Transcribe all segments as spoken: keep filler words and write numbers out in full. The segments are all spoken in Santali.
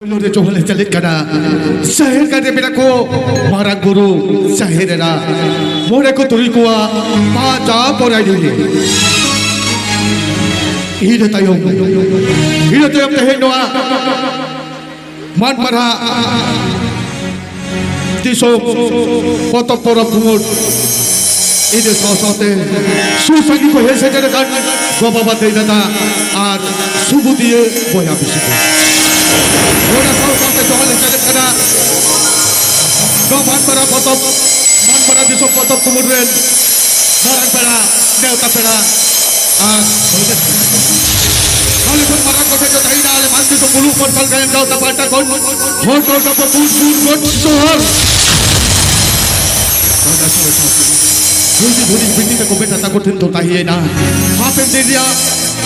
ᱯᱳᱭᱞᱳ ᱨᱮ ᱡᱚᱦᱟᱨ ᱞᱮ ᱪᱟᱞᱮᱫ ᱠᱟᱱᱟ ᱡᱟᱦᱮᱨ ᱜᱟᱲ ᱨᱮ ᱢᱮᱱᱟᱜ ᱠᱚ ᱢᱟᱨᱟᱝ ᱵᱩᱨᱩ, ᱡᱟᱦᱮᱨ ᱮᱨᱟ, ᱢᱚᱬᱮ ᱠᱚ ᱛᱩᱨᱩᱭ ᱠᱚᱣᱟᱜ ᱯᱟᱸᱪᱟ ᱯᱚᱨᱟᱭᱱᱤ᱾ ᱤᱱᱟᱹ ᱛᱟᱭᱚᱢ, ᱤᱱᱟᱹ ᱛᱟᱭᱚᱢ ᱛᱮᱦᱮᱧ ᱱᱚᱣᱟ ᱢᱟᱱ ᱢᱟᱨᱦᱟ ᱫᱤᱥᱚᱢ ᱯᱚᱛᱚᱵ ᱯᱚᱨᱚᱵ ᱠᱩᱢᱩᱴ, ᱤᱱᱟᱹ ᱥᱟᱶ ᱥᱟᱶᱛᱮ ᱥᱩᱨ ᱥᱟᱺᱜᱤᱧ ᱠᱚ ᱦᱮᱡ ᱥᱮᱴᱮᱨ ᱟᱠᱟᱱ ᱜᱚ ᱵᱟᱵᱟ, ᱫᱟᱹᱭ ᱫᱟᱫᱟ ᱟᱨ ᱥᱩᱵᱩᱫᱤᱭᱟᱹ ᱵᱚᱭᱦᱟ ᱢᱤᱥᱤ ᱠᱚ᱾ ᱚᱱᱟ ᱥᱟᱶ ᱥᱟᱶᱛᱮ ᱡᱚᱦᱟᱨ ᱞᱮ ᱪᱟᱞᱮᱫ ᱠᱟᱱᱟ ᱱᱚᱣᱟ ᱢᱟᱱ ᱢᱟᱨᱦᱟ ᱯᱚᱛᱚᱵ, ᱢᱟᱱ ᱢᱟᱨᱦᱟ ᱫᱤᱥᱚᱢ ᱯᱚᱛᱚᱵ ᱠᱩᱢᱩᱴ ᱨᱮᱱ ᱢᱟᱨᱟᱝ ᱯᱮᱲᱟ, ᱱᱮᱣᱛᱟ ᱯᱮᱲᱟ, ᱟᱨ ᱟᱞᱮ ᱠᱷᱚᱱ ᱢᱟᱨᱟᱝ ᱠᱚᱴᱷᱮᱱ ᱫᱚ ᱛᱟᱦᱮᱸᱭᱮᱱᱟ ᱟᱞᱮ ᱢᱟᱱ ᱫᱤᱥᱚᱢ ᱢᱩᱞᱩᱠ ᱢᱟᱨᱥᱟᱞ ᱜᱟᱭᱟᱱ ᱜᱟᱶᱛᱟ ᱯᱟᱦᱴᱟ ᱠᱷᱚᱱ ᱦᱚᱲ ᱠᱚ ᱛᱟᱠᱚ ᱜᱩᱰ ᱜᱩᱰ ᱜᱩᱰ ᱡᱚᱦᱟᱨ᱾ ᱚᱱᱟ ᱥᱟᱶ ᱥᱟᱶᱛᱮ ᱦᱩᱰᱤᱧ ᱦᱩᱰᱤᱧ ᱵᱤᱴᱤ ᱛᱟᱠᱚ ᱵᱮᱴᱟ ᱛᱟᱠᱚ ᱴᱷᱮᱱ ᱫᱚ ᱛᱟᱦᱮᱸᱭᱮᱱᱟ ᱦᱟᱯᱮᱱ ᱫᱤᱱ ᱨᱮᱭᱟᱜ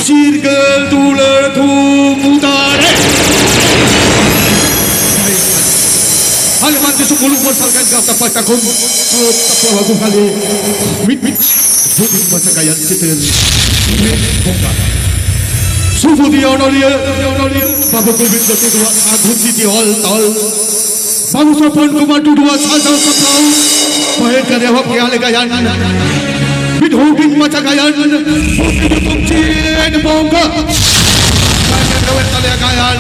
ᱪᱤᱨᱜᱟᱹᱞ ᱫᱩᱞᱟᱹᱲ ᱫᱷᱩᱢ ᱩᱫᱟᱲᱮ᱾ ᱟᱞᱮ ᱢᱟᱱ ᱫᱤᱥᱚᱢ ᱢᱩᱞᱩᱠ ᱢᱟᱨᱥᱟᱞ ᱜᱟᱭᱟᱱ ᱜᱟᱶᱛᱟ ᱯᱟᱦᱴᱟ ᱠᱷᱚᱱ ᱥᱟᱹᱛ ᱛᱟᱠᱚ ᱟᱹᱜᱩ ᱠᱟᱞᱮ ᱢᱤᱫ ᱢᱤᱫ ᱦᱩᱰᱤᱧ ᱢᱟᱪᱷᱟ ᱜᱟᱭᱟᱱ ᱪᱤᱛᱟᱹᱨ ᱢᱤᱫ ᱵᱚᱸᱜᱟ᱾ ᱥᱩᱵᱩᱫᱤᱭᱟᱹ ᱚᱱᱚᱞᱤᱭᱟᱹ, ᱚᱱᱚᱞᱤᱭᱟᱹ ᱵᱟᱵᱩ ᱜᱳᱵᱤᱱᱫᱚ ᱴᱩᱰᱩᱣᱟᱜ ᱥᱟᱹᱜᱩᱱ ᱡᱤᱛᱤ ᱚᱞ ᱛᱚᱞ, ᱵᱟᱵᱩ ᱥᱚᱯᱚᱱ ᱠᱩᱢᱟᱨ ᱴᱩᱰᱩᱣᱟᱜ ᱥᱟᱡᱟᱣ ᱥᱟᱯᱲᱟᱣ, ᱯᱟᱹᱦᱤᱞ ᱠᱟᱨᱮ ᱦᱚᱸ ᱯᱮᱭᱟ ᱞᱮ ᱜᱟᱭᱟᱱ, ᱢᱤᱫ ᱦᱩᱰᱤᱧ ᱢᱟᱪᱷᱟ ᱜᱟᱭᱟᱱ, ᱪᱮᱫ ᱵᱚᱸᱜᱟ᱾ ᱜᱟᱭᱟᱱ,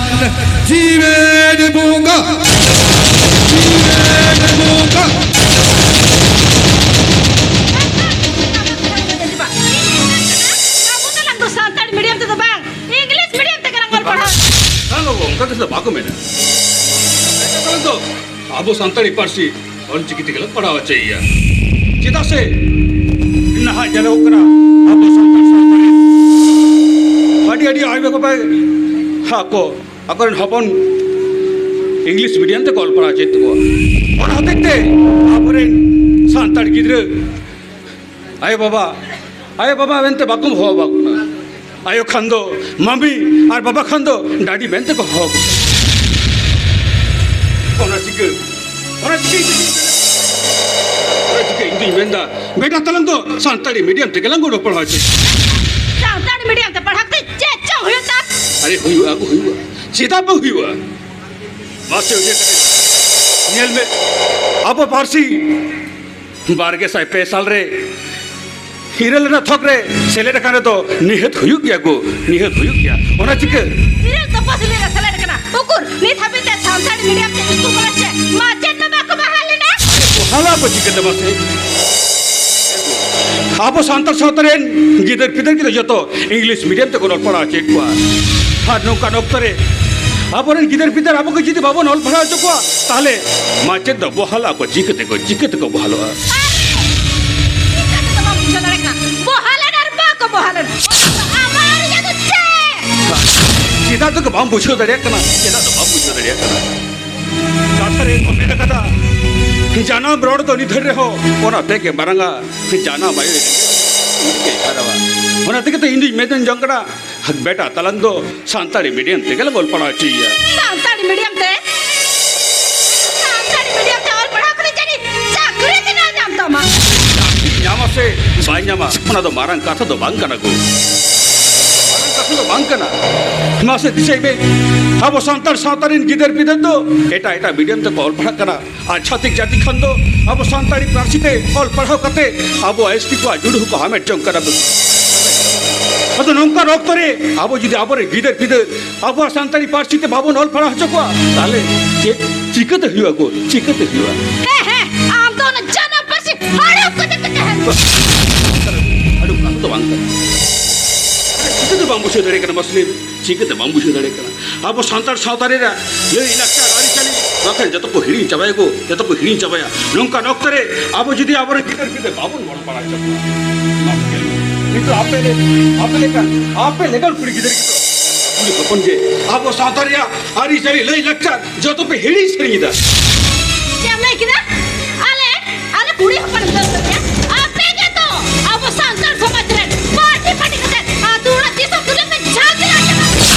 ᱡᱤᱣᱮᱫ ᱵᱚᱸᱜᱟ, ᱡᱤᱣᱮᱫ ᱵᱚᱸᱜᱟ᱾ ᱟᱵᱚ ᱫᱚ ᱥᱟᱱᱛᱟᱲ ᱢᱤᱰᱤᱭᱟᱢ ᱛᱮᱫᱚ ᱵᱟᱝ, ᱤᱝᱞᱤᱥ ᱢᱤᱰᱤᱭᱟᱢ ᱛᱮᱜᱮ ᱞᱟᱝ ᱚᱞ ᱯᱟᱲᱦᱟᱣ᱾ ᱦᱮᱸ ᱵᱟᱵᱩ, ᱚᱱᱠᱟ ᱠᱟᱛᱷᱟ ᱫᱚ ᱵᱟᱠᱚ ᱢᱮᱱᱟ᱾ ᱟᱵᱚ ᱥᱟᱱᱛᱟᱲᱤ ᱯᱟᱹᱨᱥᱤ ᱚᱞᱪᱤᱠᱤ ᱛᱮᱜᱮ ᱞᱮ ᱯᱟᱲᱦᱟᱣ ᱦᱚᱪᱚᱭᱮᱭᱟ᱾ ᱪᱮᱫᱟᱜ ᱥᱮ ᱱᱟᱦᱟᱜ ᱧᱮᱞᱚᱜᱚᱜ ᱠᱟᱱᱟ, ᱟᱵᱚ ᱥᱟᱱᱛᱟᱲ ᱥᱟᱶᱛᱟ ᱨᱮ ᱟᱹᱰᱤ ᱟᱹᱰᱤ ᱟᱭᱳ ᱵᱟᱵᱟ ᱦᱟᱸᱜ ᱠᱚ ᱟᱠᱚᱨᱮᱱ ᱦᱚᱯᱚᱱ ᱤᱝᱞᱤᱥ ᱢᱤᱰᱤᱭᱟᱢ ᱛᱮᱠᱚ ᱚᱞ ᱯᱟᱲᱦᱟᱣ ᱦᱚᱪᱚᱭᱮᱫ ᱛᱟᱠᱚᱣᱟ᱾ ᱚᱱᱟ ᱦᱚᱛᱮᱡ ᱛᱮ ᱟᱵᱚᱨᱮᱱ ᱥᱟᱱᱛᱟᱲ ᱜᱤᱫᱽᱨᱟᱹ ᱟᱭᱳ ᱵᱟᱵᱟ, ᱟᱭᱳ ᱵᱟᱵᱟ ᱢᱮᱱᱛᱮ ᱵᱟᱠᱚ ᱦᱚᱦᱚ ᱟᱠᱚ ᱠᱟᱱᱟ᱾ ᱟᱭᱳ ᱠᱷᱟᱱ ᱫᱚ ᱢᱟᱢᱤ ᱟᱨ ᱵᱟᱵᱟ ᱠᱷᱟᱱ ᱫᱚ ᱰᱟᱰᱤ ᱢᱮᱱᱛᱮ ᱠᱚ ᱦᱚᱦᱚ ᱟᱠᱚ ᱠᱟᱱᱟ᱾ ᱚᱱᱟ ᱪᱤᱠᱟᱹ, ᱚᱱᱟ ᱪᱤᱠᱟᱹ, ᱚᱱᱟ ᱪᱤᱠᱟᱹ ᱤᱧ ᱫᱩᱧ ᱢᱮᱱᱫᱟ, ᱵᱮᱴᱟ ᱛᱟᱞᱟᱝ ᱫᱚ ᱥᱟᱱᱛᱟᱲᱤ ᱢᱤᱰᱤᱭᱟᱢ ᱛᱮᱜᱮ ᱞᱟᱝ ᱚᱞ ᱯᱟᱲᱦᱟᱣ ᱦᱚᱪᱚᱭᱮᱭᱟ᱾ ᱥᱟᱱᱛᱟᱲᱤ ᱢᱤᱰᱤᱭᱟᱢ ᱛᱮ ᱯᱟᱲᱦᱟᱣ ᱠᱟᱛᱮ ᱪᱮᱫ ᱪᱚ ᱦᱩᱭᱩᱜ ᱛᱟᱢ? ᱟᱨᱮ ᱦᱩᱭᱩᱜᱼᱟ ᱜᱚ, ᱦᱩᱭᱩᱜᱼᱟ᱾ ᱪᱮᱫᱟᱜ ᱵᱟᱝ ᱦᱩᱭᱩᱜᱼᱟ? ᱯᱟᱹᱨᱥᱤ ᱩᱭᱦᱟᱹᱨ ᱠᱟᱛᱮ ᱧᱮᱞ ᱢᱮ, ᱟᱵᱚ ᱯᱟᱹᱨᱥᱤ ᱵᱟᱨ ᱜᱮ ᱥᱟᱭ ᱯᱮ ᱥᱟᱞ ᱨᱮ ᱤᱨᱟᱹᱞ ᱨᱮᱱᱟᱜ ᱛᱷᱚᱠ ᱨᱮ ᱥᱮᱞᱮᱫ ᱟᱠᱟᱱ ᱨᱮᱫᱚ ᱱᱤᱦᱟᱹᱛ ᱦᱩᱭᱩᱜ ᱜᱮᱭᱟ ᱜᱳ, ᱱᱤᱦᱟᱹᱛ ᱦᱩᱭᱩᱜ ᱜᱮᱭᱟ᱾ ᱚᱱᱟ ᱪᱤᱠᱟᱹ? ᱤᱨᱟᱹᱞ ᱛᱚᱯᱚᱥᱤᱞᱤ ᱨᱮ ᱥᱮᱞᱮᱫ ᱟᱠᱟᱱᱟ᱾ ᱩᱠᱩᱨ, ᱱᱤᱛ ᱦᱟᱹᱵᱤᱡ ᱛᱮ ᱥᱟᱱᱛᱟᱲᱤ ᱢᱤᱰᱤᱭᱟᱢ ᱛᱮ ᱥᱠᱩᱞ ᱠᱚᱞᱮᱡᱽ ᱪᱮ ᱢᱟᱪᱮᱫ ᱫᱚ ᱵᱟᱠᱚ ᱵᱟᱦᱟᱞ ᱞᱮᱱᱟ? ᱵᱚᱦᱟᱞᱟ ᱠᱚ ᱪᱤᱠᱟᱹᱛᱮ ᱢᱟᱥᱮ? ᱟᱵᱚ ᱥᱟᱱᱛᱟᱲ ᱥᱟᱶᱛᱟ ᱨᱮᱱ ᱜᱤᱫᱟᱹᱨ ᱯᱤᱫᱟᱹᱨ ᱜᱮ ᱡᱚᱛᱚ ᱤᱝᱞᱤᱥ ᱢᱤᱰᱤᱭᱟᱢ ᱛᱮᱠᱚ ᱚᱞ ᱯᱟᱲᱦᱟᱣ ᱦᱚᱪᱚᱭᱮᱫ ᱠᱚᱣᱟ᱾ ᱟᱨ ᱱᱚᱝᱠᱟᱱ ᱚᱠᱛᱚ ᱨᱮ ᱟᱵᱚᱨᱮᱱ ᱜᱤᱫᱟᱹᱨ ᱯᱤᱫᱟᱹᱨ ᱟᱵᱚ ᱜᱮ ᱡᱩᱫᱤ ᱵᱟᱵᱚᱱ ᱚᱞ ᱯᱟᱲᱦᱟᱣ ᱦᱚᱪᱚ ᱠᱚᱣᱟ, ᱛᱟᱦᱚᱞᱮ ᱢᱟᱪᱮᱫ ᱫᱚ ᱵᱚᱦᱟᱞᱟ ᱠᱚ ᱪᱤᱠᱟᱹ ᱛᱮᱠᱚ, ᱪᱤᱠᱟᱹ ᱛᱮᱠᱚ ᱵᱚᱦᱟᱞᱚᱜᱼᱟ? ᱤᱧ ᱠᱟᱛᱷᱟ ᱫᱚ ᱵᱟᱢ ᱵᱩᱡᱷᱟᱹᱣ ᱫᱟᱲᱮᱭᱟᱜ ᱠᱟᱱᱟ᱾ ᱵᱚᱦᱟᱞᱮᱱ ᱟᱨ ᱵᱟᱠᱚ ᱵᱚᱦᱟᱞᱮᱱ, ᱚᱱᱟ ᱫᱚ ᱟᱢᱟᱜ ᱟᱹᱲᱤᱥ ᱫᱚ ᱪᱮᱫ? ᱪᱮᱫᱟᱜ ᱫᱚ ᱵᱟᱢ ᱵᱩᱡᱷᱟᱹᱣ ᱫᱟᱲᱮᱭᱟᱜ ᱠᱟᱱᱟ? ᱪᱮᱫᱟᱜ ᱫᱚ ᱵᱟᱢ ᱵᱩᱡᱷᱟᱹᱣ ᱫᱟᱲᱮᱭᱟᱜ ᱠᱟᱱᱟ? ᱠᱟᱛᱷᱟ ᱨᱮ ᱠᱚ ᱢᱮᱱ ᱟᱠᱟᱫᱟ, ᱡᱟᱱᱟᱢ ᱨᱚᱲ ᱫᱚ ᱱᱤᱫᱷᱟᱹᱱ ᱨᱮᱦᱚᱸ ᱚᱱᱟ ᱛᱮᱜᱮ ᱢᱟᱨᱟᱝᱟ᱾ ᱡᱟᱱᱟᱢ ᱟᱭᱳ ᱩᱱᱤ ᱜᱮ ᱦᱟᱨᱟᱣᱟ᱾ ᱚᱱᱟ ᱛᱮᱜᱮ ᱛᱚ ᱤᱧ ᱫᱩᱧ ᱢᱮᱱ ᱡᱚᱝ ᱠᱟᱱᱟ, ᱵᱮᱴᱟ ᱛᱟᱞᱟᱝ ᱫᱚ ᱥᱟᱱᱛᱟᱲᱤ ᱢᱤᱰᱤᱭᱟᱢ ᱛᱮᱜᱮ ᱞᱟᱝ ᱚᱞ ᱯᱟᱲᱦᱟᱣ ᱦᱚᱪᱚᱭᱮᱭᱟ᱾ ᱥᱟᱱᱛᱟᱲᱤ ᱢᱤᱰᱤᱭᱟᱢ ᱛᱮ? ᱥᱟᱱᱛᱟᱲᱤ ᱢᱤᱰᱤᱭᱟᱢ ᱛᱮ ᱚᱞ ᱯᱟᱲᱦᱟᱣ ᱠᱟᱛᱮ ᱡᱟᱹᱱᱤᱡ ᱪᱟᱹᱠᱨᱤ ᱛᱤᱱᱟᱹᱜ ᱧᱟᱢ ᱛᱟᱢᱟ? ᱧᱟᱢᱟ ᱥᱮ ᱵᱟᱭ ᱧᱟᱢᱟ, ᱚᱱᱟ ᱫᱚ ᱢᱟᱨᱟᱝ ᱠᱟᱛᱷᱟ ᱫᱚ ᱵᱟᱝ ᱠᱟᱱᱟ ᱜᱳ᱾ ᱢᱟᱨᱟᱝ ᱠᱟᱛᱷᱟ ᱫᱚ ᱵᱟᱝ ᱠᱟᱱᱟ᱾ ᱢᱟᱥᱮ ᱫᱤᱥᱟᱹᱭ ᱢᱮ, ᱟᱵᱚ ᱥᱟᱱᱛᱟᱲ ᱥᱟᱶᱛᱟ ᱨᱮᱱ ᱜᱤᱫᱟᱹᱨ ᱯᱤᱫᱟᱹᱨ ᱫᱚ ᱮᱴᱟᱜ ᱮᱴᱟᱜ ᱢᱤᱰᱤᱭᱟᱢ ᱛᱮᱠᱚ ᱚᱞ ᱯᱟᱲᱦᱟᱜ ᱠᱟᱱᱟ᱾ ᱟᱨ ᱪᱷᱟᱹᱛᱤᱠ ᱡᱟᱹᱛᱤ ᱠᱷᱟᱱ ᱫᱚ ᱟᱵᱚ ᱥᱟᱱᱛᱟᱲᱤ ᱯᱟᱹᱨᱥᱤ ᱛᱮ ᱚᱞ ᱯᱟᱲᱦᱟᱣ ᱠᱟᱛᱮ ᱟᱵᱚ ᱮᱥ ᱴᱤ ᱠᱚᱣᱟᱜ ᱡᱩᱲᱩ ᱦᱚᱸᱠᱚ ᱦᱟᱢᱮᱴ ᱡᱚᱝ ᱠᱟᱱᱟ᱾ ᱟᱫᱚ ᱱᱚᱝᱠᱟᱱ ᱚᱠᱛᱚ ᱨᱮ ᱟᱵᱚ ᱡᱩᱫᱤ ᱟᱵᱚᱨᱮᱱ ᱜᱤᱫᱟᱹᱨ ᱯᱤᱫᱟᱹᱨ ᱟᱵᱚᱣᱟᱜ ᱥᱟᱱᱛᱟᱲᱤ ᱯᱟᱹᱨᱥᱤ ᱛᱮ ᱵᱟᱵᱚᱱ ᱚᱞ ᱯᱟᱲᱦᱟᱣ ᱦᱚᱪᱚ ᱠᱚᱣᱟ, ᱛᱟᱦᱞᱮ ᱪᱮᱫ ᱪᱤᱠᱟᱹᱛᱮ ᱦᱩᱭᱩᱜᱼᱟ ᱜᱳ? ᱪᱤᱠᱟᱹᱛᱮ ᱦᱩᱭᱩᱜᱼᱟ? ᱦᱮᱸ, ᱦᱮᱸ, ᱟᱢ ᱫᱚ ᱚᱱᱟ ᱡᱟᱱᱟᱢ ᱯᱟᱹᱨᱥᱤ ᱦᱟᱲᱩᱵ ᱠᱟᱛᱮ ᱯᱮ ᱛᱟᱦᱮᱱ ᱫᱚ᱾ ᱟᱹᱰᱤ ᱠᱟᱛᱷᱟ ᱫᱚ ᱵᱟᱝ ᱠᱟᱱᱟ᱾ ᱪᱤᱠᱟᱹᱛᱮ ᱵᱟᱢ ᱵᱩᱡᱷᱟᱹᱣ ᱫᱟᱲᱮᱭᱟᱜ ᱠᱟᱱᱟ ᱢᱟᱥᱮ ᱞᱟᱹᱭ ᱢᱮ? ᱪᱤᱠᱟᱹᱛᱮ ᱵᱟᱢ ᱵᱩᱡᱷᱟᱹᱣ ᱫᱟᱲᱮᱭᱟᱜ ᱠᱟᱱᱟ? ᱟᱵᱚ ᱥᱟᱱᱛᱟᱲ ᱥᱟᱶᱛᱟ ᱨᱮᱱᱟᱜ ᱞᱟᱹᱭ ᱞᱟᱠᱪᱟᱨ ᱟᱹᱨᱤᱪᱟᱹᱞᱤ ᱵᱟᱠᱷᱟᱱ ᱡᱚᱛᱚ ᱠᱚ ᱦᱤᱲᱤᱧ ᱪᱟᱵᱟᱭᱟ ᱜᱳ, ᱡᱚᱛᱚ ᱠᱚ ᱦᱤᱲᱤᱧ ᱪᱟᱵᱟᱭᱟ᱾ ᱱᱚᱝᱠᱟᱱ ᱚᱠᱛᱚ ᱨᱮ ᱟᱵᱚ ᱡᱩᱫᱤ ᱟᱵᱚᱨᱮᱱ ᱜᱤᱫᱟᱹᱨ ᱯᱤᱫᱟᱹᱨ ᱵᱟᱵᱚᱱ ᱚᱞ ᱯᱟᱲᱦᱟᱣ ᱦᱚᱪᱚ ᱠᱚᱣᱟ, ᱱᱤᱛᱚᱜ ᱟᱯᱮ ᱞᱮ-, ᱟᱯᱮ ᱞᱮᱠᱟᱱ, ᱟᱯᱮ ᱞᱮᱠᱟᱱ ᱠᱩᱲᱤ ᱜᱤᱫᱟᱹᱨ ᱜᱮ ᱠᱩᱲᱤ ᱦᱚᱯᱚᱱ ᱜᱮ ᱟᱵᱚ ᱥᱟᱶᱛᱟ ᱨᱮᱭᱟᱜ ᱟᱹᱨᱤᱪᱟᱹᱞᱤ ᱞᱟᱹᱭ ᱞᱟᱠᱪᱟᱨ ᱡᱚᱛᱚ ᱯᱮ ᱦᱤᱲᱤᱧ ᱥᱮᱨᱮᱧ ᱮᱫᱟ᱾ ᱪᱮᱫ ᱮᱢ ᱞᱟᱹᱭ ᱠᱮᱫᱟ? ᱟᱞᱮ, ᱟᱞᱮ ᱠᱩᱲᱤ ᱦᱚᱯᱚᱱ ᱮᱢ ᱫᱟᱹᱲ ᱠᱟᱜ ᱞᱮᱭᱟ? ᱟᱯᱮ ᱜᱮ ᱛᱚ ᱟᱵᱚ ᱥᱟᱱᱛᱟᱲ ᱥᱚᱢᱟᱡᱽ ᱨᱮ ᱯᱟᱹᱴᱤ ᱯᱟᱹᱴᱤ ᱠᱟᱛᱮ ᱟᱹᱛᱩ ᱚᱲᱟᱜ ᱫᱤᱥᱚᱢ ᱫᱩᱱᱤᱭᱟᱹ ᱯᱮ ᱡᱷᱟᱜᱽᱲᱟ ᱪᱟᱵᱟ ᱠᱮᱫᱟ᱾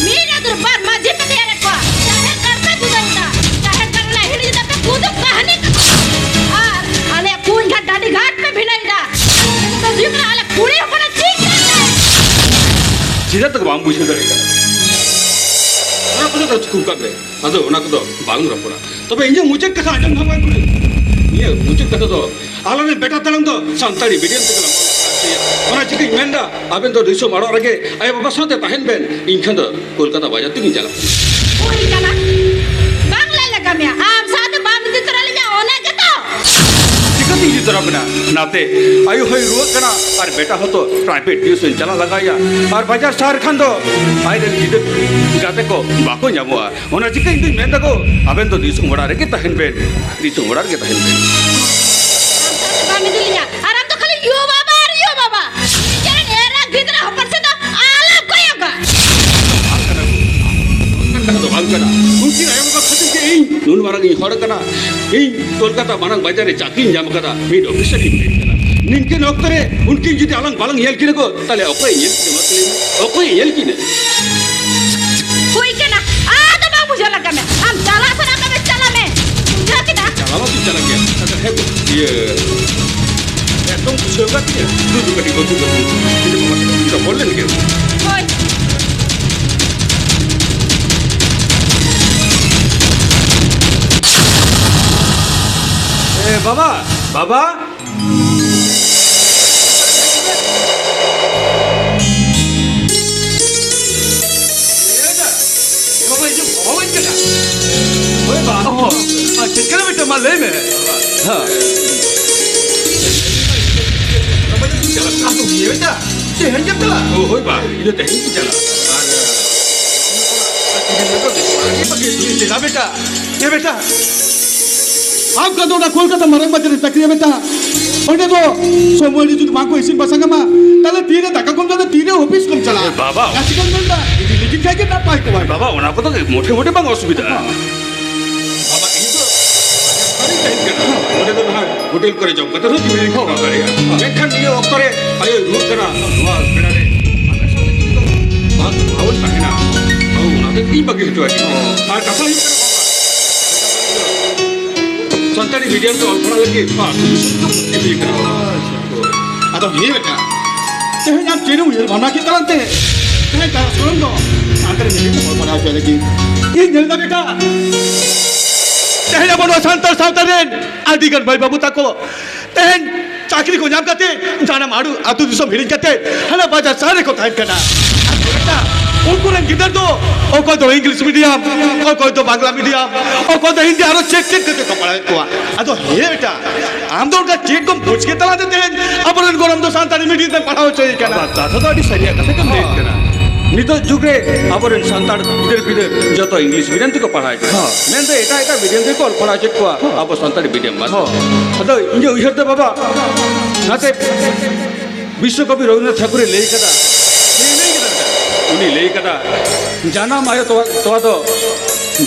ᱢᱤᱫ ᱟᱹᱛᱩ ᱨᱮ ᱵᱟᱨ ᱢᱟᱹᱡᱷᱤ ᱯᱮ ᱛᱮᱭᱟᱨᱮᱫ ᱠᱚᱣᱟ, ᱡᱟᱦᱮᱨ ᱜᱟᱲ ᱯᱮ ᱡᱩᱫᱟᱹᱭᱮᱫᱟ, ᱡᱟᱦᱮᱨ ᱜᱟᱲ ᱨᱮᱱᱟᱜ ᱦᱤᱲᱤᱧ ᱮᱫᱟ ᱯᱮ ᱠᱩᱫᱩᱢ ᱠᱟᱹᱦᱱᱤ ᱠᱚ᱾ ᱟᱨ ᱟᱞᱮ ᱠᱩᱧ ᱜᱷᱟᱴ ᱰᱟᱹᱰᱤ ᱜᱷᱟᱴ ᱯᱮ ᱵᱷᱤᱱᱟᱹᱭᱮᱫᱟ᱾ ᱱᱤᱛᱚᱜ ᱫᱚ ᱦᱩᱭᱩᱜ ᱠᱟᱱᱟ ᱟᱞᱮ ᱠᱩᱲᱤ ᱦᱚᱯᱚᱱᱟᱜ ᱪᱤᱠᱟᱹᱛᱮ? ᱪᱮᱫᱟᱜ ᱛᱮᱠᱚ ᱵᱟᱢ ᱵᱩᱡᱷᱟᱹᱣ ᱫᱟᱲᱮᱭᱟᱜ ᱠᱟᱱᱟ? ᱚᱱᱟ ᱠᱚᱫᱚ ᱫᱚ ᱛᱷᱩᱠᱩᱢ ᱠᱟᱜ ᱢᱮ᱾ ᱟᱫᱚ ᱚᱱᱟ ᱠᱚᱫᱚ ᱵᱟᱝ ᱨᱚᱯᱚᱲᱟ᱾ ᱛᱚᱵᱮ ᱤᱧᱟᱹᱜ ᱢᱩᱪᱟᱹᱫ ᱠᱟᱛᱷᱟ ᱟᱸᱡᱚᱢ ᱫᱷᱟᱢ ᱵᱟᱭ ᱠᱩᱲᱤ᱾ ᱤᱧᱟᱹᱜ ᱢᱩᱪᱟᱹᱫ ᱠᱟᱛᱷᱟ ᱫᱚ ᱟᱞᱮ ᱨᱮᱱ ᱵᱮᱴᱟ ᱛᱟᱲᱟᱝ ᱫᱚ ᱥᱟᱱᱛᱟᱲᱤ ᱢᱤᱰᱤᱭᱟᱢ ᱛᱮᱜᱮ ᱞᱮ ᱯᱟᱲᱦᱟᱣ ᱦᱚᱪᱚᱭᱟ᱾ ᱚᱱᱟ ᱪᱤᱠᱟᱹᱧ ᱢᱮᱱᱫᱟ, ᱟᱵᱮᱱ ᱫᱚ ᱫᱤᱥᱚᱢ ᱚᱲᱟᱜ ᱨᱮᱜᱮ ᱟᱭᱳ ᱵᱟᱵᱟ ᱥᱟᱶᱛᱮ ᱛᱟᱦᱮᱱ ᱵᱮᱱ, ᱤᱧ ᱠᱷᱟᱱ ᱫᱚ ᱠᱳᱞᱠᱟᱛᱟ ᱵᱟᱡᱟᱨ ᱛᱮᱜᱤᱧ ᱪᱟᱞᱟᱜ᱾ ᱦᱩᱭ ᱠᱟᱱᱟ, ᱵᱟᱝ ᱞᱟᱹᱭ ᱞᱟᱜᱟ ᱢᱮᱭᱟ, ᱟᱢ ᱥᱟᱶᱛᱮ ᱵᱟᱢ ᱤᱫᱤ ᱛᱚᱨᱟ ᱞᱤᱧᱟ, ᱚᱱᱟ ᱜᱮᱛᱚ᱾ ᱪᱤᱠᱟᱹᱛᱤᱧ ᱤᱫᱤ ᱛᱚᱨᱟ ᱵᱮᱱᱟ? ᱱᱟᱛᱮ ᱟᱭᱳ ᱦᱚᱸᱭ ᱨᱩᱣᱟᱹᱜ ᱠᱟᱱᱟ ᱟᱨ ᱵᱮᱴᱟ ᱦᱚᱸᱛᱚ ᱯᱨᱟᱭᱵᱷᱮᱴ ᱴᱤᱭᱩᱥᱚᱱ ᱪᱟᱞᱟᱜ ᱞᱟᱜᱟᱭᱟ, ᱟᱨ ᱵᱟᱡᱟᱨ ᱥᱟᱦᱟᱨ ᱠᱷᱟᱱ ᱫᱚ ᱟᱡᱨᱮᱱ ᱜᱤᱫᱟᱹᱨ ᱜᱟᱛᱮ ᱠᱚ ᱵᱟᱠᱚ ᱧᱟᱢᱚᱜᱼᱟ᱾ ᱚᱱᱟ ᱪᱤᱠᱟᱹ ᱤᱧ ᱫᱩᱧ ᱢᱮᱱ ᱫᱟᱠᱚ, ᱟᱵᱮᱱ ᱫᱚ ᱫᱤᱥᱚᱢ ᱚᱲᱟᱜ ᱨᱮᱜᱮ ᱛᱟᱦᱮᱱ ᱵᱮᱱ, ᱫᱤᱥᱚᱢ ᱚᱲᱟᱜ ᱨᱮᱜᱮ ᱛᱟᱦᱮᱱ ᱵᱮᱱ᱾ ᱟᱢ ᱥᱟᱶᱛᱮ ᱵᱟᱢ ᱤᱫᱤ ᱞᱤᱧᱟ, ᱟᱨ ᱟᱢ ᱫᱚ ᱠᱷᱟᱹᱞᱤ ᱭᱳ ᱵᱟᱵᱟ ᱟᱨ ᱭᱳ ᱵᱟᱵᱟ᱾ ᱱᱤᱡᱮᱨᱮᱱ ᱮᱨᱟ ᱜᱤᱫᱽᱨᱟᱹ ᱦᱚᱯᱚᱱ ᱥᱮᱫ ᱫᱚ ᱟᱞᱚᱢ ᱠᱚᱭᱚᱜᱟ᱾ ᱵᱟᱝ ᱠᱟᱱᱟ ᱜᱳ, ᱚᱱᱠᱟᱱ ᱠᱟᱛᱷᱟ ᱫᱚ ᱵᱟᱝ ᱠᱟᱱᱟ᱾ ᱩᱱᱠᱤᱱ ᱟᱭᱳ ᱵᱟᱵᱟ ᱠᱷᱟᱹᱛᱤᱨ ᱜᱮ ᱤᱧ ᱱᱩᱱ ᱢᱟᱨᱟᱝ ᱤᱧ ᱦᱚᱲ ᱠᱟᱱᱟ᱾ ᱤᱧ ᱠᱳᱞᱠᱟᱛᱟ ᱢᱟᱨᱟᱝ ᱵᱟᱡᱟᱨ ᱨᱮ ᱪᱟᱹᱠᱨᱤᱧ ᱧᱟᱢ ᱠᱟᱫᱟ, ᱢᱤᱫ ᱚᱯᱷᱤᱥᱟᱨ ᱤᱧ ᱦᱩᱭ ᱠᱟᱱᱟ᱾ ᱱᱤᱝᱠᱟᱹᱱ ᱚᱠᱛᱚ ᱨᱮ ᱩᱱᱠᱤᱱ ᱡᱩᱫᱤ ᱟᱞᱟᱝ ᱵᱟᱞᱟᱝ ᱧᱮᱞ ᱠᱤᱱᱟ ᱜᱳ, ᱛᱟᱦᱞᱮ ᱚᱠᱚᱭ ᱧᱮᱞ ᱠᱤᱱᱟ? ᱢᱟ ᱞᱟᱹᱭ ᱢᱮ, ᱚᱠᱚᱭ ᱧᱮᱞ ᱠᱤᱱᱟ? ᱦᱩᱭ ᱠᱟᱱᱟ, ᱟᱫᱚ ᱵᱟᱝ ᱵᱩᱡᱷᱟᱹᱣ ᱞᱟᱜᱟ ᱢᱮ᱾ ᱟᱢ ᱪᱟᱞᱟᱜ ᱥᱟᱱᱟ ᱠᱟᱱᱟ, ᱪᱟᱞᱟᱜ ᱢᱮ᱾ ᱵᱩᱡᱷᱟᱹᱣ ᱠᱮᱫᱟ? ᱪᱟᱞᱟᱣ ᱢᱟᱛᱚᱧ ᱪᱟᱞᱟᱜ ᱜᱮᱭᱟ᱾ ᱟᱪᱪᱷᱟ, ᱦᱮᱸ ᱜᱳ, ᱤᱭᱟᱹ, ᱮᱠᱫᱚᱢ ᱵᱩᱡᱷᱟᱹᱣ ᱠᱟᱫ ᱛᱤᱧᱟᱹ᱾ ᱫᱩ, ᱫᱩ, ᱠᱟᱹᱴᱤᱡ ᱜᱳ, ᱫᱩ, ᱫᱩ, ᱫᱩ, ᱫᱩ᱾ ᱨᱚᱯᱚᱲ ᱞᱮᱱ ᱜᱮ᱾ ᱦᱳᱭ᱾ ᱮ, ᱵᱟᱵᱟ, ᱵᱟᱵᱟ᱾ ᱵᱟᱵᱟ, ᱤᱧ ᱫᱚ ᱵᱟᱵᱟ ᱵᱟᱹᱧ ᱢᱮᱱᱟ᱾ ᱦᱳᱭ, ᱵᱟ᱾ ᱚ, ᱟᱨ ᱪᱮᱫ ᱠᱟᱱᱟ ᱵᱮᱴᱟ? ᱢᱟ ᱞᱟᱹᱭ ᱢᱮ᱾ ᱦᱮᱸ᱾ ᱟᱫᱚ ᱤᱭᱟᱹ ᱵᱮᱴᱟ, ᱛᱮᱦᱮᱧ ᱜᱮᱢ ᱪᱟᱞᱟᱜ? ᱚ, ᱦᱳᱭ ᱵᱟ, ᱤᱧ ᱫᱚ ᱛᱮᱦᱮᱧ ᱜᱤᱧ ᱪᱟᱞᱟᱜ᱾ ᱟᱨ, ᱟᱨ ᱛᱤᱦᱤᱧ ᱫᱚ ᱫᱮᱞᱟ ᱵᱮᱴᱟ᱾ ᱮ ᱵᱮᱴᱟ, ᱟᱢ ᱠᱟᱱ ᱫᱚ ᱚᱱᱟ ᱠᱳᱞᱠᱟᱛᱟ ᱢᱟᱨᱟᱝ ᱵᱟᱡᱟᱨ ᱨᱮ ᱪᱟᱹᱠᱨᱤᱭᱟ ᱵᱮᱴᱟ᱾ ᱚᱸᱰᱮ ᱫᱚ ᱥᱚᱢᱚᱭ ᱨᱮ ᱡᱩᱫᱤ ᱵᱟᱝ ᱠᱚ ᱤᱥᱤᱱ ᱵᱟᱥᱟᱝ ᱟᱢᱟ, ᱛᱟᱦᱞᱮ ᱛᱤᱨᱮ ᱫᱟᱠᱟ ᱠᱚᱢ ᱡᱚᱢᱟ, ᱛᱤᱨᱮ ᱚᱯᱷᱤᱥ ᱠᱚᱢ ᱪᱟᱞᱟᱜᱼᱟ? ᱮ ᱵᱟᱵᱟ᱾ ᱪᱮᱫ ᱠᱟᱧ ᱢᱮᱱᱫᱟ, ᱤᱫᱤ ᱞᱮᱠᱤᱱ ᱠᱷᱟᱡ ᱜᱮ ᱱᱟᱯᱟᱭ ᱠᱚᱜᱼᱟ᱾ ᱵᱟᱵᱟ, ᱚᱱᱟ ᱠᱚᱫᱚ ᱢᱚᱴᱷᱮ ᱢᱚᱴᱷᱮ ᱵᱟᱝ ᱚᱥᱩᱵᱤᱫᱷᱟᱜᱼᱟ᱾ ᱦᱮᱸ᱾ ᱵᱟᱵᱟ, ᱤᱧ ᱫᱚ ᱵᱟᱡᱟᱨ ᱨᱤᱧ ᱛᱟᱦᱮᱸᱱ ᱠᱟᱱᱟ᱾ ᱚᱸᱰᱮ ᱫᱚ ᱱᱟᱦᱟᱜ ᱦᱳᱴᱮᱞ ᱠᱚᱨᱮ ᱡᱚᱢ ᱠᱟᱛᱮ ᱦᱚᱸ ᱡᱤᱣᱤ ᱠᱷᱟᱸᱰᱟᱣ ᱫᱟᱲᱮᱭᱟᱜᱼᱟ᱾ ᱢᱮᱱᱠᱷᱟᱱ ᱱᱤᱭᱟᱹ ᱚᱠᱛᱚ ᱨᱮ ᱟᱭᱳᱭ ᱨᱩᱣᱟᱹᱜ ᱠᱟᱱᱟ, ᱱᱚᱣᱟ ᱵᱮᱲᱟ ᱨᱮ ᱟᱯᱮ ᱥᱟᱶᱛᱮ ᱡᱩᱫᱤ ᱫᱚ ᱵᱟᱝ ᱵᱟᱵᱚᱱ ᱛᱟᱦᱮᱱᱟ, ᱵᱟᱹᱵᱩ, ᱚᱱᱟ ᱫᱚ ᱤᱧ ᱵᱟᱹᱜᱤ ᱦᱚᱪᱚ ᱟᱹᱧ᱾ ᱟᱨ ᱠᱟᱛᱷᱟ ᱦᱩᱭᱩᱜ ᱠᱟᱱᱟ, ᱵᱟᱵᱟ, ᱥᱟᱱᱛᱟᱲᱤ ᱢᱤᱰᱤᱭᱟᱢ ᱛᱮ ᱚᱞ ᱯᱟᱲᱦᱟᱣ ᱞᱟᱹᱜᱤᱫ ᱱᱚᱣᱟ ᱟᱹᱛᱩ ᱫᱤᱥᱚᱢ ᱫᱚ ᱵᱷᱚᱨᱛᱤ ᱦᱩᱭ ᱠᱟᱱᱟ, ᱵᱟᱵᱟ᱾ ᱟᱫᱚ ᱦᱮᱸ ᱵᱮᱴᱟ, ᱛᱮᱦᱮᱧ ᱟᱢ ᱪᱮᱫ ᱮᱢ ᱩᱭᱦᱟᱹᱨ ᱵᱷᱟᱵᱽᱱᱟ ᱠᱮᱫ ᱛᱟᱞᱟᱝ ᱛᱮ? ᱦᱮᱸ, ᱠᱟᱨᱚᱱ ᱫᱚ ᱥᱟᱱᱛᱟᱲᱤ ᱢᱤᱰᱤᱭᱟᱢ ᱛᱮ ᱚᱞ ᱯᱟᱲᱦᱟᱣ ᱦᱚᱪᱚ ᱞᱟᱹᱜᱤᱫ᱾ ᱤᱧ ᱧᱮᱞ ᱮᱫᱟ ᱵᱮᱴᱟ, ᱛᱮᱦᱮᱧ ᱟᱵᱚ ᱱᱚᱣᱟ ᱥᱟᱱᱛᱟᱲ ᱥᱟᱶᱛᱟ ᱨᱮᱱ ᱟᱹᱰᱤ ᱜᱟᱱ ᱢᱟᱹᱭ ᱵᱟᱹᱵᱩ ᱛᱟᱠᱚ ᱛᱮᱦᱮᱧ ᱪᱟᱹᱠᱨᱤ ᱠᱚ ᱧᱟᱢ ᱠᱟᱛᱮ ᱡᱟᱱᱟᱢ ᱟᱲᱩ ᱟᱹᱛᱩ ᱫᱤᱥᱚᱢ ᱦᱤᱲᱤᱧ ᱠᱟᱛᱮ ᱦᱟᱱᱟ ᱵᱟᱡᱟᱨ ᱥᱟᱦᱟᱨ ᱨᱮᱠᱚ ᱛᱟᱦᱮᱱ ᱠᱟᱱᱟ᱾ ᱟᱨ ᱵᱮᱴᱟ, ᱩᱱᱠᱩ ᱨᱮᱱ ᱜᱤᱫᱟᱹᱨ ᱫᱚ ᱚᱠᱚᱭ ᱫᱚ ᱤᱝᱞᱤᱥ ᱢᱤᱰᱤᱭᱟᱢ, ᱚᱠᱚᱭ ᱫᱚ ᱵᱟᱝᱞᱟ ᱢᱤᱰᱤᱭᱟᱢ, ᱚᱠᱚᱭ ᱫᱚ ᱦᱤᱱᱫᱤ, ᱟᱨᱚ ᱪᱮᱫ ᱪᱮᱫ ᱠᱟᱛᱮ ᱠᱚ ᱯᱟᱲᱦᱟᱣᱮᱫ ᱠᱚᱣᱟ᱾ ᱟᱫᱚ ᱦᱮᱸ ᱵᱮᱴᱟ, ᱟᱢ ᱫᱚ ᱚᱱᱠᱟ ᱪᱮᱫ ᱠᱚᱢ ᱵᱩᱡᱽ ᱠᱮᱫ ᱛᱟᱞᱟᱝ ᱛᱮ ᱛᱮᱦᱮᱧ ᱟᱵᱚᱨᱮᱱ ᱜᱚᱲᱚᱢ ᱫᱚ ᱥᱟᱱᱛᱟᱲᱤ ᱢᱤᱰᱤᱭᱟᱢ ᱛᱮᱢ ᱯᱟᱲᱦᱟᱣ ᱦᱚᱪᱚᱭᱮ ᱠᱟᱱᱟ? ᱵᱟᱵᱟ, ᱠᱟᱛᱷᱟ ᱫᱚ ᱟᱹᱰᱤ ᱥᱟᱹᱨᱤᱭᱟᱜ ᱠᱟᱛᱷᱟ ᱜᱮᱢ ᱞᱟᱹᱭᱮᱫ ᱠᱟᱱᱟ᱾ ᱱᱤᱛᱚᱜ ᱡᱩᱜᱽ ᱨᱮ ᱟᱵᱚᱨᱮᱱ ᱥᱟᱱᱛᱟᱲ ᱜᱤᱫᱟᱹᱨ ᱯᱤᱫᱟᱹᱨ ᱡᱚᱛᱚ ᱤᱝᱞᱤᱥ ᱢᱤᱰᱤᱭᱟᱢ ᱛᱮᱠᱚ ᱯᱟᱲᱦᱟᱣᱮᱫ ᱠᱚᱣᱟ᱾ ᱦᱚᱸ᱾ ᱢᱮᱱᱫᱚ ᱮᱴᱟᱜ ᱮᱴᱟᱜ ᱢᱤᱰᱤᱭᱟᱢ ᱛᱮᱠᱚ ᱚᱞ ᱯᱟᱲᱦᱟᱣ ᱦᱚᱪᱚᱭᱮᱫ ᱠᱚᱣᱟ, ᱦᱚᱸ᱾ ᱟᱵᱚ ᱥᱟᱱᱛᱟᱲᱤ ᱢᱤᱰᱤᱭᱟᱢ ᱵᱟᱫ ᱦᱚᱸ᱾ ᱠᱟᱛᱮ᱾ ᱟᱫᱚ ᱤᱧ ᱫᱚ ᱩᱭᱦᱟᱹᱨ ᱫᱚ ᱵᱟᱵᱟ, ᱱᱟᱛᱮ ᱵᱤᱥᱥᱚᱠᱚᱵᱤ ᱨᱚᱵᱤᱱᱫᱨᱚᱱᱟᱛᱷ ᱴᱷᱟᱹᱠᱩᱨᱮ ᱞᱟᱹᱭ ᱠᱟᱫᱟ, ᱪᱮᱫ ᱮ ᱞᱟᱹᱭ ᱠᱟᱫᱟ ᱵᱮᱴᱟ? ᱩᱱᱤ ᱞᱟᱹᱭ ᱠᱟᱫᱟ, "ᱡᱟᱱᱟᱢ ᱟᱭᱳ ᱛᱚᱣᱟ, ᱛᱚᱣᱟ ᱫᱚ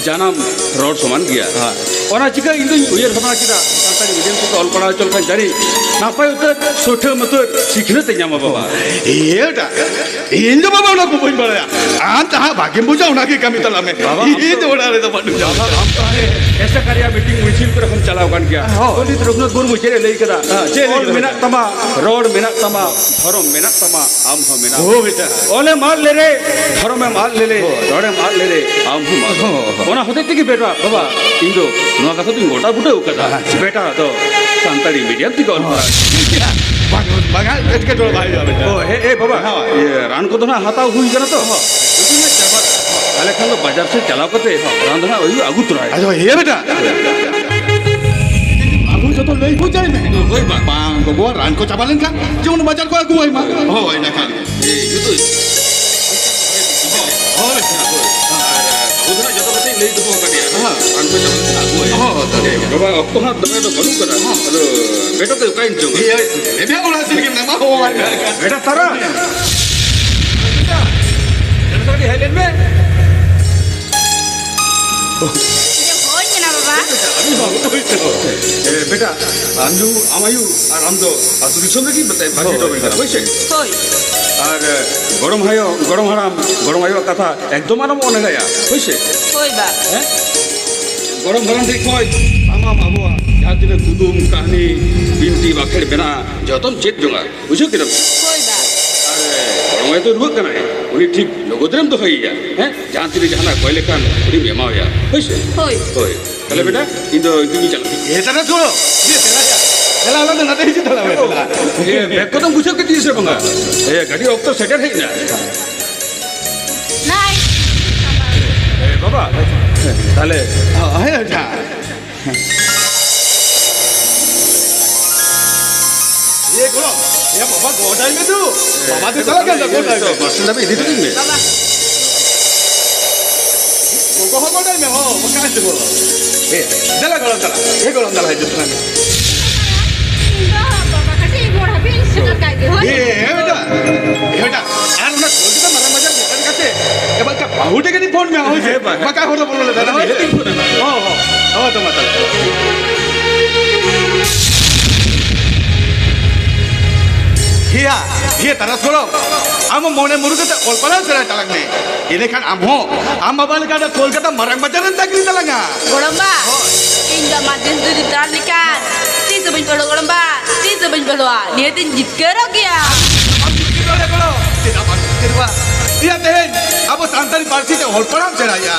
ᱡᱟᱱᱟᱢ ᱨᱚᱲ ᱥᱚᱢᱟᱱ ᱜᱮᱭᱟ᱾" ᱦᱮᱸ᱾ ᱚᱱᱟ ᱪᱤᱠᱟᱹ ᱤᱧ ᱫᱩᱧ ᱩᱭᱦᱟᱹᱨ ᱵᱷᱟᱵᱽᱱᱟ ᱠᱮᱫᱟ, ᱥᱟᱱᱛᱟᱲᱤ ᱢᱤᱰᱤᱭᱟᱢ ᱛᱮᱠᱚ ᱚᱞ ᱯᱟᱲᱦᱟᱣ ᱦᱚᱪᱚ ᱞᱮᱠᱷᱟᱱ ᱡᱟᱹᱱᱤᱡ ᱱᱟᱯᱟᱭ ᱩᱛᱟᱹᱨ ᱥᱩᱴᱷᱟᱹ ᱢᱟᱹᱛᱟᱹᱨ ᱥᱤᱠᱷᱱᱟᱹᱛ ᱮ ᱧᱟᱢᱟ ᱵᱟᱵᱟ᱾ ᱤᱭᱟᱹᱴᱟ, ᱤᱧ ᱫᱚ ᱵᱟᱵᱟ ᱚᱱᱟ ᱠᱚ ᱵᱟᱹᱧ ᱵᱟᱲᱟᱭᱟ᱾ ᱟᱢ ᱡᱟᱦᱟᱸ ᱵᱷᱟᱜᱮᱢ ᱵᱩᱡᱟ ᱚᱱᱟ ᱜᱮ ᱠᱟᱹᱢᱤ ᱛᱟᱞᱟᱝ ᱢᱮ᱾ ᱵᱟᱵᱟ, ᱟᱢ ᱤᱧ ᱫᱚ ᱫᱚ ᱚᱲᱟᱜ ᱨᱮᱫᱚ ᱵᱟᱹᱱᱩᱧᱟ᱾ ᱵᱟᱵᱟ, ᱟᱢ ᱛᱟᱦᱮᱸ ᱮᱥᱮᱠᱟᱨᱤᱭᱟ ᱢᱤᱴᱤᱝ ᱢᱤᱪᱷᱤᱞ ᱠᱚᱨᱮ ᱠᱷᱚᱱ ᱪᱟᱞᱟᱣ ᱠᱟᱱ ᱜᱮᱭᱟ᱾ ᱦᱳᱭ᱾ ᱯᱚᱱᱰᱤᱛ ᱨᱚᱜᱷᱩᱱᱟᱛᱷ ᱢᱩᱨᱢᱩ ᱪᱮᱫ ᱮ ᱞᱟᱹᱭ ᱠᱮᱫᱟ? ᱦᱮᱸ, ᱪᱮᱫ ᱮ ᱞᱟᱹᱭ ᱚᱞ ᱠᱮᱫᱟ? ᱢᱮᱱᱟᱜ ᱛᱟᱢᱟ, ᱨᱚᱲ ᱢᱮᱱᱟᱜ ᱛᱟᱢᱟ, ᱫᱷᱚᱨᱚᱢ ᱢᱮᱱᱟᱜ ᱛᱟᱢᱟ, ᱟᱢ ᱦᱚᱸ ᱢᱮᱱᱟᱢ᱾ ᱦᱳᱭ ᱵᱮᱴᱟ᱾ ᱚᱞᱮᱢ ᱟᱫ ᱞᱮᱨᱮ, ᱫᱷᱚᱨᱚᱢᱮᱢ ᱟᱫ ᱞᱮᱨᱮ, ᱟᱢ ᱦᱚᱸᱢ ᱟᱫᱚᱜ᱾ ᱦᱳᱭ, ᱦᱳᱭ᱾ ᱚᱱᱟ ᱦᱚᱛᱮᱡ ᱛᱮᱜᱮ ᱵᱮᱴᱟ, ᱵᱟᱵᱟ, ᱤᱧ ᱫᱚ ᱱᱚᱣᱟ ᱠᱟᱛᱷᱟ ᱫᱚᱧ ᱜᱚᱴᱟ ᱵᱩᱴᱟᱹ ᱟᱠᱟᱫᱟ᱾ ᱟᱪᱪᱷᱟ᱾ ᱵᱮᱴᱟ ᱫᱚ ᱥᱟᱱᱛᱟᱲᱤ ᱢᱤᱰᱤᱭᱟᱢ ᱛᱮᱜᱮ ᱚᱞ ᱯᱟᱲᱦᱟᱣ᱾ ᱵᱟᱝ, ᱵᱟᱝ, ᱮᱴᱠᱮᱴᱚᱬᱮ ᱵᱟᱭ ᱦᱩᱭᱩᱜᱼᱟ ᱵᱮᱴᱟ᱾ ᱚ, ᱦᱮ, ᱮ, ᱵᱟᱵᱟ, ᱦᱳᱭ᱾ ᱤᱭᱟᱹ, ᱨᱟᱱ ᱠᱚᱫᱚ ᱱᱟᱜ ᱦᱟᱛᱟᱣ ᱦᱩᱭ ᱠᱟᱱᱟ ᱛᱚ? ᱦᱳᱭ᱾ ᱡᱩᱫᱤ ᱱᱟᱜ ᱪᱟᱵᱟᱜ, ᱛᱟᱦᱞᱮ ᱠᱷᱟᱱ ᱫᱚ ᱵᱟᱡᱟᱨ ᱥᱮᱫ ᱪᱟᱞᱟᱣ ᱠᱟᱛᱮ ᱨᱟᱱ ᱫᱚ ᱱᱟᱜ ᱟᱹᱜᱩ, ᱟᱹᱜᱩ ᱛᱚᱨᱟᱭ᱾ ᱟᱫᱚ ᱦᱮᱸ ᱵᱮᱴᱟ, ᱟᱵᱚ ᱡᱚᱛᱚ ᱞᱟᱹᱭ ᱵᱩᱡᱷᱟᱹᱣ ᱢᱮ᱾ ᱦᱳᱭ ᱵᱟ᱾ ᱵᱟᱝ, ᱜᱚᱜᱚᱣᱟᱜ ᱨᱟᱱ ᱠᱚ ᱪᱟᱵᱟ ᱞᱮᱱᱠᱷᱟᱱ ᱡᱮᱢᱚᱱ ᱵᱟᱡᱟᱨ ᱠᱚ ᱟᱹᱜᱩ ᱟᱭ ᱢᱟ᱾ ᱦᱳᱭ, ᱤᱱᱟᱹ ᱠᱷᱟᱱ ᱜᱮ᱾ ᱦᱳᱭ᱾ ᱟᱨ ᱟᱵᱚ ᱫᱚ ᱱᱟᱜ ᱡᱚᱛᱚ ᱠᱟᱛᱷᱟᱧ ᱞᱟᱹᱭ ᱫᱚᱦᱚ ᱟᱠᱟᱫ ᱜᱮᱭᱟ᱾ ᱦᱮᱸ᱾ ᱟᱢ ᱫᱚ ᱡᱟᱦᱟᱸ ᱞᱮᱠᱟ ᱟᱹᱜᱩ ᱟᱭ᱾ ᱦᱚᱸ, ᱦᱚᱸ, ᱦᱚᱸ᱾ ᱵᱟᱵᱟ, ᱚᱠᱛᱚ ᱦᱟᱸᱜ ᱫᱚᱢᱮ ᱫᱚ ᱵᱟᱹᱱᱩᱜ ᱠᱟᱫᱟ᱾ ᱦᱚᱸ᱾ ᱟᱫᱚ ᱵᱮᱴᱟ ᱫᱚ ᱚᱠᱟᱭᱮᱱ ᱪᱚᱝ? ᱤᱭᱟᱹ, ᱵᱮᱵᱮ ᱚᱲᱟᱜ ᱥᱮᱫ ᱜᱮ ᱢᱮᱱᱟᱢᱟ, ᱦᱚᱦᱚ ᱟᱭ ᱢᱮ᱾ ᱵᱮᱴᱟ ᱛᱟᱨᱟ᱾ ᱵᱮᱴᱟ, ᱠᱟᱹᱴᱤᱡ ᱦᱮᱡ ᱞᱮᱱ ᱢᱮ᱾ ᱤᱧ ᱫᱚ ᱦᱚᱦᱚᱧ ᱠᱟᱱᱟ, ᱵᱟᱵᱟ᱾ ᱮ, ᱵᱮᱴᱟ, ᱟᱢ ᱫᱚ, ᱟᱢ ᱟᱭᱩ ᱟᱨ ᱟᱢ ᱫᱚ ᱟᱹᱛᱩ ᱫᱤᱥᱚᱢ ᱨᱮᱜᱮ ᱵᱟᱹᱜᱤ ᱦᱚᱴᱚ ᱠᱟᱹᱧ ᱠᱟᱱᱟ, ᱦᱳᱭ ᱥᱮ? ᱦᱳᱭ᱾ ᱟᱨ, ᱮ, ᱜᱚᱲᱚᱢ ᱟᱭᱳ, ᱜᱚᱲᱚᱢ ᱦᱟᱲᱟᱢ, ᱜᱚᱲᱚᱢ ᱟᱭᱳᱣᱟᱜ ᱠᱟᱛᱷᱟ ᱮᱠᱫᱚᱢ ᱟᱞᱚᱢ ᱚᱱᱮᱲᱟᱭᱟ, ᱦᱳᱭ ᱥᱮ? ᱦᱳᱭ, ᱵᱟ᱾ ᱦᱮᱸ? ᱜᱚᱲᱚᱢ ᱦᱟᱲᱟᱢ ᱴᱷᱮᱱ ᱠᱷᱚᱱ ᱥᱟᱱᱟᱢ ᱟᱵᱚᱣᱟᱜ ᱡᱟᱦᱟᱸ ᱛᱤᱱᱟᱹᱜ ᱠᱩᱫᱩᱢ, ᱠᱟᱹᱦᱱᱤ, ᱵᱤᱱᱛᱤ, ᱵᱟᱠᱷᱮᱲ ᱢᱮᱱᱟᱜᱼᱟ, ᱡᱚᱛᱚᱢ ᱪᱮᱫ ᱡᱚᱝᱟ, ᱵᱩᱡᱷᱟᱹᱣ ᱠᱮᱫᱟᱢ? ᱦᱳᱭ, ᱵᱟ᱾ ᱟᱨ, ᱮ, ᱜᱚᱲᱚᱢ ᱱᱚᱜᱼᱚᱭ ᱛᱚ ᱨᱩᱣᱟᱹᱜ ᱠᱟᱱᱟᱭ, ᱩᱱᱤ ᱴᱷᱤᱠ ᱞᱚᱜᱚᱫ ᱨᱮᱢ ᱫᱚᱦᱚᱭᱮᱭᱟ, ᱦᱮᱸ? ᱡᱟᱦᱟᱸ ᱛᱤᱨᱮ ᱡᱟᱦᱟᱱᱟᱜ ᱠᱚᱭ ᱞᱮᱠᱷᱟᱱ ᱩᱱᱤᱢ ᱮᱢᱟᱣᱟᱭᱟ, ᱦᱳᱭ ᱥᱮ? ᱦᱳᱭ᱾ ᱦᱳᱭ᱾ ᱛᱟᱦᱞᱮ ᱵᱮᱴᱟ, ᱤᱧ ᱫᱚ ᱤᱧ ᱪᱟᱞᱟᱜ ᱠᱟᱱᱟ᱾ ᱮ ᱫᱟᱫᱟ ᱜᱚᱲᱚ, ᱤᱭᱟᱹ, ᱫᱮᱞᱟ ᱭᱟ᱾ ᱫᱮᱞᱟ, ᱟᱞᱟᱝ ᱫᱚ ᱱᱚᱛᱮ ᱦᱤᱡᱩᱜ ᱛᱟᱞᱟᱝ ᱢᱮ, ᱫᱮᱞᱟ᱾ ᱮ, ᱵᱮᱜᱽ ᱠᱚᱫᱚᱢ ᱵᱩᱡᱷᱟᱹᱣ ᱠᱮᱫ ᱛᱤᱧᱟ ᱥᱮ ᱵᱟᱝᱟ? ᱮ, ᱜᱟᱹᱰᱤ ᱚᱠᱛᱚ ᱥᱮᱴᱮᱨ ᱦᱮᱡ ᱮᱱᱟ᱾ ᱱᱟᱭ᱾ ᱮ, ᱵᱟᱵᱟ, ᱛᱟᱦᱞᱮ᱾ ᱚ, ᱦᱮᱸ, ᱟᱪᱪᱷᱟ᱾ ᱮ ᱜᱚᱲᱚᱢ, ᱮ ᱵᱟᱵᱟ, ᱜᱚᱰᱟᱭ ᱢᱮ ᱫᱩ᱾ ᱵᱟᱵᱟ ᱫᱚ ᱪᱟᱞᱟᱜ ᱠᱟᱱ ᱫᱚ, ᱜᱚᱰᱟᱭ ᱢᱮ᱾ ᱢᱟᱥᱴᱟᱨ ᱫᱷᱟᱹᱵᱤᱡ ᱤᱫᱤ ᱦᱚᱴᱚ ᱠᱟᱹᱧ ᱢᱮ᱾ ᱵᱟᱵᱟ᱾ ᱜᱚᱜᱚ ᱦᱚᱸ ᱜᱚᱰᱟᱭ ᱢᱮ, ᱦᱚᱸ, ᱵᱟᱠᱷᱟᱱ ᱫᱚ᱾ ᱮ, ᱫᱮᱞᱟ ᱜᱚᱲᱚᱢ ᱪᱟᱞᱟᱜ᱾ ᱮ ᱜᱚᱲᱚᱢ ᱪᱟᱞᱟᱜ ᱦᱤᱡᱩᱜ ᱠᱟᱱᱟ᱾ ᱤᱧ ᱫᱚ ᱵᱟᱵᱟ ᱠᱟᱹᱴᱤᱡ ᱢᱚᱲ ᱦᱟᱹᱵᱤᱡ ᱤᱧ ᱥᱮᱴᱮᱨ ᱠᱟᱭ ᱜᱮ, ᱦᱳᱭ᱾ ᱮ, ᱮ, ᱵᱮᱴᱟ, ᱮ, ᱵᱮᱴᱟ, ᱟᱨ ᱚᱱᱟ ᱠᱳᱞᱠᱟᱛᱟ ᱢᱟᱨᱟᱝ ᱵᱟᱡᱟᱨ ᱥᱮᱴᱮᱨ ᱠᱟᱛᱮ, ᱮ, ᱵᱟᱠᱷᱟᱱ ᱵᱟᱹᱦᱩ ᱴᱷᱮᱱ ᱜᱮᱧ ᱯᱷᱳᱱ ᱢᱮᱭᱟ, ᱦᱳᱭ ᱥᱮ? ᱦᱮᱸ, ᱵᱟ᱾ ᱵᱟᱠᱷᱟᱱ ᱦᱚᱲ ᱫᱚ ᱵᱚᱞᱚ ᱞᱮᱫᱟ, ᱦᱳᱭ᱾ ᱦᱮᱸ, ᱦᱮᱸ, ᱛᱚ ᱢᱟ ᱛᱟᱦᱞᱮ᱾ ᱦᱮᱭᱟ, ᱦᱮ ᱛᱟᱨᱟᱥ ᱜᱚᱲᱚᱢ, ᱟᱢ ᱦᱚᱸ ᱢᱚᱱᱮ ᱢᱩᱨᱩ ᱠᱟᱛᱮ ᱚᱞ ᱯᱟᱲᱦᱟᱣ ᱥᱮᱬᱟᱭ ᱛᱟᱞᱟᱝ ᱢᱮ᱾ ᱤᱱᱟᱹᱠᱷᱟᱱ ᱟᱢ ᱦᱚᱸ ᱟᱢ ᱵᱟᱵᱟ ᱞᱮᱠᱟ ᱫᱚ ᱠᱳᱞᱠᱟᱛᱟ ᱢᱟᱨᱟᱝ ᱵᱟᱡᱟᱨ ᱨᱮᱢ ᱪᱟᱹᱠᱨᱤ ᱛᱟᱞᱟᱝᱟ᱾ ᱜᱚᱲᱚᱢ ᱵᱟ, ᱦᱳᱭ᱾ ᱤᱧ ᱫᱚ ᱟᱢᱟᱜ ᱫᱤᱱ ᱫᱩᱨᱤᱵ ᱫᱟᱬᱟᱱ ᱞᱮᱠᱟ ᱛᱤᱥ ᱦᱚᱸ ᱵᱟᱹᱧ ᱵᱚᱞᱚᱜ ᱜᱚᱲᱚᱢ ᱵᱟ, ᱛᱤᱥ ᱦᱚᱸ ᱵᱟᱹᱧ ᱵᱚᱞᱚᱜᱼᱟ᱾ ᱱᱤᱭᱟᱹ ᱫᱤᱱ ᱡᱤᱛᱠᱟᱹᱨᱚᱜ ᱜᱮᱭᱟ᱾ ᱟᱢ ᱡᱤᱛᱠᱟᱹᱨᱚᱜ ᱜᱮᱭᱟ ᱜᱚᱲᱚᱢ, ᱪᱮᱫᱟᱜ ᱵᱟᱢ ᱡᱤᱛᱠᱟᱹᱨᱚᱜᱼᱟ? ᱤᱭᱟᱹ, ᱛᱮᱦᱮᱧ ᱟᱵᱚ ᱥᱟᱱᱛᱟᱲᱤ ᱯᱟᱹᱨᱥᱤ ᱛᱮ ᱚᱞ ᱯᱟᱲᱦᱟᱣ ᱥᱮᱬᱟᱭᱟ᱾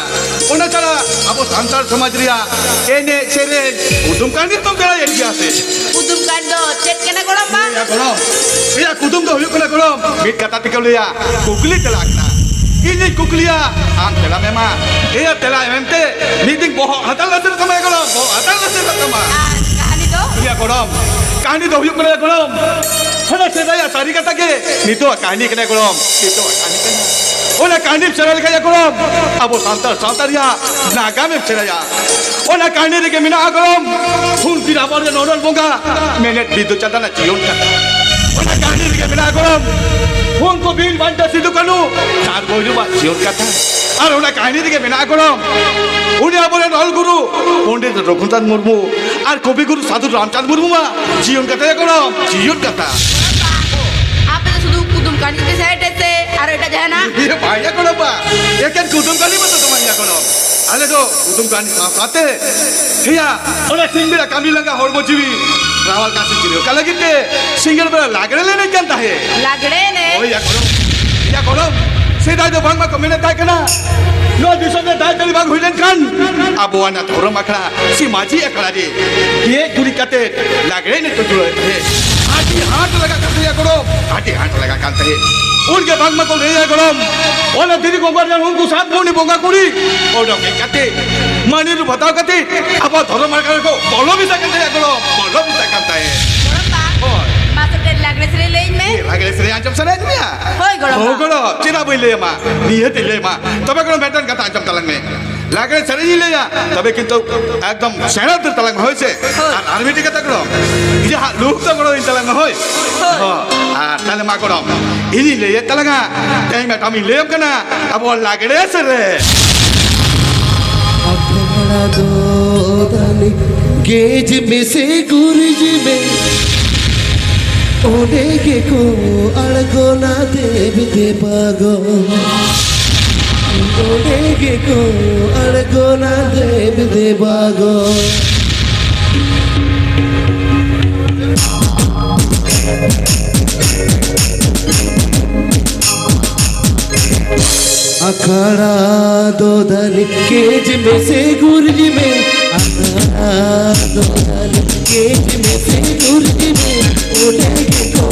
ᱚᱱᱟ ᱪᱷᱟᱲᱟ ᱟᱵᱚ ᱥᱟᱱᱛᱟᱲ ᱥᱚᱢᱟᱡᱽ ᱨᱮᱭᱟᱜ ᱮᱱᱮᱡ ᱥᱮᱨᱮᱧ, ᱠᱩᱫᱩᱢ ᱠᱟᱹᱦᱱᱤ ᱫᱚᱢ ᱵᱟᱲᱟᱭᱮᱫ ᱜᱮᱭᱟ ᱥᱮ? ᱠᱩᱫᱩᱢ ᱠᱟᱹᱦᱱᱤ ᱫᱚ ᱪᱮᱫ ᱠᱟᱱᱟ ᱜᱚᱲᱚᱢ ᱵᱟ? ᱮᱭᱟ ᱜᱚᱲᱚᱢ, ᱮᱭᱟ ᱠᱩᱫᱩᱢ ᱫᱚ ᱦᱩᱭᱩᱜ ᱠᱟᱱᱟ ᱜᱚᱲᱚᱢ, ᱢᱤᱫ ᱠᱟᱛᱷᱟ ᱛᱮᱠᱚ ᱞᱟᱹᱭᱟ ᱠᱩᱠᱞᱤ ᱛᱮᱞᱟ ᱠᱟᱱᱟ᱾ ᱤᱧᱤᱧ ᱠᱩᱠᱞᱤᱭᱟ, ᱟᱢ ᱛᱮᱞᱟᱢ ᱮᱢᱟ᱾ ᱮᱭᱟ ᱛᱮᱞᱟ ᱮᱢ ᱮᱢ ᱛᱮ ᱢᱤᱫ ᱫᱤᱱ ᱵᱚᱦᱚᱜ ᱦᱟᱛᱟᱞ ᱞᱟᱥᱮᱨ ᱛᱟᱢᱟ ᱜᱚᱲᱚᱢ, ᱵᱚᱦᱚᱜ ᱦᱟᱛᱟᱞ ᱞᱟᱥᱮᱨ ᱛᱟᱢᱟ᱾ ᱟᱨ ᱠᱟᱹᱦᱱᱤ ᱫᱚ? ᱮᱭᱟ ᱜᱚᱲᱚᱢ, ᱠᱟᱹᱦᱱᱤ ᱫᱚ ᱦᱩᱭᱩᱜ ᱠᱟᱱᱟ ᱜᱚᱲᱚᱢ, ᱦᱟᱱᱟ ᱥᱮᱫᱟᱭᱟᱜ ᱥᱟᱹᱨᱤ ᱠᱟᱛᱷᱟ ᱜᱮ ᱱᱤᱛᱚᱜ ᱠᱟᱹᱦᱱᱤ ᱠᱟᱱᱟ ᱜᱚᱲᱚᱢ, ᱱᱤᱛᱚᱜ ᱠᱟᱹᱦᱱᱤ ᱠᱟᱱᱟ᱾ ᱚᱱᱟ ᱠᱟᱹᱦᱱᱤᱢ ᱥᱮᱬᱟ ᱞᱮᱠᱷᱟᱡ ᱜᱚᱲᱚᱢ, ᱟᱵᱚ ᱥᱟᱱᱛᱟᱲ ᱥᱟᱶᱛᱟ ᱨᱮᱭᱟᱜ ᱱᱟᱜᱟᱢᱮᱢ ᱥᱮᱬᱟᱭᱟ᱾ ᱚᱱᱟ ᱠᱟᱹᱦᱱᱤ ᱨᱮᱜᱮ ᱢᱮᱱᱟᱜᱼᱟ ᱜᱚᱲᱚᱢ, ᱦᱩᱞ ᱵᱤᱨ ᱟᱵᱚᱨᱮᱱ ᱚᱱᱚᱞ ᱵᱚᱸᱜᱟ ᱢᱮᱱᱮᱫ ᱵᱤᱫᱩ ᱪᱟᱸᱫᱟᱱᱟᱜ ᱡᱤᱭᱚᱱ ᱠᱟᱛᱷᱟ᱾ ᱚᱱᱟ ᱠᱟᱹᱦᱱᱤ ᱨᱮᱜᱮ ᱢᱮᱱᱟᱜᱼᱟ ᱜᱚᱲᱚᱢ, ᱩᱱᱠᱩ ᱵᱤᱨ ᱵᱟᱱᱴᱟ ᱥᱤᱫᱩ ᱠᱟᱹᱱᱩ ᱪᱟᱸᱫ ᱵᱷᱳᱭᱨᱳᱵᱟᱜ ᱡᱤᱭᱚᱱ ᱠᱟᱛᱷᱟ᱾ ᱟᱨ ᱚᱱᱟ ᱠᱟᱹᱦᱱᱤ ᱨᱮᱜᱮ ᱢᱮᱱᱟᱜᱼᱟ ᱜᱚᱲᱚᱢ, ᱩᱱᱤ ᱟᱵᱚᱨᱮᱱ ᱚᱞ ᱜᱩᱨᱩ ᱯᱚᱱᱰᱤᱛ ᱨᱚᱜᱷᱩᱱᱟᱛᱷ ᱢᱩᱨᱢᱩ ᱟᱨ ᱠᱚᱵᱤ ᱜᱩᱨᱩ ᱥᱟᱫᱷᱩ ᱨᱟᱢᱪᱟᱸᱫᱽ ᱢᱩᱨᱢᱩᱣᱟᱜ ᱡᱤᱭᱚᱱ ᱠᱟᱛᱷᱟ ᱭᱟ ᱜᱚᱲᱚᱢ, ᱡᱤᱭᱚᱱ ᱠᱟᱛᱷᱟ᱾ ᱟᱯᱮ ᱫᱚ ᱥᱩᱫᱷᱩ ᱠᱩᱫᱩᱢ ᱠᱟᱹᱦᱱᱤ ᱯᱮ ᱥᱮᱬᱟᱭ ᱛᱮ ᱥᱮ ᱟᱨᱚ ᱮᱴᱟᱜ ᱡᱟᱦᱟᱱᱟᱜ? ᱤᱭᱟᱹ ᱵᱟᱝ ᱭᱟ ᱜᱚᱲᱚᱢ ᱵᱟ, ᱮᱠᱮᱱ ᱠᱩᱫᱩᱢ ᱠᱟᱹᱦᱱᱤ ᱢᱚᱛᱚ ᱫᱚ ᱵᱟᱝ ᱭᱟ ᱜᱚᱲᱚᱢ᱾ ᱟᱞᱮ ᱫᱚ ᱠᱩᱫᱩᱢ ᱠᱟᱹᱦᱱᱤ ᱥᱟᱶ ᱥᱟᱶᱛᱮ, ᱦᱮᱭᱟ, ᱚᱱᱟ ᱥᱤᱧ ᱵᱮᱲᱟ ᱠᱟᱹᱢᱤ ᱞᱟᱸᱜᱟ ᱦᱚᱲᱢᱚ ᱡᱤᱣᱤ ᱨᱟᱣᱟᱞ ᱠᱟᱥᱤ ᱡᱤᱨᱟᱹᱣ ᱠᱟᱜ ᱞᱟᱹᱜᱤᱫ ᱛᱮ ᱥᱤᱸᱜᱟᱹᱲ ᱵᱮᱲᱟ ᱞᱟᱜᱽᱲᱮ ᱞᱮ ᱮᱱᱮᱡ ᱠᱟᱱ ᱛᱟᱦᱮᱸ᱾ ᱞᱟᱜᱽᱲᱮ ᱮᱱᱮᱡ? ᱦᱳᱭ ᱭᱟ ᱜᱚᱲᱚᱢ᱾ ᱭᱟ ᱜᱚᱲᱚᱢ, ᱥᱮᱫᱟᱭ ᱫᱚ ᱵᱟᱝᱢᱟ ᱠᱚ ᱢᱮᱱᱮᱫ ᱛᱟᱦᱮᱸ ᱠᱟᱱᱟ, ᱱᱚᱣᱟ ᱫᱤᱥᱚᱢ ᱨᱮ ᱫᱟᱜ ᱡᱟᱹᱲᱤ ᱵᱟᱝ ᱦᱩᱭ ᱞᱮᱱᱠᱷᱟᱱ ᱟᱵᱚᱣᱟᱜ ᱚᱱᱟ ᱫᱷᱚᱨᱚᱢ ᱟᱠᱷᱲᱟ ᱥᱮ ᱢᱟᱹᱡᱷᱤ ᱟᱠᱷᱲᱟ ᱨᱮ ᱜᱮᱡ ᱜᱩᱨᱤᱡ ᱠᱟᱛᱮ ᱞᱟᱜᱽᱲᱮ ᱮᱱᱮᱡ ᱠᱚ ᱡᱩᱲᱟᱹᱣᱮᱫ ᱛᱟᱦᱮᱸᱫ᱾ ᱟᱹᱰᱤ ᱦᱟᱴ ᱞᱟᱜᱟᱜ ᱠᱟᱱ ᱛᱟᱦᱮᱸᱫ ᱜᱚᱲᱚᱢ, ᱟᱹᱰᱤ ᱦᱟᱴ ᱞᱟᱜᱟᱜ ᱠᱟᱱ ᱛᱟᱦᱮᱸᱫ᱾ ᱩᱱᱜᱮ ᱵᱟᱝᱢᱟ ᱠᱚ ᱞᱟᱹᱭᱟ ᱜᱚᱲᱚᱢ, ᱚᱱᱟ ᱫᱤᱫᱤ ᱜᱚᱸᱜᱟ ᱨᱮᱱ ᱩᱱᱠᱩ ᱥᱟᱛ ᱵᱩᱱᱤ ᱵᱚᱸᱜᱟ ᱠᱩᱲᱤ ᱚᱰᱚᱠ ᱦᱮᱡ ᱠᱟᱛᱮ ᱢᱟᱹᱱᱤ ᱨᱩᱯ ᱦᱟᱛᱟᱣ ᱠᱟᱛᱮ ᱟᱵᱚᱣᱟᱜ ᱫᱷᱚᱨᱚᱢ ᱟᱠᱷᱲᱟ ᱨᱮᱠᱚ ᱵᱚᱞᱚ ᱢᱮᱥᱟᱜ ᱠᱟᱱ ᱛᱟᱦᱮᱸᱫ ᱜᱚᱲᱚᱢ, ᱵᱚᱞᱚ ᱢᱮᱥᱟᱜ ᱠᱟᱱ ᱛᱟᱦᱮᱸᱫ᱾ ᱜᱚᱲᱚᱢ ᱵᱟ, ᱦᱳᱭ᱾ ᱢᱟᱥᱮ ᱠᱟᱹᱡ ᱞᱟᱜᱽᱲᱮ ᱥᱮᱨᱮᱧ ᱞᱟᱹᱭᱟᱹᱧ ᱢᱮ᱾ ᱪᱮᱫ ᱞᱟᱜᱽᱲᱮ ᱥᱮᱨᱮᱧ ᱟᱸᱡᱚᱢ ᱥᱟᱱᱟᱭᱮᱫ ᱢᱮᱭᱟ? ᱦᱳᱭ ᱜᱚᱲᱚᱢ ᱦᱳᱭ ᱵᱟ᱾ ᱜᱚᱲᱚᱢ, ᱪᱮᱫᱟᱜ ᱵᱟᱹᱧ ᱞᱟᱹᱭᱟᱢᱟ? ᱱᱤᱦᱟᱹᱛ ᱤᱧ ᱞᱟᱹᱭᱟᱢᱟ᱾ ᱛᱚᱵᱮ ᱜᱚᱲᱚᱢ, ᱢᱤᱫᱴᱟᱝ ᱠᱟᱛᱷᱟ ᱟᱸᱡᱚᱢ ᱛᱟᱞᱟᱝ ᱢᱮ᱾ ᱞᱟᱜᱽᱲᱮ ᱥᱮᱨᱮᱧ ᱤᱧ ᱞᱟᱹᱭᱟ, ᱛᱚᱵᱮ ᱠᱤᱱᱛᱩ ᱮᱠᱫᱚᱢ ᱥᱮᱬᱟ ᱩᱛᱟᱹᱨ ᱛᱟᱞᱟᱝ ᱢᱮ, ᱦᱳᱭ ᱥᱮ? ᱦᱳᱭ᱾ ᱟᱨ, ᱟᱨ ᱢᱤᱫᱴᱮᱡ ᱠᱟᱛᱷᱟ ᱜᱚᱲᱚᱢ, ᱤᱧᱟᱹᱜ ᱦᱟᱸᱜ ᱞᱩᱦᱩᱠ ᱫᱚ ᱜᱚᱲᱚ ᱤᱧ ᱛᱟᱞᱟᱝ ᱢᱮ, ᱦᱳᱭ? ᱦᱳᱭ᱾ ᱦᱚᱸ᱾ ᱟᱨ ᱛᱟᱦᱞᱮ ᱢᱟ ᱜᱚᱲᱚᱢ, ᱤᱧᱤᱧ ᱞᱟᱹᱭᱮᱫ ᱛᱟᱞᱟᱝᱟ, ᱛᱮᱦᱮᱧ ᱢᱤᱫᱴᱟᱝ ᱤᱧ ᱞᱟᱹᱭᱟᱢ ᱠᱟᱱᱟ, ᱟᱵᱚ ᱞᱟᱜᱽᱲᱮ ᱥᱮᱨᱮᱧ᱾ ᱟᱠᱷᱲᱟ ᱫᱚ ᱫᱟᱹᱞᱤ ᱜᱮᱡ ᱢᱮᱥᱮ ᱜᱩᱨᱤᱡ ᱢᱮ, ᱚᱸᱰᱮ ᱜᱮᱠᱚ ᱟᱬᱜᱚᱱᱟ ᱫᱮᱵ ᱫᱮᱵᱟᱜᱚ᱾ ᱚᱸᱰᱮ ᱜᱮᱠᱚ ᱟᱬᱜᱚᱱᱟ ᱫᱮᱵ ᱫᱮᱵᱟᱜᱚ᱾ ᱟᱠᱷᱲᱟ ᱫᱚ ᱫᱟᱹᱞᱤ ᱜᱮᱡ ᱢᱮᱥᱮ ᱜᱩᱨᱤᱡ ᱢᱮ᱾ ᱟᱠᱷᱲᱟ ᱫᱚ ᱫᱟᱹᱞᱤ ᱜᱮᱡ ᱢᱮᱥᱮ ᱜᱩᱨᱤᱡ ᱢᱮ᱾ ᱚᱸᱰᱮ ᱜᱮᱠᱚ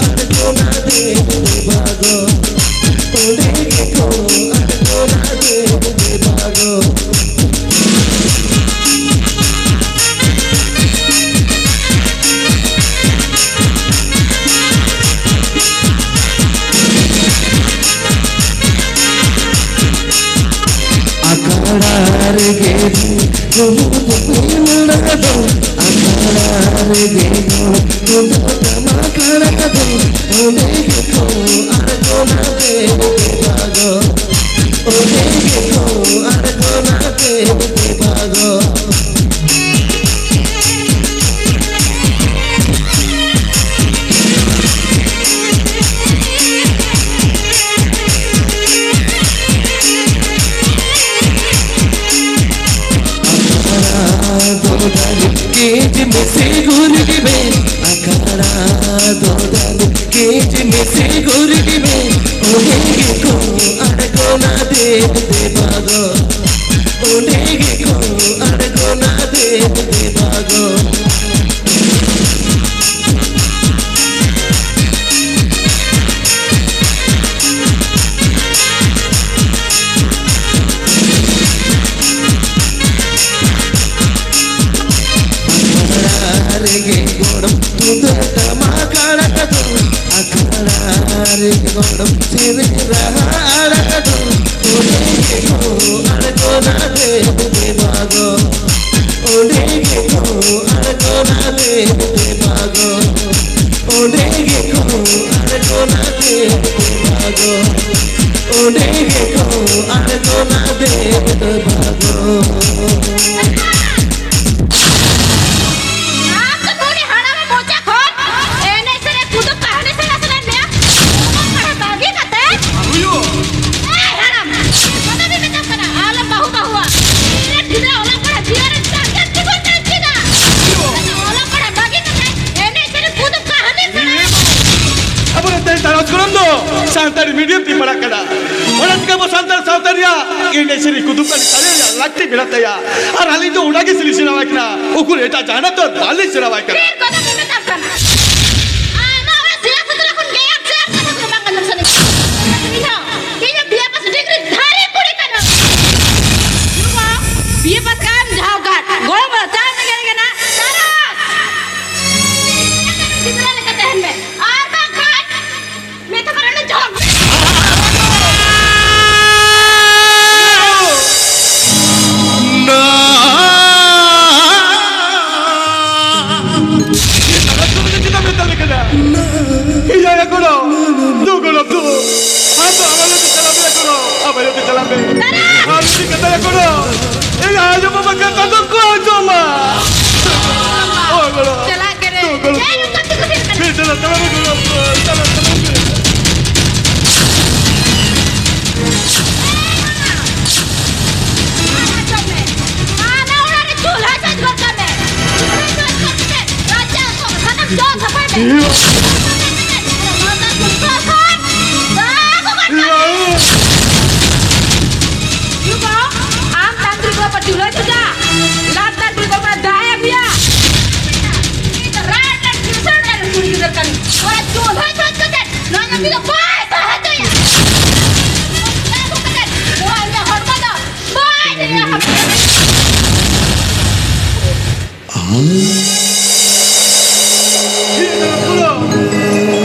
ᱟᱬᱜᱚᱱᱟ ᱫᱮᱵ ᱫᱮᱵᱟᱜᱚ᱾ ᱚᱸᱰᱮ ᱜᱮᱠᱚ ᱟᱬᱜᱚᱱᱟ ᱫᱮᱵ ᱫᱮᱵᱟᱜᱚ᱾ ᱟᱠᱷᱲᱟ ᱨᱮᱜᱮ ᱜᱩᱨᱩ ᱫᱚ ᱢᱮᱱᱟᱜ ᱫᱚ, ᱟᱠᱷᱲᱟ ᱨᱮᱜᱮ ᱜᱩᱨᱩ ᱫᱚ ᱴᱟᱢᱟᱠ ᱨᱟᱲᱟ ᱫᱚ, ᱚᱸᱰᱮ ᱜᱮᱠᱚ ᱟᱬᱜᱚᱱᱟ ᱫᱮᱵ ᱫᱮᱵᱟᱜᱚ᱾ ᱚᱸᱰᱮ ᱜᱮᱠᱚ ᱟᱬᱜᱚᱱᱟ ᱫᱮᱵ ᱫᱮᱵᱟᱜᱚ᱾ ᱟᱠᱷᱲᱟ ᱫᱚ ᱫᱟᱹᱞᱤ ᱜᱮᱡ ᱢᱮᱥᱮ ᱜᱩᱨᱤᱡ ᱢᱮ᱾ ᱟᱠᱷᱲᱟ ᱫᱚ ᱫᱟᱹᱞᱤ ᱜᱮᱡ ᱢᱮᱥᱮ ᱜᱩᱨᱤᱡ ᱢᱮ᱾ ᱚᱸᱰᱮ ᱜᱮᱠᱚ ᱟᱬᱜᱚᱱᱟ ᱫᱮᱵ ᱫᱮᱵᱟ ᱫᱚ᱾ ᱚᱸᱰᱮ ᱜᱮᱠᱚ ᱟᱬᱜᱚᱱᱟ ᱫᱮᱵ ᱫᱮᱵᱟ ᱫᱚ᱾ ᱟᱠᱷᱲᱟ ᱨᱮᱜᱮ ᱜᱚᱲᱚᱢ ᱛᱩᱢᱫᱟᱜ ᱴᱟᱢᱟᱠ ᱟᱲᱟᱜ ᱫᱚ᱾ ᱟᱠᱷᱲᱟ ᱨᱮᱜᱮ ᱜᱚᱲᱚᱢ ᱥᱮᱨᱮᱧ ᱨᱟᱦᱟ ᱟᱲᱟᱜ ᱫᱚ᱾ ᱚᱸᱰᱮ ᱜᱮᱠᱚ ᱟᱬᱜᱚᱱᱟ ᱫᱮᱵ ᱫᱮᱵᱟ ᱫᱚ᱾ ᱚᱸᱰᱮ ᱜᱮᱠᱚ ᱟᱬᱜᱚᱱᱟ ᱫᱮᱵ ᱫᱮᱵᱟ ᱫᱚ᱾ ᱚᱸᱰᱮ ᱜᱮᱠᱚ ᱟᱬᱜᱚᱱᱟ ᱫᱮᱵ ᱫᱮᱵᱟ ᱫᱚ᱾ ᱚᱸᱰᱮ ᱜᱮᱠᱚ ᱟᱬᱜᱚᱱᱟ ᱫᱮᱵ ᱫᱮᱵᱟ ᱫᱚ᱾ ᱟᱢ ᱫᱚ ᱱᱩᱭ ᱦᱟᱲᱟᱢ ᱢᱚᱪᱟ ᱠᱷᱚᱱ ᱮᱱᱮᱡ ᱥᱮᱨᱮᱧ ᱠᱩᱫᱩᱢ ᱠᱟᱹᱦᱱᱤ ᱥᱮᱬᱟ ᱥᱟᱱᱟᱭᱮᱫ ᱢᱮᱭᱟ? ᱚᱞᱚᱜ ᱯᱟᱲᱦᱟᱜ ᱵᱟᱹᱜᱤ ᱠᱟᱛᱮ? ᱮᱭ ᱦᱟᱲᱟᱢ, ᱚᱱᱟ ᱜᱮ ᱢᱮᱛᱟᱢ ᱠᱟᱱᱟ, ᱟᱞᱚᱢ ᱵᱟᱹᱦᱩ ᱵᱟᱹᱦᱩᱣᱟ᱾ ᱤᱧ ᱨᱮᱱ ᱜᱤᱫᱽᱨᱟᱹ ᱚᱞᱚᱜ ᱯᱟᱲᱦᱟᱜ ᱡᱤᱭᱚᱱ ᱨᱮ target ᱛᱮᱠᱚ ᱪᱮᱫ ᱪᱮᱫᱟ᱾ ᱚᱞᱚᱜ ᱯᱟᱲᱦᱟᱜ ᱵᱟᱹᱜᱤ ᱠᱟᱛᱮ ᱮᱱᱮᱡ ᱥᱮᱨᱮᱧ ᱠᱩᱫᱩᱢ ᱠᱟᱹᱦᱱᱤ ᱥᱮᱬᱟ᱾ ᱟᱵᱚᱨᱮᱱ ᱛᱮᱦᱮᱧ ᱫᱟᱨᱟᱡᱽ ᱜᱚᱲᱚᱢ ᱫᱚ ᱥᱟᱱᱛᱟᱲᱤ medium ᱛᱮ ᱯᱟᱲᱦᱟᱜ ᱠᱟᱱᱟ᱾ ᱚᱱᱟ ᱪᱤᱠᱟᱹ ᱟᱵᱚ ᱥᱟᱱᱛᱟᱲ ᱥᱟᱶᱛᱟ ᱨᱮᱭᱟᱜ ᱮᱱᱮᱡ ᱥᱮᱨᱮᱧ ᱠᱩᱫᱩᱢ ᱠᱟᱹᱦᱱᱤ ᱥᱟᱹᱨᱤ ᱨᱮᱭᱟᱜ ᱞᱟᱹᱠᱛᱤ ᱢᱮᱱᱟᱜ ᱛᱟᱭᱟ᱾ ᱟᱨ ᱟᱹᱞᱤᱧ ᱫᱚ ᱚᱱᱟ ᱜᱮ ᱥᱮᱨᱮᱧ ᱥᱮᱬᱟᱣᱟᱭ ᱠᱟᱱᱟ, ᱩᱠᱩᱨ ᱮᱴᱟᱜ ᱡᱟᱦᱟᱱᱟᱜ ᱫᱚ ᱵᱟᱹᱞᱤᱧ ᱥᱮᱬᱟᱣᱟᱭ ᱠᱟᱱᱟ᱾ ᱰᱷᱮᱨ ᱠᱟᱛᱷᱟ ᱯᱮ ᱢᱮᱛᱟᱢ ᱠᱟᱱᱟ᱾ ᱟᱢᱟᱜ ᱚᱲᱟᱜ ᱥᱮᱭᱟ ᱥᱩᱛᱨᱟ ᱠᱷᱚᱱ ᱜᱮᱭᱟᱱ ᱥᱮᱭᱟᱱ ᱠᱟᱛᱷᱟ ᱠᱚᱫᱚ ᱵᱟᱝ ᱟᱸᱡᱚᱢ ᱥᱟᱱᱟᱧ ᱠᱟᱱᱟ᱾ ᱤᱧ ᱦᱚᱸ, ᱤᱧ ᱦᱚᱸ B A pass degree ᱫᱷᱟᱨᱤ ᱠᱩᱲᱤ ᱠᱟᱱᱟ᱾ ᱱᱚᱣᱟ B A pass ᱠᱟᱱ ᱡᱟᱦᱟᱸ ᱜᱟᱱ ᱜᱚᱲᱚ ᱵᱟᱲᱟ ᱪᱟᱞ ᱛᱮᱜᱮ ᱠᱟᱱᱟ᱾ ᱛᱟᱨᱟᱥ! ᱜᱤᱫᱽᱨᱟᱹ ᱞᱮᱠᱟ ᱛᱟᱦᱮᱱ ᱢᱮ᱾ ᱟᱨ ᱵᱟᱝᱠᱷᱟᱱ ᱢᱮᱛᱟ ᱠᱚ ᱨᱮᱱ ᱡᱚᱢ᱾ ᱪᱮᱫᱟᱜ ᱮᱢ ᱫᱟᱞᱮ ᱠᱟᱱᱟ? ᱤᱧ ᱟᱭᱟ ᱜᱚᱲᱚ, ᱫᱩ ᱜᱚᱲᱚ, ᱫᱩ᱾ ᱟᱢ ᱫᱚ ᱟᱢ ᱟᱭᱳ ᱴᱷᱮᱱ ᱪᱟᱞᱟᱜ ᱢᱮ ᱜᱚᱲᱚ, ᱟᱢ ᱟᱭᱳ ᱴᱷᱮᱱ ᱪᱟᱞᱟᱜ ᱢᱮ᱾ ᱟᱢ ᱡᱩᱫᱤ ᱠᱟᱛᱷᱟᱭᱟ ᱜᱚᱲᱚ, ᱤᱧ ᱟᱭᱳ ᱵᱟᱵᱟ ᱠᱟᱛᱷᱟ ᱫᱚ ᱠᱚ ᱟᱸᱡᱚᱢᱟ᱾ ᱚ ᱜᱚᱲᱚ᱾ ᱪᱟᱞᱟᱜ ᱜᱮ ᱨᱮ᱾ ᱫᱩ ᱜᱚᱲᱚ᱾ ᱪᱮᱫ ᱮᱢ ᱠᱟᱹᱢᱤ ᱠᱟᱱᱟ? ᱪᱟᱞᱟᱜ ᱢᱮ ᱜᱚᱲᱚ, ᱪᱟᱞᱟᱜ ᱢᱮ᱾ ᱦᱟᱱᱟ ᱚᱲᱟᱜ ᱨᱮ ᱪᱩᱞᱦᱟᱹ ᱪᱟᱥ ᱜᱚᱫ ᱠᱟᱜ ᱢᱮ᱾ ᱪᱩᱞᱦᱟᱹ ᱪᱟᱥ ᱜᱚᱫ ᱠᱟᱛᱮ ᱨᱟᱪᱟ ᱠᱚ ᱥᱟᱱᱟᱢ ᱡᱚᱜ ᱥᱟᱯᱷᱟᱭ ᱢᱮ᱾ ᱫᱟᱜ ᱠᱚ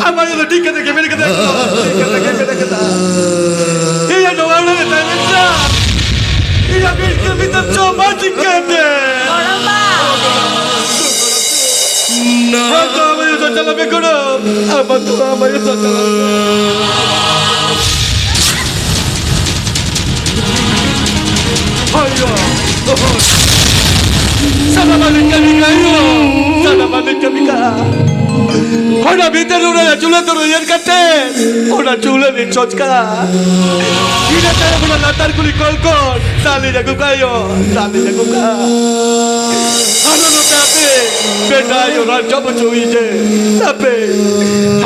ᱟᱢᱟᱜ ᱫᱚ ᱴᱷᱤᱠ ᱠᱟᱛᱮ ᱜᱮ ᱢᱮᱱ ᱠᱟᱫᱟ, ᱴᱷᱤᱠ ᱠᱟᱛᱮ ᱜᱮ ᱢᱮᱱ ᱠᱟᱫᱟ᱾ ᱤᱧᱟᱜ ᱱᱚᱣᱟ ᱚᱲᱟᱜ ᱨᱮ ᱛᱟᱦᱮᱸ ᱞᱮᱱᱠᱷᱟᱱ ᱤᱧᱟᱜ ᱵᱤᱥ ᱠᱟᱹᱢᱤ ᱛᱮᱢ ᱡᱚᱢᱟ ᱪᱤᱠᱟᱹᱛᱮ? ᱟᱢ ᱫᱚ ᱟᱢ ᱟᱭᱳ ᱥᱟᱶ ᱪᱟᱞᱟᱜ ᱢᱮ ᱜᱚᱲᱚᱢ, ᱟᱢ ᱫᱚ ᱟᱢ ᱟᱭᱳ ᱥᱟᱶ ᱪᱟᱞᱟᱜ ᱢᱮ᱾ ᱦᱳᱭ ᱭᱳ, ᱦᱳᱭ᱾ ᱥᱟᱱᱟᱢᱟᱜ ᱞᱤᱧ ᱠᱟᱹᱢᱤ ᱠᱟᱜᱼᱟ ᱭᱳ, ᱥᱟᱱᱟᱢᱟᱜ ᱞᱤᱧ ᱠᱟᱹᱢᱤ ᱠᱟᱜᱼᱟ᱾ ᱚᱱᱟ ᱵᱷᱤᱛᱟᱹᱨ ᱨᱮ ᱚᱱᱟ ᱪᱩᱞᱦᱟᱹ ᱫᱚ ᱩᱭᱦᱟᱹᱨ ᱠᱟᱛᱮ, ᱚᱱᱟ ᱪᱩᱞᱦᱟᱹ ᱞᱤᱧ ᱪᱷᱚᱸᱪ ᱠᱟᱜᱼᱟ᱾ ᱤᱱᱟᱹ ᱛᱟᱭᱚᱢ ᱚᱱᱟ ᱞᱟᱛᱟᱨ ᱠᱩᱞᱦᱤ ᱠᱚᱞ ᱠᱷᱚᱱ ᱫᱟᱜ ᱞᱤᱧ ᱟᱹᱜᱩ ᱠᱟᱜᱼᱟ ᱭᱳ, ᱫᱟᱜ ᱞᱤᱧ ᱟᱹᱜᱩ ᱠᱟᱜᱼᱟ᱾ ᱟᱨ ᱱᱚᱛᱮ ᱟᱯᱮ, ᱵᱮᱴᱟ ᱭᱳ, ᱨᱟᱱ ᱡᱚᱢ ᱦᱚᱪᱚ ᱦᱩᱭ ᱡᱮ, ᱟᱯᱮ,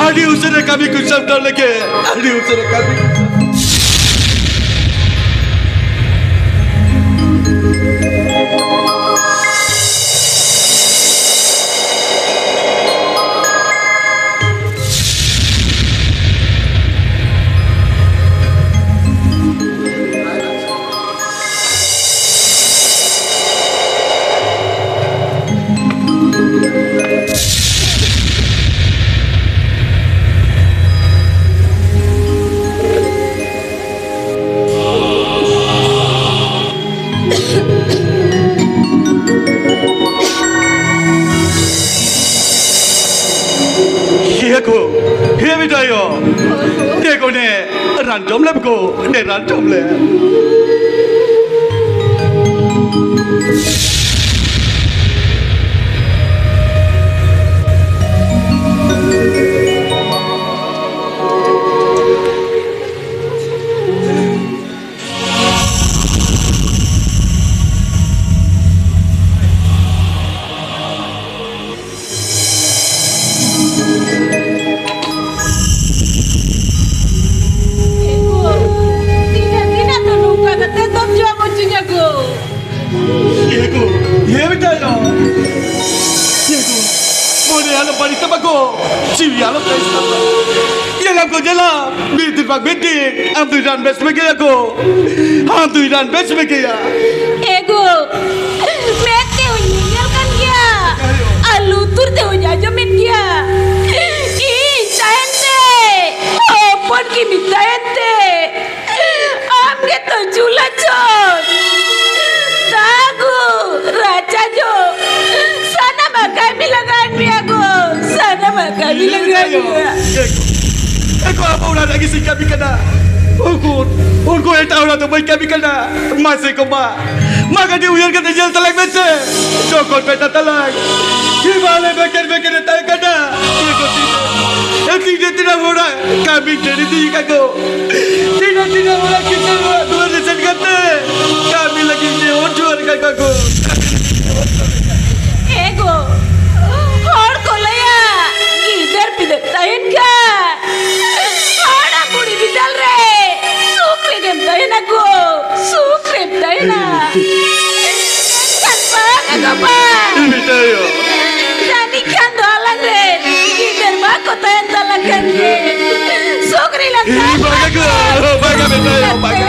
ᱟᱹᱰᱤ ᱩᱥᱟᱹᱨᱟ ᱠᱟᱹᱢᱤ ᱠᱚ ᱥᱟᱢᱴᱟᱣ ᱞᱟᱹᱜᱤᱫ, ᱟᱹᱰᱤ ᱩᱥᱟᱹᱨᱟ ᱠᱟᱹᱢᱤ ᱠᱚ ᱥᱟᱢᱴᱟᱣ᱾ ᱦᱤᱭᱟᱹ ᱠᱚ, ᱦᱤᱭᱟᱹ ᱵᱤᱴᱟᱭᱚ, ᱦᱤᱭᱟᱹ ᱠᱚ ᱱᱮ, ᱨᱟᱱ ᱡᱚᱢ ᱞᱮᱢ ᱠᱚ, ᱱᱮ ᱨᱟᱱ ᱡᱚᱢ ᱞᱮᱢ᱾ ᱮ ᱜᱳ, ᱛᱤᱱᱟᱹᱜ, ᱛᱤᱱᱟᱹᱜ ᱫᱚ ᱱᱚᱝᱠᱟ ᱠᱟᱛᱮ ᱫᱚᱢ ᱡᱚᱢ ᱦᱚᱪᱚᱧᱟ ᱜᱳ? ᱮ ᱜᱳ, ᱮ ᱵᱮᱴᱟ ᱭᱳ᱾ ᱮ ᱜᱳ, ᱢᱚᱱᱮ ᱟᱞᱚ ᱵᱟᱹᱲᱤᱡ ᱛᱟᱢᱟ ᱜᱳ, ᱡᱤᱣᱤ ᱟᱞᱚ ᱵᱟᱹᱲᱤᱡ ᱛᱟᱢᱟ᱾ ᱧᱮᱞᱟᱢ ᱜᱳ, ᱧᱮᱞᱟᱢ, ᱢᱤᱫ ᱫᱤᱱ ᱵᱟᱝ ᱢᱤᱫ ᱫᱤᱱ ᱟᱢ ᱫᱚᱧ ᱨᱟᱱ ᱵᱮᱥ ᱢᱮᱜᱮᱭᱟ ᱜᱳ, ᱟᱢ ᱫᱚᱧ ᱨᱟᱱ ᱵᱮᱥ ᱢᱮᱜᱮᱭᱟ᱾ ᱮ ᱜᱳ, ᱢᱮᱫ ᱛᱮ ᱦᱚᱧ ᱧᱮᱧᱮᱞ ᱠᱟᱱ ᱜᱮᱭᱟ᱾ ᱞᱟᱹᱜᱤᱫ ᱟᱭᱳ᱾ ᱮᱠᱚ, ᱮᱠᱚ, ᱟᱵᱚ ᱚᱲᱟᱜ ᱨᱮᱜᱮ ᱥᱮᱧ ᱠᱟᱹᱢᱤ ᱠᱟᱱᱟ᱾ ᱩᱱᱠᱩ, ᱩᱱᱠᱩ ᱮᱴᱟᱜ ᱚᱲᱟᱜ ᱫᱚ ᱵᱟᱹᱧ ᱠᱟᱹᱢᱤ ᱠᱟᱱᱟ᱾ ᱢᱟᱥᱮ ᱠᱚ ᱢᱟ, ᱢᱟ ᱠᱟᱹᱴᱤᱡ ᱩᱭᱦᱟᱹᱨ ᱠᱟᱛᱮ ᱧᱮᱞ ᱛᱟᱞᱟᱝ ᱢᱮᱥᱮ᱾ ᱡᱚᱠᱷᱚᱱ ᱵᱮᱴᱟ ᱛᱟᱞᱟᱝ ᱤᱧ ᱵᱟᱞᱮ ᱵᱮᱠᱮᱨ ᱵᱮᱠᱮᱨ ᱮ ᱛᱟᱦᱮᱸ ᱠᱟᱱᱟ, ᱩᱱᱤ ᱫᱚ ᱛᱤᱱᱟᱹᱜ, ᱛᱤᱱᱟᱹᱜ, ᱛᱤᱱᱟᱹᱜ ᱦᱚᱲᱟᱜ ᱠᱟᱹᱢᱤ ᱴᱟᱺᱰᱤ ᱤᱫᱤ ᱠᱟᱜ ᱠᱚ᱾ ᱛᱤᱱᱟᱹᱜ, ᱛᱤᱱᱟᱹᱜ ᱦᱚᱲᱟᱜ ᱠᱤᱥᱟᱹᱬ ᱦᱚᱲᱟᱜ ᱫᱩᱣᱟᱹᱨ ᱨᱮ ᱥᱮᱱ ᱠᱟᱛᱮ ᱠᱟᱹᱢᱤ ᱞᱟᱹᱜᱤᱫ ᱱᱮᱦᱚᱨ ᱡᱚᱦᱟᱨ ᱠᱟᱜ ᱠᱚ᱾ ᱮ ᱜᱚ, ᱦᱚᱲ ᱠᱚ ᱞᱟᱹᱭᱟ, ᱜᱤᱫᱟᱹᱨ ᱯᱤᱫᱟᱹᱨ ᱛᱟᱦᱮᱱ ᱠᱷᱟᱱ ᱦᱟᱲᱟᱢ ᱵᱩᱲᱦᱤ ᱵᱤᱫᱟᱹᱞ ᱨᱮ ᱥᱩᱠ ᱨᱮᱜᱮᱢ ᱛᱟᱦᱮᱱᱟ ᱜᱚ, ᱥᱩᱠ ᱨᱮᱢ ᱛᱟᱦᱮᱱᱟ᱾ ᱢᱮᱱᱠᱷᱟᱱ ᱵᱟᱝ ᱜᱚ, ᱵᱟᱝ᱾ ᱵᱤᱴᱟᱹᱭᱚ᱾ ᱡᱟᱹᱱᱤᱡ ᱠᱷᱟᱱ ᱫᱚ ᱟᱞᱟᱝ ᱨᱮ ᱜᱤᱫᱟᱹᱨ ᱵᱟᱠᱚ ᱛᱟᱦᱮᱱ ᱛᱟᱞᱟᱝ ᱠᱷᱟᱱ ᱜᱮ ᱥᱩᱠ ᱨᱮᱞᱟᱝ ᱤ ᱛᱟᱦᱮᱱ ᱵᱟᱝᱟ ᱜᱚ, ᱠᱟᱱᱟ᱾ ᱵᱟᱝᱟ ᱵᱤᱴᱟᱹᱭᱚ, ᱵᱟᱝᱟ᱾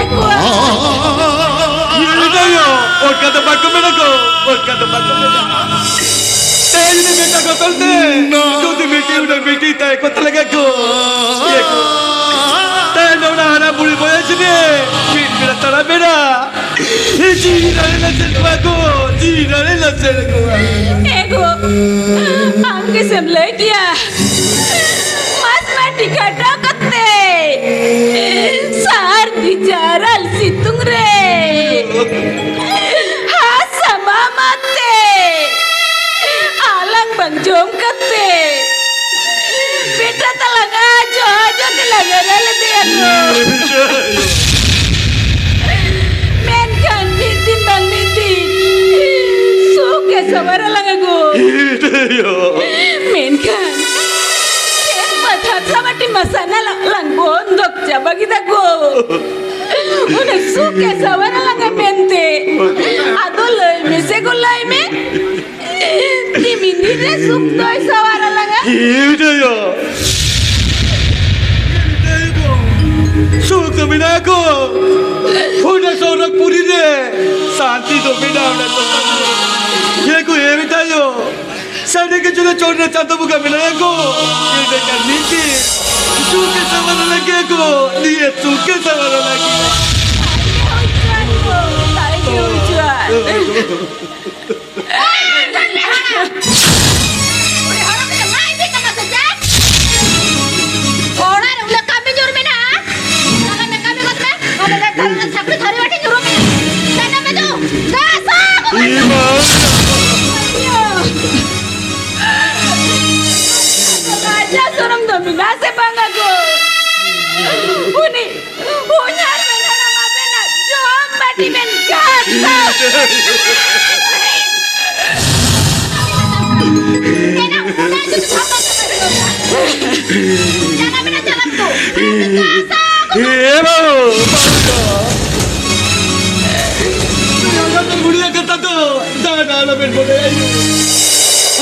ᱤ ᱵᱤᱴᱟᱹᱭᱚ, ᱚᱱᱠᱟ ᱫᱚ ᱵᱟᱠᱚ ᱢᱮᱱᱟ ᱜᱚ, ᱚᱱᱠᱟ ᱫᱚ ᱵᱟᱠᱚ ᱢᱮᱱᱟ᱾ ᱛᱮᱦᱮᱧ ᱩᱱᱤ ᱵᱮᱴᱟ ᱜᱚᱛᱚᱞ ᱛᱮ ᱡᱩᱫᱤ ᱢᱤᱫᱴᱤᱡ ᱩᱰᱟᱹᱝ ᱵᱤᱴᱤ ᱛᱟᱦᱮᱸ ᱠᱚᱜ ᱛᱟᱞᱮ ᱜᱮ ᱜᱚ᱾ ᱤᱭᱟᱹ ᱜᱚ᱾ ᱛᱮᱦᱮᱧ ᱚᱱᱟ ᱦᱟᱲᱟᱢ ᱵᱩᱲᱦᱤ ᱵᱚᱭᱮᱥ ᱨᱮ ᱢᱤᱫ ᱵᱮᱲᱟ ᱛᱟᱲᱟᱢ ᱵᱮᱲᱟ ᱡᱤᱣᱤ ᱨᱟᱲᱮ ᱞᱟᱥᱮᱨ ᱠᱚᱣᱟ ᱜᱚ, ᱡᱤᱣᱤ ᱨᱟᱲᱮ ᱞᱟᱥᱮᱨ ᱠᱚᱣᱟ᱾ ᱮ ᱜᱚ, ᱟᱢ ᱜᱮᱥᱮᱢ ᱞᱟᱹᱭ ᱠᱮᱭᱟ᱾ ᱢᱟᱥ ᱢᱟᱹᱴᱤ ᱠᱷᱟᱴᱟᱣ ᱠᱟᱛᱮ, ᱥᱟᱨᱫᱤ ᱡᱟᱨᱟᱞ ᱥᱤᱛᱩᱝ ᱨᱮ, ᱦᱟᱥᱟ ᱢᱟᱢᱟ ᱛᱮ, ᱟᱞᱟᱝ ᱵᱟᱝ ᱡᱚᱢ ᱠᱟᱛᱮ, ᱵᱮᱴᱟ ᱛᱟᱞᱟᱝ ᱟᱡᱚ ᱟᱡᱚ ᱛᱮᱞᱟᱝ ᱦᱟᱨᱟ ᱞᱮᱫᱮᱭᱟ ᱜᱚ᱾ ᱢᱮᱱᱠᱷᱟᱱ ᱢᱤᱫ ᱫᱤᱱ ᱵᱟᱝ ᱢᱤᱫ ᱫᱤᱱ ᱥᱩᱠ ᱮ ᱥᱟᱶᱟᱨ ᱟᱞᱟᱝᱟ ᱜᱚ᱾ ᱢᱮᱱᱠᱷᱟᱱ ᱪᱮᱫ ᱢᱟᱛᱷᱟ ᱛᱷᱟᱢᱟᱴᱤ ᱢᱟᱥᱟᱱᱟ ᱞᱟᱝ ᱵᱚᱱᱫᱚ ᱪᱟᱵᱟ ᱠᱮᱫᱟ ᱜᱚ᱾ ᱚᱱᱟ ᱥᱩᱠ ᱮ ᱥᱟᱶᱟᱨ ᱟᱞᱟᱝᱟ ᱢᱮᱱᱛᱮ᱾ ᱟᱫᱚ ᱞᱟᱹᱭ ᱢᱮᱥᱮ ᱜᱚ, ᱞᱟᱹᱭ ᱢᱮ᱾ ᱛᱤᱢᱤᱱ ᱫᱤᱱ ᱨᱮ ᱥᱩᱠ ᱫᱚᱭ ᱥᱟᱶᱟᱨ ᱟᱞᱟᱝᱟ᱾ ᱦᱤᱢ ᱡᱚᱭᱚ᱾ ᱥᱩᱠ ᱫᱚ ᱢᱮᱱᱟᱜᱼᱟ ᱜᱚ᱾ ᱚᱱᱟ ᱥᱚᱨᱚᱜᱽᱯᱩᱨᱤ ᱨᱮ ᱥᱟᱱᱛᱤ ᱫᱚ ᱢᱮᱱᱟᱜᱼᱟ, ᱚᱱᱟ ᱫᱚ᱾ ᱤᱭᱟᱹ ᱠᱚ ᱮᱢ ᱛᱟᱭᱚ᱾ ᱥᱟᱹᱨᱤ ᱜᱮ ᱡᱩᱫᱤ ᱪᱚᱴ ᱨᱮ ᱪᱟᱸᱫᱚ ᱵᱚᱸᱜᱟ ᱢᱮᱱᱟᱭᱟ ᱜᱚ᱾ ᱤᱧ ᱫᱚ ᱠᱟᱹᱢᱤ ᱛᱮ ᱥᱩᱠ ᱮ ᱥᱟᱶᱟᱨ ᱞᱟᱹᱜᱤᱫ ᱜᱚ᱾ ᱱᱤᱭᱟᱹ ᱥᱩᱠ ᱮ ᱥᱟᱶᱟᱨ ᱞᱟᱹᱜᱤᱫ᱾ ᱛᱟᱭ ᱜᱮ ᱦᱩᱭ ᱪᱚᱣᱟᱱ᱾ ᱩᱱᱤ ᱦᱚᱲ ᱫᱚ ᱡᱟᱶᱟᱭ ᱤᱫᱤ ᱠᱟᱱᱟ ᱥᱮ ᱪᱮᱫ? ᱪᱟᱞᱟᱜ ᱢᱮ, ᱪᱟᱞᱟᱜ ᱢᱮ᱾ ᱮ ᱵᱟᱵᱟ, ᱵᱩᱲᱤᱭᱟ ᱠᱟᱛᱷᱟ ᱫᱚ ᱫᱟᱬᱟ ᱟᱞᱚᱵᱮᱱ ᱵᱚᱞᱮ ᱟᱭᱳ᱾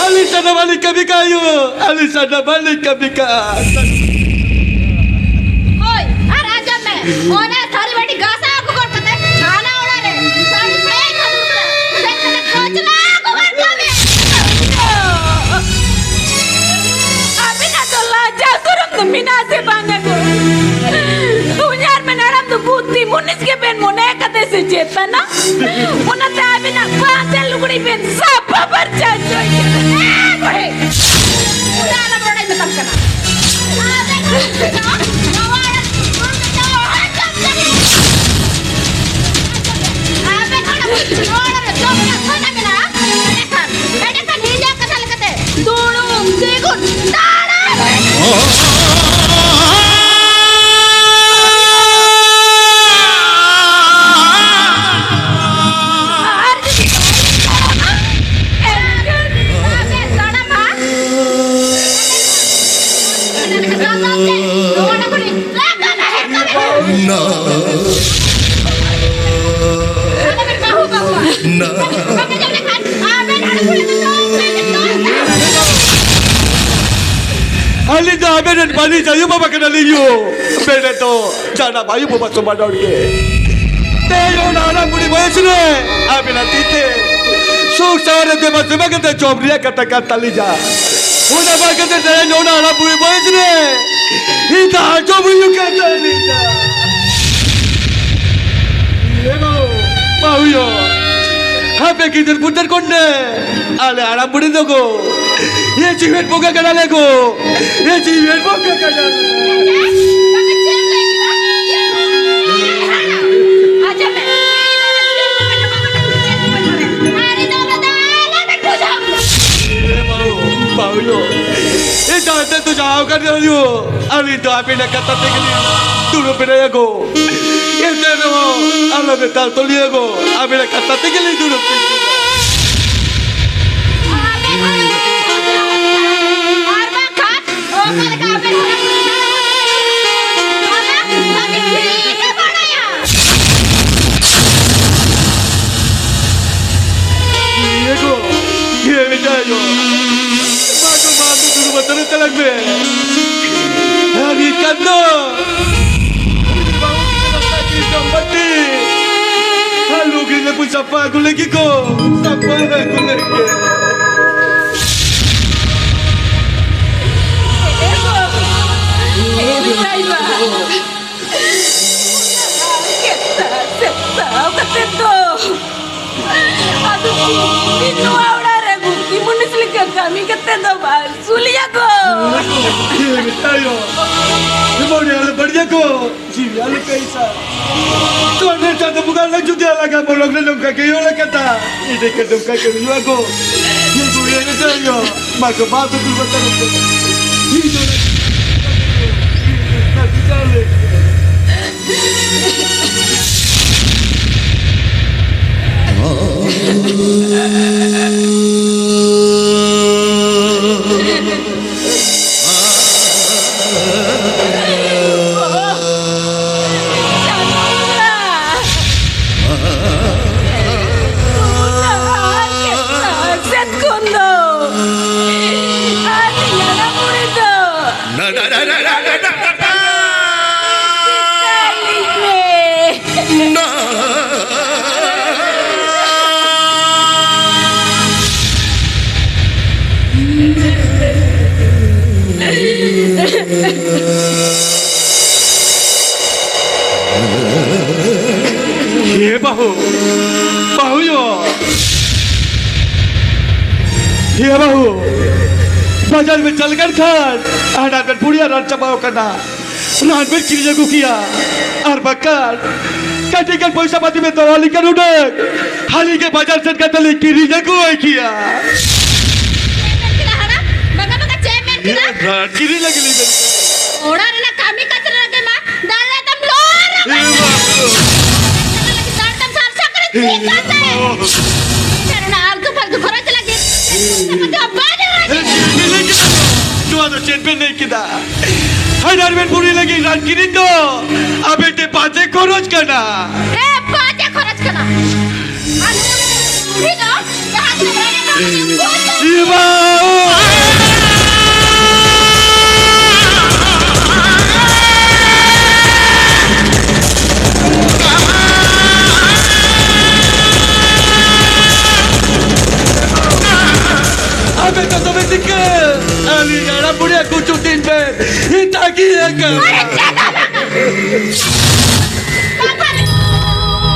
ᱟᱹᱞᱤᱧ ᱥᱟᱱᱟᱢᱟᱜ ᱞᱤᱧ ᱠᱟᱹᱢᱤ ᱠᱟᱜᱼᱟ ᱟᱭᱳ, ᱟᱹᱞᱤᱧ ᱥᱟᱱᱟᱢᱟᱜ ᱞᱤᱧ ᱠᱟᱹᱢᱤ ᱠᱟᱜᱼᱟ᱾ ᱦᱳᱭ, ᱟᱨ ᱟᱸᱡᱚᱢ ᱢᱮ, ᱚᱱᱟ ᱛᱷᱟᱹᱨᱤ ᱵᱟᱹᱴᱤ ᱜᱟᱥᱟᱣ ᱟᱹᱜᱩ ᱜᱚᱫ ᱠᱟᱛᱮ ᱪᱷᱟᱱᱟ ᱚᱲᱟᱜ ᱨᱮ ᱥᱟᱹᱲᱤ ᱥᱮᱫ ᱠᱷᱚᱱ ᱫᱩᱲᱩᱵ ᱨᱮ ᱥᱮᱱ ᱠᱟᱛᱮ ᱠᱚᱪᱞᱟ ᱟᱹᱜᱩ ᱜᱚᱫ ᱠᱟᱜ ᱢᱮ᱾ ᱟᱹᱵᱤᱱᱟᱜ ᱫᱚ ᱞᱟᱡᱟᱣ ᱥᱚᱨᱚᱢ ᱫᱚ ᱢᱮᱱᱟᱜ ᱥᱮ ᱵᱟᱝᱟ ᱜᱚ? ᱩᱧᱟᱨ ᱢᱮᱱ ᱦᱟᱲᱟᱢ ᱫᱚ ᱵᱩᱫᱽᱫᱷᱤ ᱢᱩᱱᱤᱥ ᱜᱮ ᱵᱮᱱ ᱢᱚᱱᱮ ᱠᱟᱫᱮ ᱥᱮ ᱪᱮᱫ ᱛᱟᱱᱟ? ᱚᱱᱟᱛᱮ ᱟᱹᱵᱤᱱᱟᱜ ᱯᱟᱸᱪ ᱦᱟᱡᱟᱨ ᱞᱩᱜᱽᱲᱤ ᱵᱮᱱ ᱥᱟᱯᱷᱟ ᱯᱷᱟᱨᱪᱟ ᱦᱚᱪᱚᱭ ᱠᱟᱱᱟ᱾ ᱦᱮᱸ, ᱵᱩᱲᱦᱤ᱾ ᱚᱱᱟ ᱟᱞᱚᱢ ᱨᱚᱲ ᱤᱧ ᱢᱮᱛᱟᱢ ᱠᱟᱱᱟ᱾ ᱟᱵᱮᱱ ᱦᱚᱲ ᱫᱚ ᱱᱚᱣᱟ ᱚᱲᱟᱜ ᱨᱮ ᱫᱩᱲᱩᱵ ᱠᱟᱛᱮ ᱦᱚᱲ ᱡᱚᱢ ᱠᱟᱱᱟ᱾ ᱟᱵᱮᱱ ᱦᱚᱲ ᱱᱚᱣᱟ ᱚᱲᱟᱜ ᱨᱮ ᱡᱚᱢ ᱨᱮᱭᱟᱜ ᱥᱟᱱᱟ ᱢᱮᱱᱟᱜᱼᱟ, ᱮᱸᱰᱮᱠᱷᱟᱱ, ᱮᱸᱰᱮᱠᱷᱟᱱ ᱤᱧᱟᱹᱜ ᱠᱟᱛᱷᱟ ᱞᱮᱠᱟᱛᱮ ᱫᱩᱲᱩᱵ, ᱛᱤᱸᱜᱩᱱ, ᱫᱟᱸᱲᱟᱱ᱾ ᱟᱨ ᱡᱩᱫᱤ ᱵᱟᱵᱮᱱ ᱛᱟᱲᱟᱢᱟ, ᱮᱱᱠᱷᱟᱱ ᱵᱟᱵᱮᱱ ᱛᱟᱲᱟᱢᱟ, ᱮᱱᱠᱷᱟᱱ ᱥᱟᱥᱟᱝ ᱛᱮ ᱱᱚᱣᱟ ᱠᱚᱨᱮ ᱞᱟᱜᱟ ᱛᱟᱦᱮᱱ ᱛᱟᱵᱮᱱᱟ᱾ ᱟᱞᱚᱵᱮᱱ ᱵᱟᱹᱦᱩ ᱵᱟᱹᱦᱩᱣᱟ᱾ ᱵᱟᱵᱮᱱ ᱟᱸᱡᱚᱢ ᱞᱮᱠᱷᱟᱱ ᱟᱵᱮᱱ ᱦᱟᱲᱟᱢ ᱵᱩᱲᱦᱤ ᱫᱚ ᱱᱚᱝᱠᱟ ᱜᱮ ᱛᱚᱞ ᱛᱟᱦᱮᱱᱟ᱾ ᱟᱹᱞᱤᱧ ᱫᱚ ᱟᱵᱮᱱ ᱨᱮᱱ ᱵᱟᱹᱞᱤᱧ ᱟᱭᱳ ᱵᱟᱵᱟ ᱠᱟᱱᱟᱞᱤᱧ ᱭᱳ᱾ ᱢᱮᱱᱮᱫ ᱫᱚ ᱡᱟᱱᱟᱢ ᱟᱭᱳ ᱵᱟᱵᱟ ᱥᱚᱢᱟᱱ ᱦᱚᱲ ᱜᱮ᱾ ᱛᱮᱦᱮᱧ ᱚᱱᱟ ᱦᱟᱲᱟᱢ ᱵᱩᱲᱦᱤ ᱵᱚᱭᱮᱥ ᱨᱮ ᱟᱵᱮᱱᱟᱜ ᱛᱤ ᱛᱮ ᱥᱩᱠ ᱥᱟᱶᱟᱨ ᱨᱮ ᱫᱮᱵᱟ ᱥᱮᱵᱟ ᱠᱟᱛᱮ ᱡᱚᱢ ᱨᱮᱭᱟᱜ ᱠᱟᱛᱷᱟ ᱠᱟᱱ ᱛᱟᱹᱞᱤᱧᱟ᱾ ᱚᱱᱟ ᱵᱟᱝ ᱠᱟᱛᱮ ᱛᱮᱦᱮᱧ ᱚᱱᱟ ᱦᱟᱲᱟᱢ ᱵᱩᱲᱦᱤ ᱵᱚᱭᱮᱥ ᱨᱮ ᱤᱧ ᱫᱚ ᱟᱸᱡᱚᱢ ᱦᱩᱭᱩᱜ ᱠᱟᱱ ᱛᱟᱹᱞᱤᱧᱟ᱾ ᱮ ᱵᱟᱹᱵᱩ, ᱵᱟᱹᱦᱩᱭᱳ, ᱦᱟᱯᱮ ᱜᱤᱫᱟᱹᱨ ᱯᱩᱛᱟᱹᱨ ᱠᱚ ᱱᱮ, ᱟᱞᱮ ᱦᱟᱲᱟᱢ ᱵᱩᱲᱦᱤ ᱫᱚ ᱜᱳ, ᱮ ᱡᱤᱣᱮᱫ ᱵᱚᱸᱜᱟ ᱠᱟᱱᱟᱞᱮ ᱜᱳ, ᱮ ᱡᱤᱣᱮᱫ ᱵᱚᱸᱜᱟ ᱠᱟᱱᱟᱞᱮ᱾ ᱪᱮᱫ ᱮᱢ ᱞᱟᱹᱭ ᱠᱮᱫᱟ? ᱟᱸᱡᱚᱢ ᱢᱮ᱾ ᱟᱨ ᱤᱧ ᱫᱚ ᱚᱱᱟ ᱫᱚ ᱟᱞᱚᱵᱮᱱ ᱵᱩᱡᱷᱟᱹᱣ᱾ ᱮ ᱵᱟᱹᱵᱩ, ᱵᱟᱹᱦᱩᱭᱳ, ᱮ ᱡᱟᱦᱟᱸ ᱛᱮ ᱛᱚ ᱡᱟᱦᱟᱸ ᱠᱟᱱ ᱜᱮ ᱦᱩᱭᱩᱜ, ᱟᱹᱞᱤᱧ ᱫᱚ ᱟᱹᱵᱤᱱᱟᱜ ᱠᱟᱛᱷᱟ ᱛᱮᱜᱮ ᱞᱤᱧ ᱫᱩᱲᱩᱵ ᱢᱮᱱᱟᱭᱟ ᱜᱳ᱾ ᱮ ᱮᱱᱛᱮ ᱨᱮᱦᱚᱸ ᱟᱞᱚ ᱢᱮᱛᱟᱣ ᱛᱚᱞᱤᱭᱟᱹ ᱜᱚ, ᱟᱵᱮᱱᱟᱜ ᱠᱟᱛᱷᱟ ᱛᱮᱜᱮ ᱞᱤᱧ ᱫᱩᱲᱩᱵ ᱛᱤᱸᱜᱩᱱᱟ᱾ ᱟᱨ ᱵᱟᱝᱠᱷᱟᱱ ᱚᱠᱟ ᱞᱮᱠᱟ ᱟᱵᱮᱱ ᱦᱚᱲ ᱚᱱᱟ ᱠᱟᱹᱢᱤ ᱴᱷᱤᱠ ᱮ ᱵᱟᱲᱟᱭᱟ᱾ ᱤᱭᱟᱹ ᱜᱚ, ᱤᱭᱟᱹ ᱢᱮᱛᱟᱭ ᱜᱚ᱾ ᱢᱟ ᱜᱚ, ᱢᱟ ᱫᱩᱲᱩᱵ ᱦᱟᱛᱟᱲ ᱛᱟᱞᱟᱝ ᱢᱮ᱾ ᱟᱨ ᱤᱧ ᱠᱷᱟᱱ ᱫᱚ ᱟᱨ ᱞᱩᱜᱽᱲᱤ ᱞᱟᱯᱚ ᱥᱟᱯᱷᱟ ᱟᱹᱜᱩ ᱞᱟᱹᱜᱤᱫ ᱠᱚ ᱥᱟᱯᱷᱟ ᱟᱹᱜᱩ ᱞᱟᱹᱜᱤᱫ᱾ ᱮ ᱵᱟᱹᱵᱩ, ᱮ ᱢᱮᱛᱟᱭ ᱵᱟ᱾ ᱥᱮᱛᱟᱜ, ᱥᱮᱛᱟᱜ ᱠᱟᱛᱮ ᱫᱚ ᱟᱫᱚ ᱱᱚᱣᱟ ᱚᱲᱟᱜ ᱨᱮ ᱜᱩᱢᱴᱤ ᱢᱩᱱᱤᱥ ᱞᱮᱠᱟ ᱠᱟᱹᱢᱤ ᱠᱟᱛᱮ ᱫᱚ ᱵᱟᱝ ᱥᱩᱞᱤᱭᱟ ᱠᱚ᱾ ᱪᱮᱫ ᱢᱮᱛᱟᱭᱚ? ᱡᱮᱢᱚᱱ ᱟᱞᱚ ᱵᱟᱹᱲᱤᱡ ᱟᱠᱚ, ᱡᱤᱣᱤ ᱟᱞᱚ ᱠᱟᱹᱭᱥᱟ᱾ ᱛᱚ ᱱᱮᱛᱟᱨ ᱫᱚ ᱵᱚᱸᱜᱟ ᱞᱟᱹᱜᱤᱫ ᱡᱩᱫᱤ ᱟᱞᱟᱜᱟ ᱵᱚᱞᱚᱠ ᱨᱮ ᱱᱚᱝᱠᱟ ᱜᱮ ᱦᱩᱭᱩᱜ ᱠᱟᱛᱷᱟ, ᱤᱱᱟᱹ ᱠᱷᱟᱱ ᱱᱚᱝᱠᱟ ᱜᱮ ᱦᱩᱭᱩᱜᱼᱟ ᱜᱚ᱾ ᱤᱧ ᱠᱚ ᱩᱭᱦᱟᱹᱨ ᱢᱮᱛᱟᱭᱚ, ᱢᱟ ᱠᱚ ᱵᱟᱯ ᱫᱚ ᱫᱩᱨᱵᱚᱞ ᱛᱟᱞᱚ ᱠᱚ᱾ ᱤᱧ ᱫᱚ ᱦᱮ ᱵᱟᱹᱦᱩ, ᱵᱟᱹᱦᱩ ᱭᱳ᱾ ᱦᱮ ᱵᱟᱹᱦᱩ, ᱵᱟᱡᱟᱨ ᱵᱮᱱ ᱪᱟᱞᱟᱜ ᱠᱟᱱ ᱠᱷᱟᱱ ᱦᱟᱱᱟ ᱵᱮᱱ ᱵᱩᱲᱤᱭᱟ ᱨᱟᱱ ᱪᱟᱵᱟᱣ ᱠᱟᱱᱟ᱾ ᱨᱟᱱ ᱵᱮᱱ ᱠᱤᱨᱤᱧ ᱟᱹᱜᱩ ᱠᱮᱭᱟ, ᱟᱨ ᱵᱟᱝᱠᱷᱟᱱ ᱠᱟᱹᱴᱤᱡ ᱜᱟᱱ ᱯᱚᱭᱥᱟ ᱯᱟᱹᱛᱤ ᱵᱮᱱ ᱫᱚᱦᱚ ᱞᱮᱠᱷᱟᱱ ᱦᱩᱱᱟᱹᱝ ᱦᱟᱹᱞᱤ ᱜᱮ ᱵᱟᱡᱟᱨ ᱥᱮᱱ ᱠᱟᱛᱮ ᱞᱤᱧ ᱠᱤᱨᱤᱧ ᱟᱹᱜᱩ ᱟᱭ ᱠᱮᱭᱟ᱾ ᱪᱮᱫ ᱮᱢ ᱢᱮᱱ ᱠᱮᱫᱟ ᱦᱟᱲᱟᱢ? ᱵᱟᱜᱟ ᱵᱟᱜᱟ ᱪᱮᱫ ᱮᱢ ᱢᱮᱱ ᱠᱮᱫᱟ? ᱨᱟᱱ ᱠᱤᱨᱤᱧ ᱞᱟᱹᱜᱤᱫ ᱞᱤᱧ ᱢᱮᱱ ᱠᱮᱫᱟ᱾ ᱚᱲᱟᱜ ᱨᱮᱱᱟᱜ ᱠᱟᱹᱢᱤ ᱠᱟᱡᱽ ᱨᱮ ᱞᱟᱜᱮ ᱢᱟ, ᱫᱟᱲᱮ ᱛᱟᱢ ᱞᱚ ᱨᱟᱠᱟᱵ᱾ ᱮ ᱵᱟᱹᱦᱩ, ᱪᱮᱫ ᱠᱟᱛᱮ? ᱪᱮᱫ ᱚᱱᱟ ᱟᱞᱛᱩ ᱯᱷᱟᱞᱛᱩ ᱠᱷᱚᱨᱚᱪ ᱞᱟᱹᱜᱤᱫ? ᱪᱮᱫ ᱠᱟᱛᱮ ᱵᱟᱭ ᱞᱟᱹᱭ ᱠᱮᱫᱟ? ᱱᱚᱣᱟ ᱫᱚ ᱪᱮᱫ ᱵᱮᱱ ᱞᱟᱹᱭ ᱠᱮᱫᱟ? ᱦᱟᱭᱫᱟᱨ ᱵᱮᱱ ᱯᱩᱨᱤ ᱞᱟᱹᱜᱤᱫ ᱨᱟᱱ ᱠᱤᱨᱤᱧ ᱫᱚ ᱟᱵᱮᱱ ᱴᱷᱮᱱ ᱵᱟᱡᱮ ᱠᱷᱚᱨᱚᱪ ᱠᱟᱱᱟ᱾ ᱦᱮᱸ, ᱵᱟᱡᱮ ᱠᱷᱚᱨᱚᱪ ᱠᱟᱱᱟ᱾ ᱟᱨ ᱱᱩᱭ ᱫᱚ ᱡᱟᱦᱟᱸ ᱛᱤᱱᱟᱹᱜ ᱨᱟᱱ ᱮ ᱮᱢᱟ ᱠᱚ ᱤᱭᱮ ᱢᱟ! ᱟᱵᱮᱱ ᱫᱚ ᱛᱚᱵᱮ ᱪᱤᱠᱟᱹ? ᱟᱹᱞᱤᱧ ᱦᱟᱲᱟᱢ ᱵᱩᱲᱦᱤᱭᱟᱜ ᱠᱩᱪᱩ ᱫᱤᱱ ᱵᱮᱱ ᱛᱟᱹᱜᱤ ᱟᱠᱟᱫ᱾ ᱟᱨᱮ ᱪᱮᱫ ᱦᱚᱸ ᱵᱟᱝᱟ᱾ ᱵᱟᱝᱠᱷᱟᱱ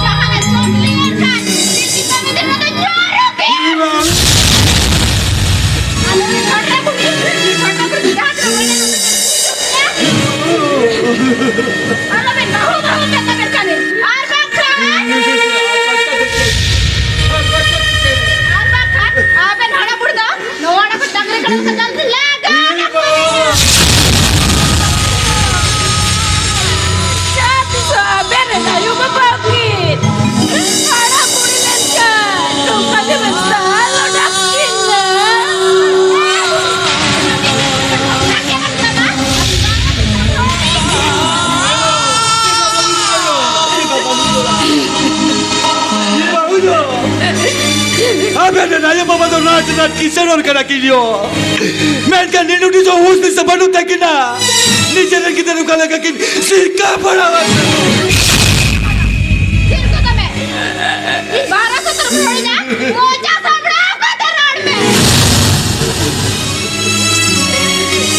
ᱡᱟᱦᱟᱱᱟᱜ ᱪᱚᱴ ᱞᱮᱱᱠᱷᱟᱱ ᱫᱤᱞᱠᱤ ᱠᱟᱹᱢᱤ ᱫᱚ ᱱᱚᱰᱮ ᱡᱚᱨᱚ ᱜᱮ᱾ ᱟᱞᱮ ᱨᱮᱱ ᱦᱚᱲ ᱨᱮ ᱵᱩᱠᱤ, ᱦᱚᱲ ᱨᱮ ᱵᱩᱠᱤ, ᱡᱟᱦᱟᱸ ᱛᱤᱱᱟᱹᱜ ᱦᱩᱭ ᱞᱮᱱᱟ, ᱟᱞᱚᱵᱮᱱ ᱵᱟᱹᱦᱩ, ᱵᱟᱹᱦᱩ ᱢᱮᱱ ᱛᱟᱵᱮᱱ ᱠᱟᱹᱱᱟᱹᱧ᱾ ᱟᱨ ᱵᱟᱝᱠᱷᱟᱱ, ᱟᱨ ᱵᱟᱝᱠᱷᱟᱱ ᱟᱵᱮᱱ ᱦᱟᱲᱟᱢ ᱵᱩᱲᱦᱤ ᱫᱚ ᱱᱚᱣᱟ ᱚᱲᱟᱜ ᱠᱷᱚᱱ ᱰᱟᱝᱨᱤ ᱠᱟᱰᱟ ᱞᱮᱠᱟ ᱡᱟᱞᱫᱤ ᱞᱟᱜᱟ ᱟᱠᱚ᱾ ᱪᱟᱥ ᱟᱵᱮᱱ ᱨᱮᱱ ᱟᱭᱳ ᱵᱟᱵᱟ ᱠᱤᱱ ᱦᱟᱲᱟᱢ ᱵᱩᱲᱦᱤ ᱞᱮᱱᱠᱷᱟᱱ ᱱᱚᱝᱠᱟ ᱜᱮᱵᱮᱱ ᱫᱟᱞ ᱚᱰᱟᱠ ᱠᱤᱱᱟ᱾ ᱟᱵᱮᱱ ᱨᱮᱱ ᱟᱭᱳ ᱵᱟᱵᱟ ᱫᱚ ᱨᱟᱡᱽ ᱨᱮᱱ ᱠᱤᱥᱟᱹᱬ ᱦᱚᱲ ᱠᱟᱱᱟ ᱠᱤᱱ ᱭᱳ᱾ ᱢᱮᱱᱠᱷᱟᱱ ᱱᱤᱱ ᱩᱰᱤᱡ ᱦᱚᱸ ᱦᱩᱥ ᱫᱤᱥᱟᱹ ᱵᱟᱹᱱᱩᱜ ᱛᱟᱹᱠᱤᱱᱟ᱾ ᱱᱤᱡᱮᱨ ᱨᱮᱱ ᱜᱤᱫᱽᱨᱟᱹ ᱚᱠᱟ ᱞᱮᱠᱟ ᱠᱤᱱ ᱥᱤᱠᱟ ᱵᱟᱲᱟ ᱟᱠᱟᱱᱟ᱾ ᱛᱷᱤᱨ ᱠᱚᱜ ᱢᱮ᱾ ᱤᱧ ᱵᱟᱨᱚ ᱥᱚᱛᱨᱚ ᱨᱚᱲᱤᱧᱟ, ᱢᱚᱪᱟ ᱥᱟᱢᱵᱲᱟᱣ ᱠᱟᱛᱮ ᱨᱚᱲ ᱢᱮ᱾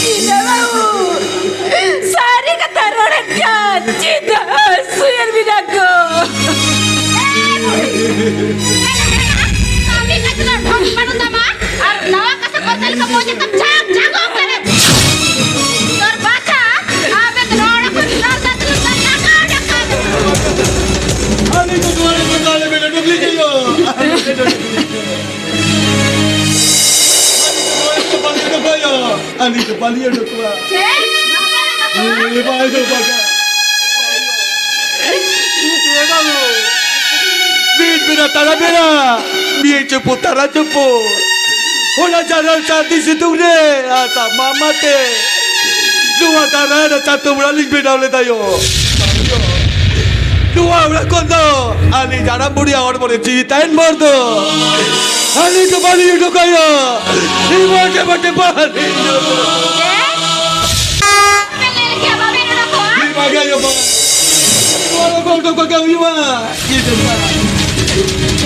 ᱪᱤᱱᱟ ᱵᱟᱹᱵᱩ, ᱥᱟᱹᱨᱤ ᱠᱟᱛᱷᱟ ᱨᱚᱲᱮᱫ ᱠᱷᱟᱱ ᱪᱮᱫᱟᱜ ᱦᱟᱹᱥᱩᱭᱮᱫ ᱵᱤᱱᱟ ᱠᱚ? ᱮ ᱵᱩᱲᱦᱤ, ᱠᱟᱹᱢᱤ ᱠᱟᱡᱽ ᱨᱮ ᱰᱷᱚᱝ ᱵᱟᱹᱱᱩᱜ ᱛᱟᱢᱟ ᱟᱨ ᱱᱟᱣᱟ ᱠᱟᱛᱷᱟ ᱠᱚ ᱪᱮᱫ ᱞᱮᱠᱟ ᱢᱚᱡᱽ ᱛᱮᱢ ᱡᱷᱟᱠ ᱡᱷᱟᱜᱚᱜ ᱠᱟᱱᱟ᱾ ᱛᱚᱨ ᱵᱟᱪᱷᱟ, ᱟᱵᱮ ᱫᱚ ᱱᱚᱰᱮ ᱠᱷᱚᱱ ᱨᱚᱲ ᱠᱟᱛᱮ ᱞᱮ ᱞᱟᱜᱟᱣ ᱞᱮᱠᱷᱟᱱ᱾ ᱟᱹᱞᱤᱧ ᱫᱚ ᱱᱚᱣᱟ ᱨᱮ ᱢᱮᱱᱟᱜ ᱞᱮ ᱢᱮᱱᱟ, ᱰᱩᱵᱞᱤ ᱠᱮᱫ ᱫᱚ᱾ ᱟᱹᱞᱤᱧ ᱫᱚ ᱵᱟᱹᱞᱤᱧ ᱚᱰᱚᱠᱚᱜᱼᱟ᱾ ᱪᱮᱫ? ᱵᱟᱯᱮ ᱚᱰᱚᱠᱚᱜᱼᱟ? ᱮ, ᱵᱟᱭ ᱚᱰᱚᱠᱚᱜᱼᱟ᱾ ᱮ ᱵᱟᱹᱵᱩ, ᱢᱤᱫ ᱵᱮᱲᱟ ᱛᱟᱨᱟ ᱵᱮᱲᱟ, ᱢᱤᱫ ᱪᱩᱯᱩ ᱛᱟᱨᱟ ᱪᱩᱯᱩ, ᱚᱱᱟ ᱡᱟᱱᱟᱢ ᱥᱟᱹᱨᱫᱤ ᱥᱤᱛᱩᱝ ᱨᱮ ᱟᱥᱟ ᱢᱟᱢᱟ ᱛᱮ ᱱᱚᱣᱟ ᱫᱟᱨᱟ ᱨᱮ ᱪᱟᱛᱚᱢ ᱚᱲᱟᱜ ᱞᱤᱧ ᱵᱮᱱᱟᱣ ᱞᱮᱫᱟᱭᱚ᱾ ᱱᱚᱣᱟ ᱚᱲᱟᱜ ᱠᱷᱚᱱ ᱫᱚ ᱟᱹᱞᱤᱧ ᱡᱟᱱᱟᱢ ᱵᱩᱰᱷᱤᱭᱟᱜ ᱦᱚᱲᱢᱚ ᱨᱮ ᱡᱤᱣᱤ ᱛᱟᱦᱮᱱ ᱵᱷᱳᱨ ᱫᱚ ᱟᱹᱞᱤᱧ ᱫᱚ ᱵᱟᱹᱞᱤᱧ ᱩᱰᱩᱠᱟᱭᱟ᱾ ᱤᱧ ᱵᱟᱴᱮ ᱵᱟᱴᱮ ᱵᱟᱹᱞᱤᱧ ᱩᱰᱩᱠᱟ᱾ ᱪᱮᱫ? ᱵᱟᱵᱮᱱ ᱞᱟᱹᱭ ᱞᱮᱠᱷᱟᱱ ᱵᱟᱵᱮᱱ ᱩᱰᱩᱠᱚᱜᱼᱟ? ᱤᱧ ᱵᱟᱝ ᱟᱸᱡᱚᱢᱚᱜ᱾ ᱱᱚᱣᱟ ᱫᱚ ᱜᱚᱞᱯᱚ ᱠᱚᱜᱮ ᱦᱩᱭᱩᱜᱼᱟ᱾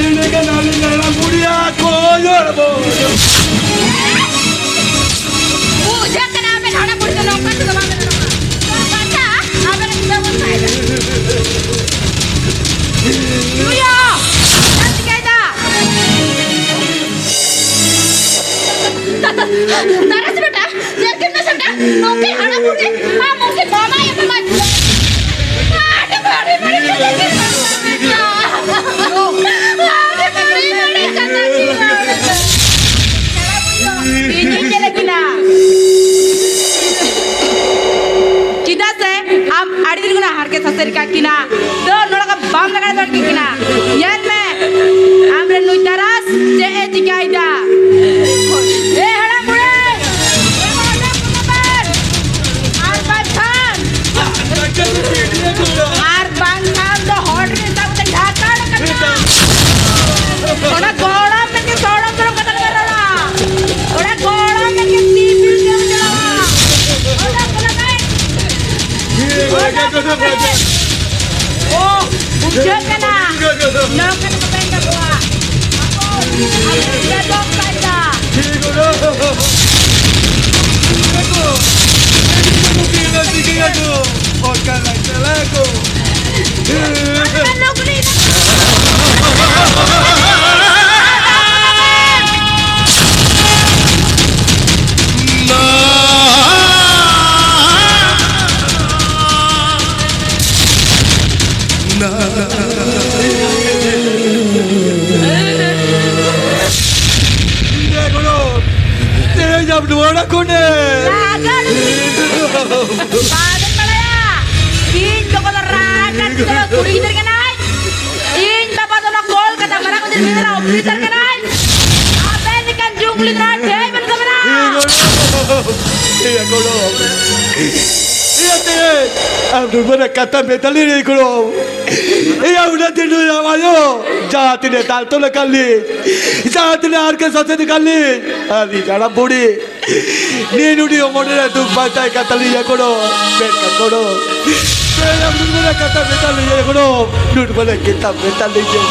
ᱤᱱᱟᱹ ᱠᱷᱟᱱ ᱟᱹᱞᱤᱧ ᱦᱟᱲᱟᱢ ᱵᱩᱲᱦᱤᱭᱟᱜ ᱠᱚᱭᱚᱨ ᱵᱚᱱ᱾ ᱵᱩᱡᱷᱟᱹᱜ ᱠᱟᱱᱟ, ᱟᱵᱮᱱ ᱦᱟᱲᱟᱢ ᱵᱩᱲᱦᱤ ᱫᱚ ᱱᱚᱝᱠᱟ ᱛᱮᱫᱚ ᱵᱟᱵᱮᱱ ᱨᱚᱲᱟ᱾ ᱛᱚ ᱠᱟᱛᱷᱟ, ᱟᱵᱮᱱ ᱵᱮᱵᱚᱥᱛᱷᱟᱭᱮᱫᱟ᱾ ᱱᱩᱭᱟ! ᱪᱮᱫ ᱪᱤᱠᱟᱹᱭᱮᱫᱟ? ᱛᱟᱨᱟᱥ ᱵᱮᱴᱟ, ᱧᱮᱞ ᱠᱮᱫ ᱢᱮ ᱥᱮ ᱵᱮᱴᱟ, ᱱᱚᱝᱠᱮ ᱦᱟᱲᱟᱢ ᱵᱩᱲᱦᱤ, ᱟᱢ ᱩᱱᱠᱤᱱ ᱢᱟᱢᱟᱭ ᱮᱢᱟᱢᱟ᱾ ᱟᱹᱰᱤ ᱵᱟᱹᱲᱤᱡ, ᱵᱟᱹᱲᱤᱡ ᱠᱟᱛᱷᱟ ᱠᱤᱱ ᱨᱚᱲ ᱠᱟᱱᱟ᱾ ᱟᱹᱰᱤ ᱵᱟᱹᱲᱤᱡ, ᱵᱟᱹᱲᱤᱡ ᱠᱟᱛᱷᱟ ᱠᱤᱱ ᱨᱚᱲ ᱠᱟᱱᱟ᱾ ᱤᱧᱤᱧ ᱧᱮᱞᱮᱫ ᱠᱤᱱᱟ᱾ ᱪᱮᱫᱟᱜ ᱥᱮ ᱟᱢ ᱟᱹᱰᱤ ᱫᱤᱱ ᱠᱷᱚᱱᱟᱜ ᱦᱟᱨᱠᱮᱛ ᱥᱟᱥᱮᱛ ᱠᱟᱜ ᱠᱤᱱᱟ, ᱛᱚ ᱱᱚᱰᱮ ᱠᱷᱚᱱ ᱵᱟᱢ ᱞᱟᱜᱟ ᱫᱟᱲᱮ ᱠᱤᱱ ᱠᱟᱱᱟ᱾ ᱧᱮᱞ ᱢᱮ, ᱟᱢ ᱨᱮᱱ ᱱᱩᱭ ᱛᱟᱨᱟᱥ ᱪᱮᱫ ᱮ ᱪᱤᱠᱟᱹᱭᱮᱫᱟ? ᱮ ᱦᱟᱲᱟᱢ ᱵᱩᱲᱦᱤ! ᱮ ᱵᱟᱵᱟ, ᱚᱰᱚᱠ ᱠᱚ ᱵᱟᱵᱮᱱ! ᱟᱨ ᱵᱟᱝᱠᱷᱟᱱ, ᱟᱨ ᱵᱟᱝᱠᱷᱟᱱ ᱫᱚ ᱦᱚᱲ ᱨᱮ ᱥᱟᱵ ᱠᱟᱛᱮ ᱰᱷᱟᱠᱟ ᱰᱷᱟᱠᱟ ᱠᱟᱱᱟ᱾ ᱚᱱᱟ ᱜᱚᱲᱚᱢ ᱢᱮᱱ ᱜᱮ ᱥᱚᱲᱚᱢ ᱥᱚᱲᱚᱢ ᱠᱟᱛᱷᱟ ᱠᱚ ᱨᱚᱲᱟ᱾ ᱚᱱᱟ ᱜᱚᱲᱚᱢ ᱢᱮᱱ ᱜᱮ ᱥᱤᱵᱤᱞ ᱜᱮᱢ ᱪᱟᱞᱟᱣᱟ᱾ ᱚᱱᱟ ᱠᱚ ᱞᱟᱜᱟᱭ᱾ ᱚ, ᱵᱩᱡᱷᱟᱹᱜ ᱠᱟᱱᱟ᱾ ᱱᱚᱝᱠᱟ ᱫᱚ ᱵᱟᱹᱧ ᱠᱟᱠᱚᱣᱟ᱾ ᱟᱠᱚ, ᱟᱠᱚ ᱠᱚ ᱡᱚᱢ ᱯᱷᱟᱭᱫᱟ᱾ ᱛᱮᱦᱮᱧ ᱟᱢ ᱱᱚᱣᱟ ᱚᱲᱟᱜ ᱠᱷᱚᱱᱮ ᱵᱟᱵᱮᱱ ᱵᱟᱲᱟᱭᱟ, ᱤᱧ ᱵᱟᱵᱟ ᱫᱚ ᱨᱟᱦᱟ ᱠᱟᱱ ᱛᱤᱧ ᱛᱟᱵᱚᱱᱟ, ᱠᱩᱲᱤ ᱜᱤᱫᱽᱨᱟᱹ ᱠᱟᱱᱟᱭ᱾ ᱤᱧ ᱵᱟᱵᱟ ᱫᱚ ᱚᱱᱟ ᱠᱚᱞ ᱩᱱᱤ ᱫᱚ ᱚᱯᱷᱤᱥᱟᱨ ᱠᱟᱱᱟᱭ᱾ ᱟᱵᱮᱱ ᱞᱮᱠᱟᱱ ᱡᱩᱝᱞᱤ ᱫᱚ ᱱᱚᱣᱟ ᱴᱷᱮᱱ ᱵᱮᱱ ᱥᱟᱵᱮᱱᱟ᱾ ᱤᱭᱟᱹ ᱜᱚᱲᱚ᱾ ᱤᱭᱟᱹ ᱜᱚᱲᱚ᱾ ᱤᱭᱟᱹ ᱛᱮ, ᱟᱢ ᱱᱩᱱᱢᱟᱨᱟᱝ ᱠᱟᱛᱷᱟ ᱢᱮᱛᱟ ᱞᱤᱧ ᱜᱚᱲᱚ᱾ ᱤᱭᱟᱹ ᱩᱱᱟᱹᱜ ᱫᱤᱱ ᱨᱮ ᱟᱭᱳ, ᱡᱟᱦᱟᱸ ᱛᱤᱱᱟᱹᱜ ᱫᱟᱞ ᱛᱚᱞ ᱟᱠᱟᱫ ᱞᱤᱧ, ᱡᱟᱦᱟᱸ ᱛᱤᱱᱟᱹᱜ ᱦᱟᱨᱠᱮᱛ ᱥᱟᱥᱮᱛ ᱟᱠᱟᱫ ᱞᱤᱧ, ᱟᱹᱞᱤᱧ ᱦᱟᱲᱟᱢ ᱵᱩᱲᱦᱤ ᱱᱤᱭᱟᱹ ᱱᱩᱰᱤ ᱚᱢᱚᱱ ᱨᱮ ᱫᱩᱠ ᱵᱟᱝ ᱛᱟᱦᱮᱸ ᱠᱟᱱ ᱛᱟᱹᱞᱤᱧᱟ ᱜᱚᱲᱚ᱾ ᱢᱮᱱᱠᱷᱟᱱ ᱜᱚᱲᱚ, ᱢᱮᱱᱠᱷᱟᱱ ᱱᱩᱱᱢᱟᱨᱟᱝ ᱠᱟᱛᱷᱟ ᱢᱮᱛᱟ ᱞᱤᱧᱟ ᱜᱚᱲᱚ᱾ ᱱᱩᱱᱢᱟᱨᱟᱝ ᱠᱟᱛᱷᱟ ᱢᱮᱛᱟ ᱞᱤᱧᱟ᱾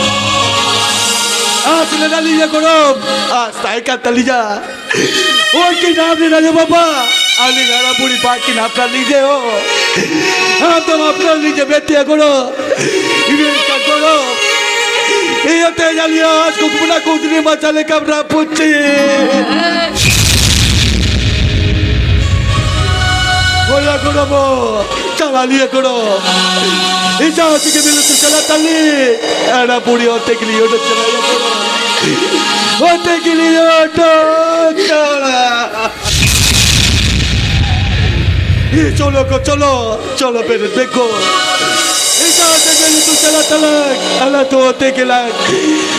ᱟᱥ ᱞᱮᱫᱟ ᱞᱤᱧᱟ ᱜᱚᱲᱚ᱾ ᱟᱥ ᱛᱟᱦᱮᱸ ᱠᱟᱱ ᱛᱟᱹᱞᱤᱧᱟ᱾ ᱩᱱᱠᱤᱱ ᱟᱢ ᱨᱮᱱ ᱟᱭᱳ ᱵᱟᱵᱟ, ᱟᱹᱞᱤᱧ ᱦᱟᱲᱟᱢ ᱵᱩᱲᱦᱤ ᱵᱟᱹᱠᱤᱱ ᱦᱟᱯᱲᱟᱢ ᱞᱤᱧᱟ ᱦᱳ᱾ ᱟᱢ ᱫᱚᱢ ᱦᱟᱯᱲᱟᱢ ᱞᱤᱧᱟ ᱢᱮᱱᱛᱮ ᱜᱚᱲᱚ᱾ ᱢᱮᱱᱠᱷᱟᱱ ᱜᱚᱲᱚ, ᱤᱭᱟᱹ ᱛᱮ ᱡᱟᱞᱤᱭᱟ ᱟᱥ ᱠᱩᱠᱢᱩ ᱱᱟ ᱠᱩᱫᱽᱨᱤ ᱢᱟᱪᱷᱟ ᱞᱮᱠᱟᱢ ᱨᱟᱹᱯᱩᱫ ᱪᱮ᱾ ᱦᱳᱭᱟ ᱜᱚᱲᱚ ᱵᱚ, ᱪᱟᱞᱟᱣ ᱞᱤᱭᱟᱹ ᱜᱚᱲᱚ᱾ ᱤᱧ ᱡᱟᱦᱟᱸ ᱛᱮᱜᱮ ᱵᱤᱞᱟᱹᱛ ᱪᱟᱞᱟᱜ ᱛᱟᱞᱤ᱾ ᱟᱲᱟ ᱵᱩᱲᱤ ᱚᱛᱮ ᱜᱮᱞᱤᱧ ᱚᱰᱚᱠ ᱪᱟᱞᱟᱜ ᱜᱚᱲᱚ᱾ ᱚᱛᱮ ᱜᱮᱞᱤᱧ ᱚᱰᱚᱠ ᱪᱟᱞᱟᱜ᱾ ᱤ ᱪᱚᱞᱚ ᱠᱚ ᱪᱚᱞᱚ, ᱪᱚᱞᱚ ᱵᱮᱨᱮᱫ ᱵᱮᱠᱚ᱾ ᱤ ᱡᱟᱦᱟᱸ ᱛᱮᱜᱮ ᱵᱤᱞᱟᱹᱛ ᱪᱟᱞᱟᱜ ᱛᱟᱞᱟᱝ᱾ ᱟᱞᱟ ᱛᱚ ᱚᱛᱮ ᱜᱮᱞᱟᱝ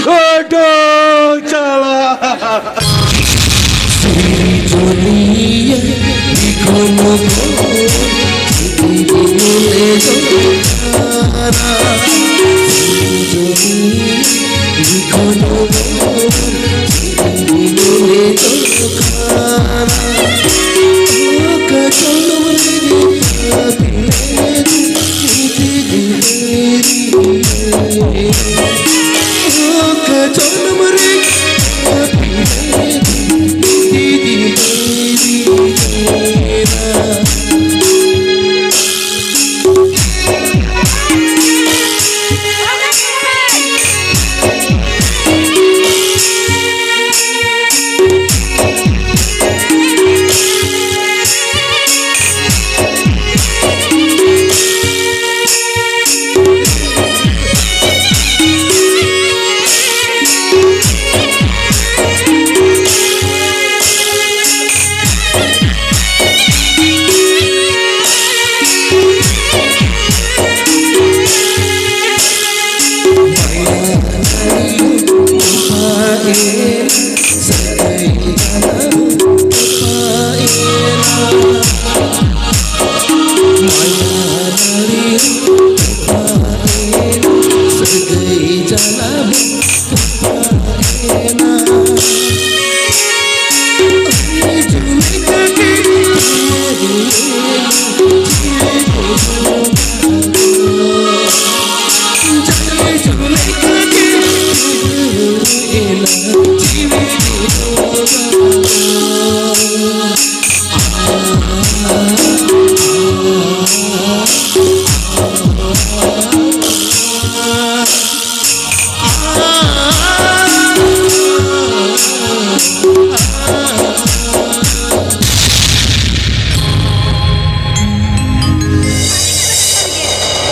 ᱚᱰᱚᱠ ᱪᱟᱞᱟᱜ᱾ ᱥᱤᱨᱡᱚᱱᱤᱭᱟᱹ ᱡᱤᱵᱚᱱ ᱠᱚ ᱪᱤᱞᱤ ᱵᱤᱱᱩ ᱞᱮ ᱫᱚᱨᱠᱟᱨᱟ? ᱥᱤᱨᱡᱚᱱᱤᱭᱟᱹ ᱡᱤᱵᱚᱱ ᱠᱚ ᱪᱤᱞᱤ ᱵᱤᱱᱩ ᱞᱮ ᱫᱚᱨᱠᱟᱨᱟ? ᱚᱠᱟ ᱡᱚᱱᱚᱢ ᱨᱮ ᱟᱹᱫᱤᱞᱮ ᱪᱤᱞᱤ ᱵᱤᱱᱩ ᱞᱮ ᱫᱚᱨᱠᱟᱨᱟ? ᱚᱠᱟ ᱡᱚᱱᱚᱢ ᱨᱮ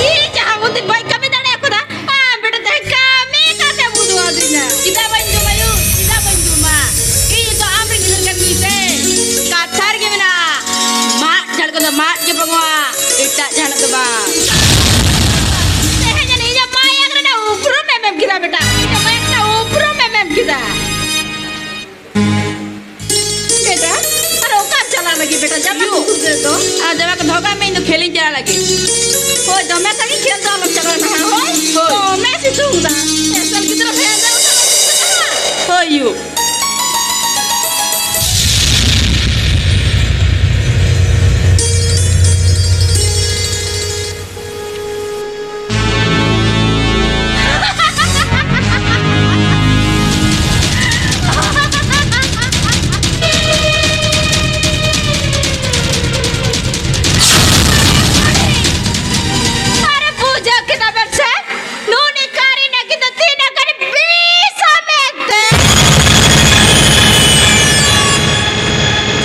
ᱤᱧ ᱡᱟᱦᱟᱸ ᱩᱱᱫᱤᱱ ᱵᱟᱹᱧ ᱠᱟᱹᱢᱤ ᱫᱟᱲᱮ ᱠᱟᱫᱟ, ᱟᱢ ᱵᱮᱴᱟ ᱛᱮᱦᱮᱧ ᱠᱟᱹᱢᱤ ᱠᱟᱛᱮᱢ ᱩᱫᱩᱜ ᱟᱹᱫᱤᱧᱟ᱾ ᱪᱮᱫᱟᱜ ᱵᱟᱹᱧ ᱡᱚᱢᱟ ᱭᱩ? ᱪᱮᱫᱟᱜ ᱵᱟᱹᱧ ᱡᱚᱢᱟ? ᱤᱧ ᱫᱚ ᱟᱢ ᱨᱮᱱ ᱜᱤᱫᱽᱨᱟᱹ ᱠᱟᱱ ᱜᱤᱭᱟᱹᱧ ᱥᱮ᱾ ᱠᱟᱛᱷᱟ ᱨᱮᱜᱮ ᱢᱮᱱᱟᱜᱼᱟ, ᱢᱟᱫ ᱡᱷᱟᱲ ᱠᱚᱫᱚ ᱢᱟᱫ ᱜᱮ ᱵᱚᱸᱜᱚᱜᱼᱟ, ᱮᱴᱟᱜ ᱡᱟᱦᱟᱱᱟᱜ ᱫᱚ ᱵᱟᱝ᱾ ᱛᱮᱦᱮᱧ ᱟᱹᱱᱤᱡ ᱤᱧᱟᱹᱜ ᱢᱟᱭᱟᱝ ᱨᱮᱱᱟᱜ ᱩᱯᱨᱩᱢ ᱮᱢ ᱮᱢ ᱠᱮᱫᱟ ᱵᱮᱴᱟ, ᱤᱧᱟᱹᱜ ᱢᱟᱭᱟᱝ ᱨᱮᱱᱟᱜ ᱩᱯᱨᱩᱢ ᱮᱢ ᱮᱢ ᱠᱮᱫᱟ᱾ ᱵᱮᱴᱟ, ᱟᱨ ᱚᱠᱟᱢ ᱪᱟᱞᱟᱜ ᱞᱟᱹᱜᱤᱫ ᱵᱮᱴᱟ? ᱡᱟᱢᱟ ᱠᱚ ᱠᱷᱩᱞ ᱨᱮ ᱫᱚ᱾ ᱟᱨ ᱡᱟᱢᱟ ᱠᱚ ᱫᱚᱦᱚ ᱠᱟᱜ ᱢᱮ, ᱤᱧ ᱫᱚ ᱠᱷᱮᱞ ᱤᱧ ᱪᱟᱞᱟᱜ ᱞᱟᱹᱜᱤᱫ᱾ ᱦᱳᱭ, ᱫᱚᱢᱮ ᱥᱟᱺᱜᱤᱧ ᱠᱷᱮᱞ ᱫᱚ ᱟᱞᱚᱢ ᱪᱟᱞᱟᱜᱼᱟ ᱱᱟᱦᱟᱜ, ᱦᱳᱭ? ᱦᱳᱭ᱾ ᱫᱚᱢᱮ ᱥᱤᱛᱩᱝ ᱫᱟ᱾ ᱮᱥᱮᱞ ᱜᱤᱫᱽᱨᱟᱹ ᱵᱷᱮᱡᱟ ᱩᱛᱟᱹᱨ ᱠᱟᱱᱟ᱾ ᱦᱳᱭ ᱭᱩ᱾ ᱟᱨᱮ ᱵᱩᱡᱷᱟᱹᱣ ᱠᱮᱫᱟ ᱵᱮᱱ ᱥᱮ? ᱱᱩᱱᱤ ᱠᱟᱨᱤᱱᱟ ᱠᱤᱱᱛᱩ ᱛᱤᱱᱟᱹᱜ ᱜᱟᱱ ᱵᱤᱥᱟ ᱢᱮᱱᱛᱮ᱾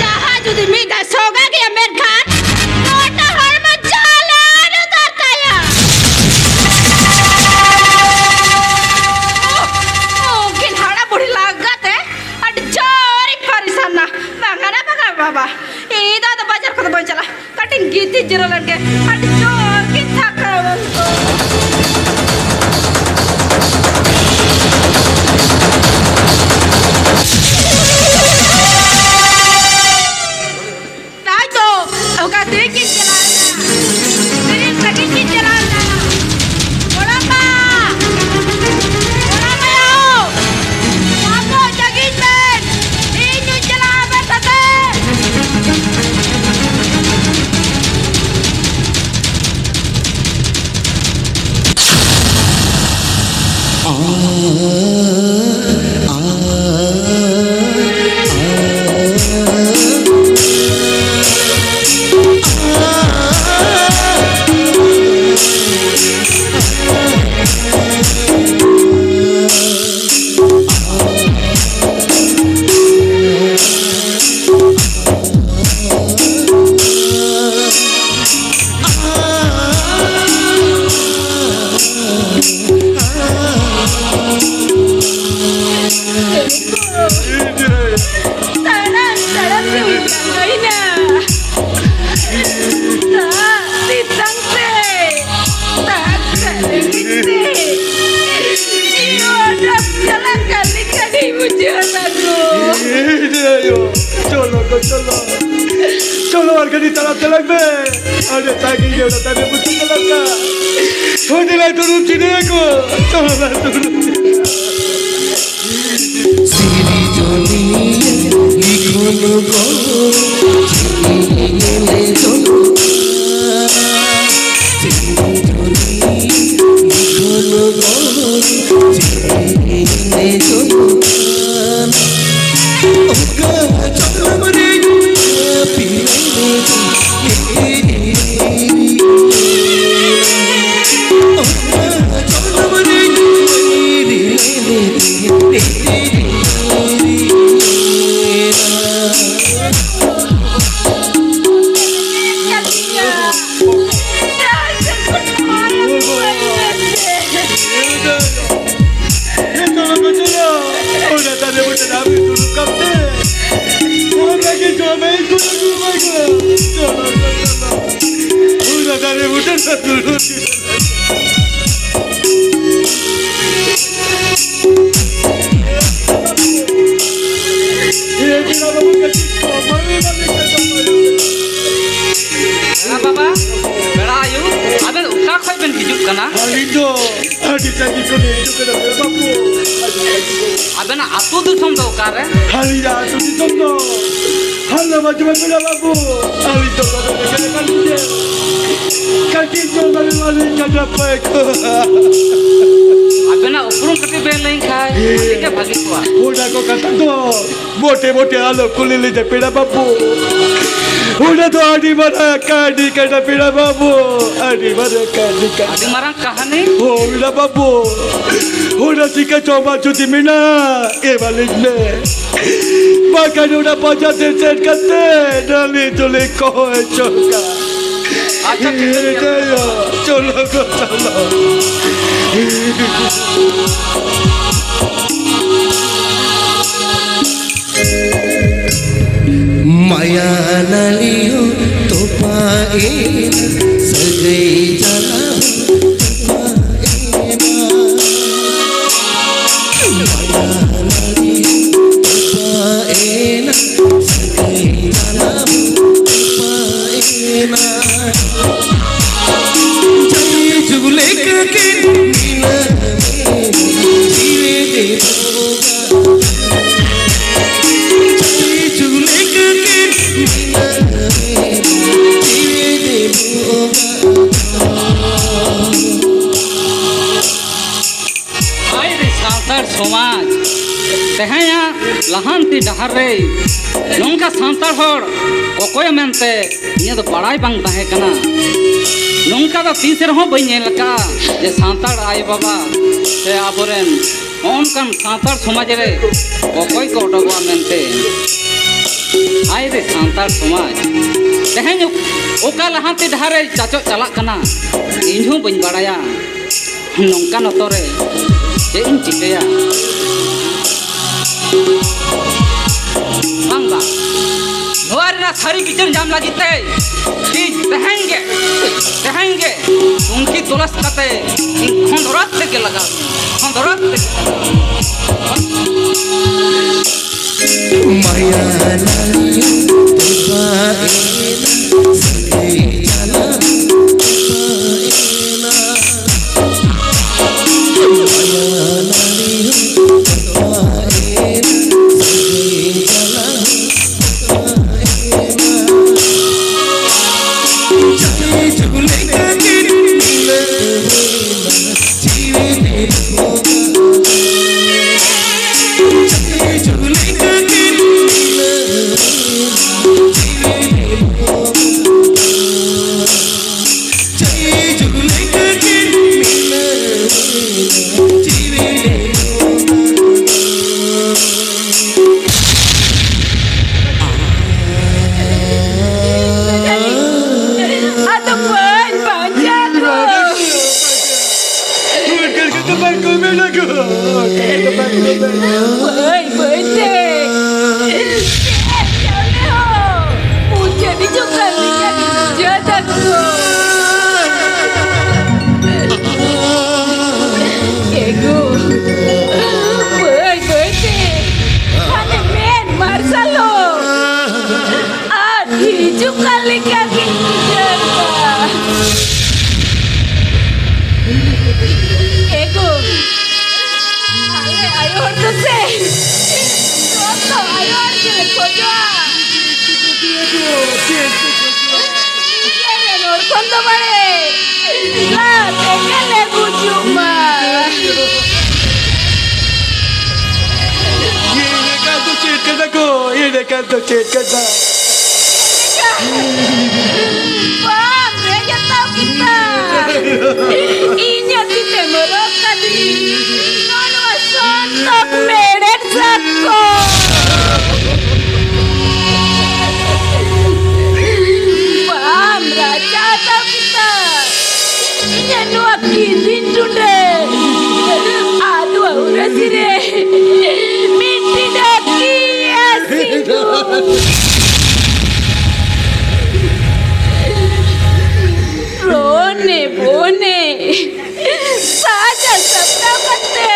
ᱡᱟᱦᱟᱸ ᱡᱩᱫᱤ ᱢᱤᱫ ᱫᱷᱟᱣ ᱥᱚᱜᱟ ᱜᱮᱭᱟ ᱢᱮᱱᱠᱷᱟᱱ ᱜᱚᱴᱟ ᱦᱚᱲᱢᱚ ᱡᱟᱞᱟᱱ ᱩᱛᱟᱹᱨ ᱛᱟᱭᱟ᱾ ᱩᱱᱠᱤᱱ ᱦᱟᱲᱟᱢ ᱵᱩᱲᱦᱤ ᱞᱟᱜᱟᱛᱮ ᱟᱹᱰᱤ ᱡᱳᱨᱤᱧ ᱯᱟᱹᱨᱤᱥᱟᱱᱟ᱾ ᱵᱟᱝᱟ ᱨᱮ ᱵᱟᱝᱟ ᱵᱟᱵᱟ, ᱤᱧ ᱫᱚ ᱟᱫᱚ ᱵᱟᱡᱟᱨ ᱠᱚᱫᱚ ᱵᱟᱹᱧ ᱪᱟᱞᱟᱜᱼᱟ᱾ ᱠᱟᱹᱴᱤᱡ ᱜᱤᱛᱤᱡ ᱡᱤᱨᱟᱹᱣ ᱞᱮᱱ ᱜᱮ, ᱟᱹᱰᱤ ᱡᱳᱨ ᱜᱮ ᱛᱷᱟᱠᱟᱣ ᱮᱱ ᱫᱚ᱾ ᱛᱟᱲᱟᱢ ᱛᱟᱲᱟᱢ ᱛᱮ ᱦᱩᱭᱩᱜ ᱠᱟᱱ ᱛᱟᱭᱱᱟ᱾ ᱫᱟᱜ ᱛᱮᱛᱟᱝ ᱛᱮ, ᱫᱟᱜ ᱨᱮᱸᱜᱮᱡ ᱛᱮ, ᱤᱧ ᱚᱰᱚᱠ ᱪᱟᱞᱟᱜ ᱠᱟᱱ ᱞᱮᱠᱟᱧ ᱵᱩᱡᱷᱟᱹᱣ ᱫᱟ ᱜᱳ᱾ ᱮ ᱟᱭᱳ, ᱪᱚᱞᱚ ᱜᱳ, ᱪᱚᱞᱚ᱾ ᱪᱚᱞᱚ, ᱟᱨ ᱠᱟᱹᱴᱤᱡ ᱛᱟᱲᱟᱢ ᱛᱟᱲᱟᱢ ᱢᱮ᱾ ᱟᱨ ᱛᱟᱺᱜᱤ ᱜᱮ, ᱚᱱᱟ ᱛᱟᱭᱱᱟ ᱵᱩᱡᱷᱟᱹᱣ ᱪᱟᱞᱟᱜ ᱠᱟᱱ᱾ ᱦᱳᱭ, ᱫᱮᱞᱟ, ᱫᱩᱲᱩᱵ ᱡᱤᱨᱟᱹᱜ ᱟᱠᱚ᱾ ᱪᱚᱞᱚ, ᱫᱩᱲᱩᱵ ᱡᱤᱨᱟᱹᱜ᱾ ᱥᱤᱨᱡᱚᱱᱤᱭᱟᱹ ᱞᱤᱠᱷᱚᱱ ᱠᱚ ᱪᱮᱫ ᱤᱧ ᱧᱮᱞ ᱡᱚᱝᱟ? ᱥᱤᱨᱡᱚᱱᱤᱭᱟᱹ ᱞᱤᱠᱷᱚᱱ ᱠᱚ ᱪᱮᱫ ᱤᱧ ᱧᱮᱞ ᱡᱚᱝᱟ? ᱚᱠᱟ ᱡᱚᱱᱚᱢ ᱨᱮ ᱯᱤᱨᱤᱭᱟᱹ ᱚᱱᱟ ᱫᱟᱨᱮ ᱵᱩᱴᱟᱹ ᱨᱮ ᱟᱢ ᱫᱩᱲᱩᱵ ᱠᱟᱛᱮ ᱚᱱᱟ ᱜᱮ ᱡᱚᱢᱮ ᱤᱫᱤ ᱟᱹᱜᱩ ᱟᱢᱟ᱾ ᱪᱚᱞᱚ, ᱪᱚᱞᱚ, ᱪᱚᱞᱚ᱾ ᱚᱱᱟ ᱫᱟᱨᱮ ᱵᱩᱴᱟᱹ ᱨᱮ ᱫᱩᱲᱩᱵ ᱠᱟᱛᱮ᱾ ᱮ ᱯᱮᱲᱟ ᱵᱟᱹᱵᱩ, ᱠᱟᱹᱴᱤᱡ ᱠᱚᱢᱟᱣ ᱢᱮ, ᱢᱟᱹᱞᱤᱠ ᱠᱟᱹᱴᱤᱡ ᱠᱚᱢᱟᱣ ᱢᱮ᱾ ᱯᱮᱲᱟ ᱵᱟᱵᱟ, ᱯᱮᱲᱟ ᱟᱭᱳ, ᱟᱵᱮᱱ ᱚᱠᱟ ᱠᱷᱚᱡ ᱵᱮᱱ ᱦᱤᱡᱩᱜ ᱠᱟᱱᱟ? ᱟᱹᱞᱤᱧ ᱫᱚ ᱟᱹᱰᱤ ᱥᱟᱺᱜᱤᱧ ᱠᱷᱚᱱ ᱞᱤᱧ ᱦᱤᱡᱩᱜ ᱠᱟᱱᱟ, ᱯᱮᱲᱟ ᱵᱟᱹᱵᱩ᱾ ᱟᱹᱰᱤ ᱥᱟᱺᱜᱤᱧ ᱠᱷᱚᱱ᱾ ᱟᱵᱮᱱᱟᱜ ᱟᱹᱛᱩ ᱫᱤᱥᱚᱢ ᱫᱚ ᱚᱠᱟᱨᱮ? ᱟᱹᱞᱤᱧᱟᱜ ᱟᱹᱛᱩ ᱫᱤᱥᱚᱢ ᱫᱚ ᱦᱟᱞᱚ ᱵᱟᱡᱩ ᱢᱮ, ᱯᱮᱲᱟ ᱵᱟᱹᱵᱩ᱾ ᱟᱹᱞᱤᱧ ᱫᱚ ᱵᱟᱵᱮᱱ ᱩᱭᱦᱟᱹᱨ ᱟᱠᱟᱫ ᱞᱤᱧᱟ᱾ ᱠᱟᱹᱴᱤᱡ ᱫᱚ ᱵᱟᱵᱮᱱ ᱢᱟᱹᱞᱤᱧ ᱠᱟᱱᱟ, ᱯᱟᱹᱭ ᱠᱚ᱾ ᱟᱵᱮᱱᱟᱜ ᱩᱯᱨᱩᱢ ᱠᱟᱹᱴᱤᱡ ᱵᱮᱱ ᱞᱟᱹᱭ ᱠᱷᱟᱡ ᱟᱹᱰᱤ ᱜᱮ ᱵᱷᱟᱹᱜᱤ ᱠᱚᱜᱼᱟ᱾ ᱚᱱᱟ ᱠᱚ ᱠᱟᱛᱷᱟ ᱫᱚ ᱢᱚᱴᱮ ᱢᱚᱴᱮ ᱟᱞᱚ ᱠᱩᱞᱤ ᱞᱤᱧᱟ, ᱯᱮᱲᱟ ᱵᱟᱹᱵᱩ᱾ ᱚᱱᱟ ᱫᱚ ᱟᱹᱰᱤ ᱢᱟᱨᱟᱝ ᱠᱟᱹᱦᱱᱤ ᱠᱟᱱᱟ, ᱯᱮᱲᱟ ᱵᱟᱹᱵᱩ᱾ ᱟᱹᱰᱤ ᱢᱟᱨᱟᱝ ᱠᱟᱹᱦᱱᱤ ᱠᱟᱱᱟ᱾ ᱟᱹᱰᱤ ᱢᱟᱨᱟᱝ ᱠᱟᱹᱦᱱᱤ? ᱦᱳᱭ, ᱯᱮᱲᱟ ᱵᱟᱹᱵᱩ᱾ ᱚᱱᱟ ᱪᱤᱠᱟᱹ ᱡᱚᱢᱟᱜ ᱡᱩᱫᱤ ᱢᱮᱱᱟᱜᱼᱟ, ᱮᱢᱟᱞᱤᱧ ᱢᱮ᱾ ᱵᱟᱠᱷᱟᱱ ᱚᱱᱟ ᱵᱟᱡᱟᱨ ᱛᱮ ᱥᱮᱱ ᱠᱟᱛᱮ ᱱᱟᱹᱞᱤ ᱫᱚᱞᱤᱧ ᱠᱚᱭ ᱦᱚᱪᱚ ᱠᱟᱜ᱾ ᱟᱪᱪᱷᱟ, ᱴᱷᱤᱠ ᱜᱮᱭᱟ᱾ ᱪᱚᱞᱚ ᱜᱚ, ᱪᱚᱞᱚ᱾ ᱥᱟᱹᱜᱟᱹᱭ ᱡᱟᱞᱟ ᱛᱚᱯᱟᱭᱮᱱᱟ, ᱢᱟᱭᱟ ᱱᱟᱹᱲᱤ ᱛᱚᱯᱟᱭᱮᱱᱟ, ᱥᱟᱹᱜᱟᱹᱭ ᱡᱟᱞᱟ ᱛᱚᱯᱟᱭᱮᱱᱟ᱾ ᱡᱟᱭ ᱡᱩᱜᱽ ᱞᱮᱠᱟ ᱠᱤᱱ ᱢᱤᱞᱟᱹᱣᱮᱱᱟ, ᱡᱤᱣᱤ ᱫᱮ ᱵᱚᱸᱜᱟ᱾ ᱡᱟᱭ ᱡᱩᱜᱽ ᱞᱮᱠᱟ ᱠᱤᱱ ᱢᱤᱞᱟᱹᱣᱮᱱᱟ, ᱡᱤᱣᱤ ᱫᱮ ᱵᱚᱸᱜᱟ᱾ ᱦᱟᱭ ᱨᱮ ᱥᱟᱱᱛᱟᱲ ᱥᱚᱢᱟᱡᱽ, ᱛᱮᱦᱮᱧᱟᱜ ᱞᱟᱦᱟᱱᱛᱤ ᱰᱟᱦᱟᱨ ᱨᱮ ᱱᱚᱝᱠᱟ ᱥᱟᱱᱛᱟᱲ ᱦᱚᱲ ᱚᱠᱚᱭ ᱢᱮᱱᱛᱮ ᱤᱧᱟᱹᱜ ᱫᱚ ᱵᱟᱲᱟᱭ ᱵᱟᱝ ᱛᱟᱦᱮᱸ ᱠᱟᱱᱟ᱾ ᱱᱚᱝᱠᱟ ᱫᱚ ᱛᱤᱥ ᱨᱮᱦᱚᱸ ᱵᱟᱹᱧ ᱧᱮᱞ ᱟᱠᱟᱫᱼᱟ ᱡᱮ ᱥᱟᱱᱛᱟᱲ ᱟᱭᱳᱼᱵᱟᱵᱟ ᱥᱮ ᱟᱵᱚᱨᱮᱱ ᱱᱚᱝᱠᱟᱱ ᱥᱟᱱᱛᱟᱲ ᱥᱚᱢᱟᱡᱽ ᱨᱮ ᱚᱠᱚᱭ ᱠᱚ ᱚᱰᱚᱠᱚᱜᱼᱟ ᱢᱮᱱᱛᱮ᱾ ᱦᱟᱭ ᱨᱮ ᱥᱟᱱᱛᱟᱲ ᱥᱚᱢᱟᱡᱽ, ᱛᱮᱦᱮᱧ ᱚᱠᱟ ᱞᱟᱦᱟᱱᱛᱤ ᱰᱟᱦᱟᱨ ᱨᱮ ᱪᱟᱪᱚ ᱪᱟᱞᱟᱜ ᱠᱟᱱᱟ, ᱤᱧ ᱦᱚᱸ ᱵᱟᱹᱧ ᱵᱟᱲᱟᱭᱟ᱾ ᱱᱚᱝᱠᱟᱱ ᱚᱠᱛᱚ ᱨᱮ ᱪᱮᱫ ᱤᱧ ᱪᱤᱠᱟᱹᱭᱟ? ᱵᱟᱝ, ᱵᱟᱝ, ᱱᱚᱣᱟ ᱨᱮᱱᱟᱜ ᱥᱟᱹᱨᱤ ᱵᱤᱪᱟᱹᱨ ᱧᱟᱢ ᱞᱟᱹᱜᱤᱫ ᱛᱮ ᱤᱧ ᱛᱮᱦᱮᱧ ᱜᱮ, ᱛᱮᱦᱮᱧ ᱜᱮ ᱛᱩᱝᱠᱤ ᱛᱚᱞᱟᱥ ᱠᱟᱛᱮ ᱤᱧ ᱠᱷᱚᱸᱫᱽᱨᱚᱸᱫᱽ ᱛᱮᱜᱮ ᱞᱟᱜᱟᱣ ᱤᱧᱟ, ᱠᱷᱚᱸᱫᱽᱨᱚᱸᱫᱽ ᱛᱮᱜᱮ ᱞᱟᱜᱟᱣ ᱤᱧᱟ᱾ ᱢᱟᱭᱟ ᱱᱟᱹᱲᱤ ᱛᱚᱯᱟᱭᱮᱱᱟ, ᱥᱟᱹᱜᱟᱹᱭ ᱡᱟᱞᱟ ᱛᱚᱯᱟᱭᱮᱱᱟ᱾ ᱢᱟᱭᱟ ᱱᱟᱹᱲᱤ ᱛᱚᱯᱟᱭᱮᱱᱟ, ᱥᱟᱹᱜᱟᱹᱭ ᱡᱟᱞᱟ ᱛᱚᱯᱟᱭᱮᱱᱟ᱾ ᱡᱟᱭ ᱡᱩᱜᱽ ᱞᱮᱠᱟ ᱠᱤᱱ ᱢᱤᱞᱟᱹᱣᱮᱱᱟ, ᱟᱫᱚ ᱵᱟᱹᱧ ᱵᱟᱧᱪᱟᱣ ᱫᱚ᱾ ᱵᱟᱹᱧ, ᱵᱟᱹᱧ ᱛᱮ᱾ ᱪᱮᱫ ᱪᱟᱣᱞᱮ ᱦᱚᱸ ᱢᱩᱪᱟᱹᱫ ᱦᱤᱡᱩᱜ ᱠᱟᱱ ᱛᱤᱧᱟ, ᱢᱩᱪᱟᱹᱫ᱾ ᱚᱠᱟ ᱞᱮᱠᱟ ᱜᱤᱧ ᱵᱩᱡᱷᱟᱹᱣ ᱮᱫᱟ᱾ ᱮ ᱜᱳ, ᱟᱞᱮ ᱟᱭᱳ ᱦᱚᱲ ᱫᱚ ᱥᱮ ᱥᱚᱛ ᱫᱚ ᱟᱭᱳ ᱦᱚᱲ ᱜᱮᱞᱮ ᱠᱷᱚᱡᱚᱜᱼᱟ᱾ ᱤᱭᱟᱹ ᱨᱮ ᱨᱚᱲ ᱠᱷᱚᱱ ᱫᱚ ᱵᱟᱲᱮ ᱞᱟ ᱛᱮᱜᱮ ᱞᱮ ᱜᱩᱡᱩᱜ ᱢᱟ᱾ ᱤᱱᱟᱹ ᱠᱷᱟᱱ ᱫᱚ ᱪᱮᱫ ᱠᱟᱱᱟ ᱠᱚ? ᱤᱱᱟᱹ ᱠᱷᱟᱱ ᱫᱚ ᱪᱮᱫ ᱠᱟᱱᱟ? ᱵᱟᱢ ᱨᱮᱡ ᱦᱟᱛᱟᱣ ᱠᱮᱫᱟ᱾ ᱤᱧᱟᱹᱜ ᱛᱤ ᱛᱮᱢ ᱨᱚᱜ ᱠᱟᱫᱤᱧ᱾ ᱱᱚᱣᱟ ᱥᱚᱱᱛᱚᱠ ᱢᱮᱲᱦᱮᱫ ᱥᱟᱠᱚᱢ᱾ ᱵᱟᱢ ᱨᱟᱪᱟ ᱦᱟᱛᱟᱣ ᱠᱮᱫᱟ᱾ ᱤᱧᱟᱹᱜ ᱱᱚᱣᱟ ᱠᱤᱨᱤᱧ ᱴᱩᱸᱰᱟᱹ ᱟᱫᱣᱟ ᱩᱨᱟᱹᱥᱤ ᱨᱮ ᱢᱤᱫᱴᱤᱡ ᱰᱟᱹᱠᱤᱭᱟᱹ ᱥᱤᱸᱫᱩᱨ᱾ ᱨᱚᱱᱮ ᱵᱚᱱᱮ ᱥᱟᱡᱟ ᱥᱟᱯᱲᱟᱣ ᱠᱟᱛᱮ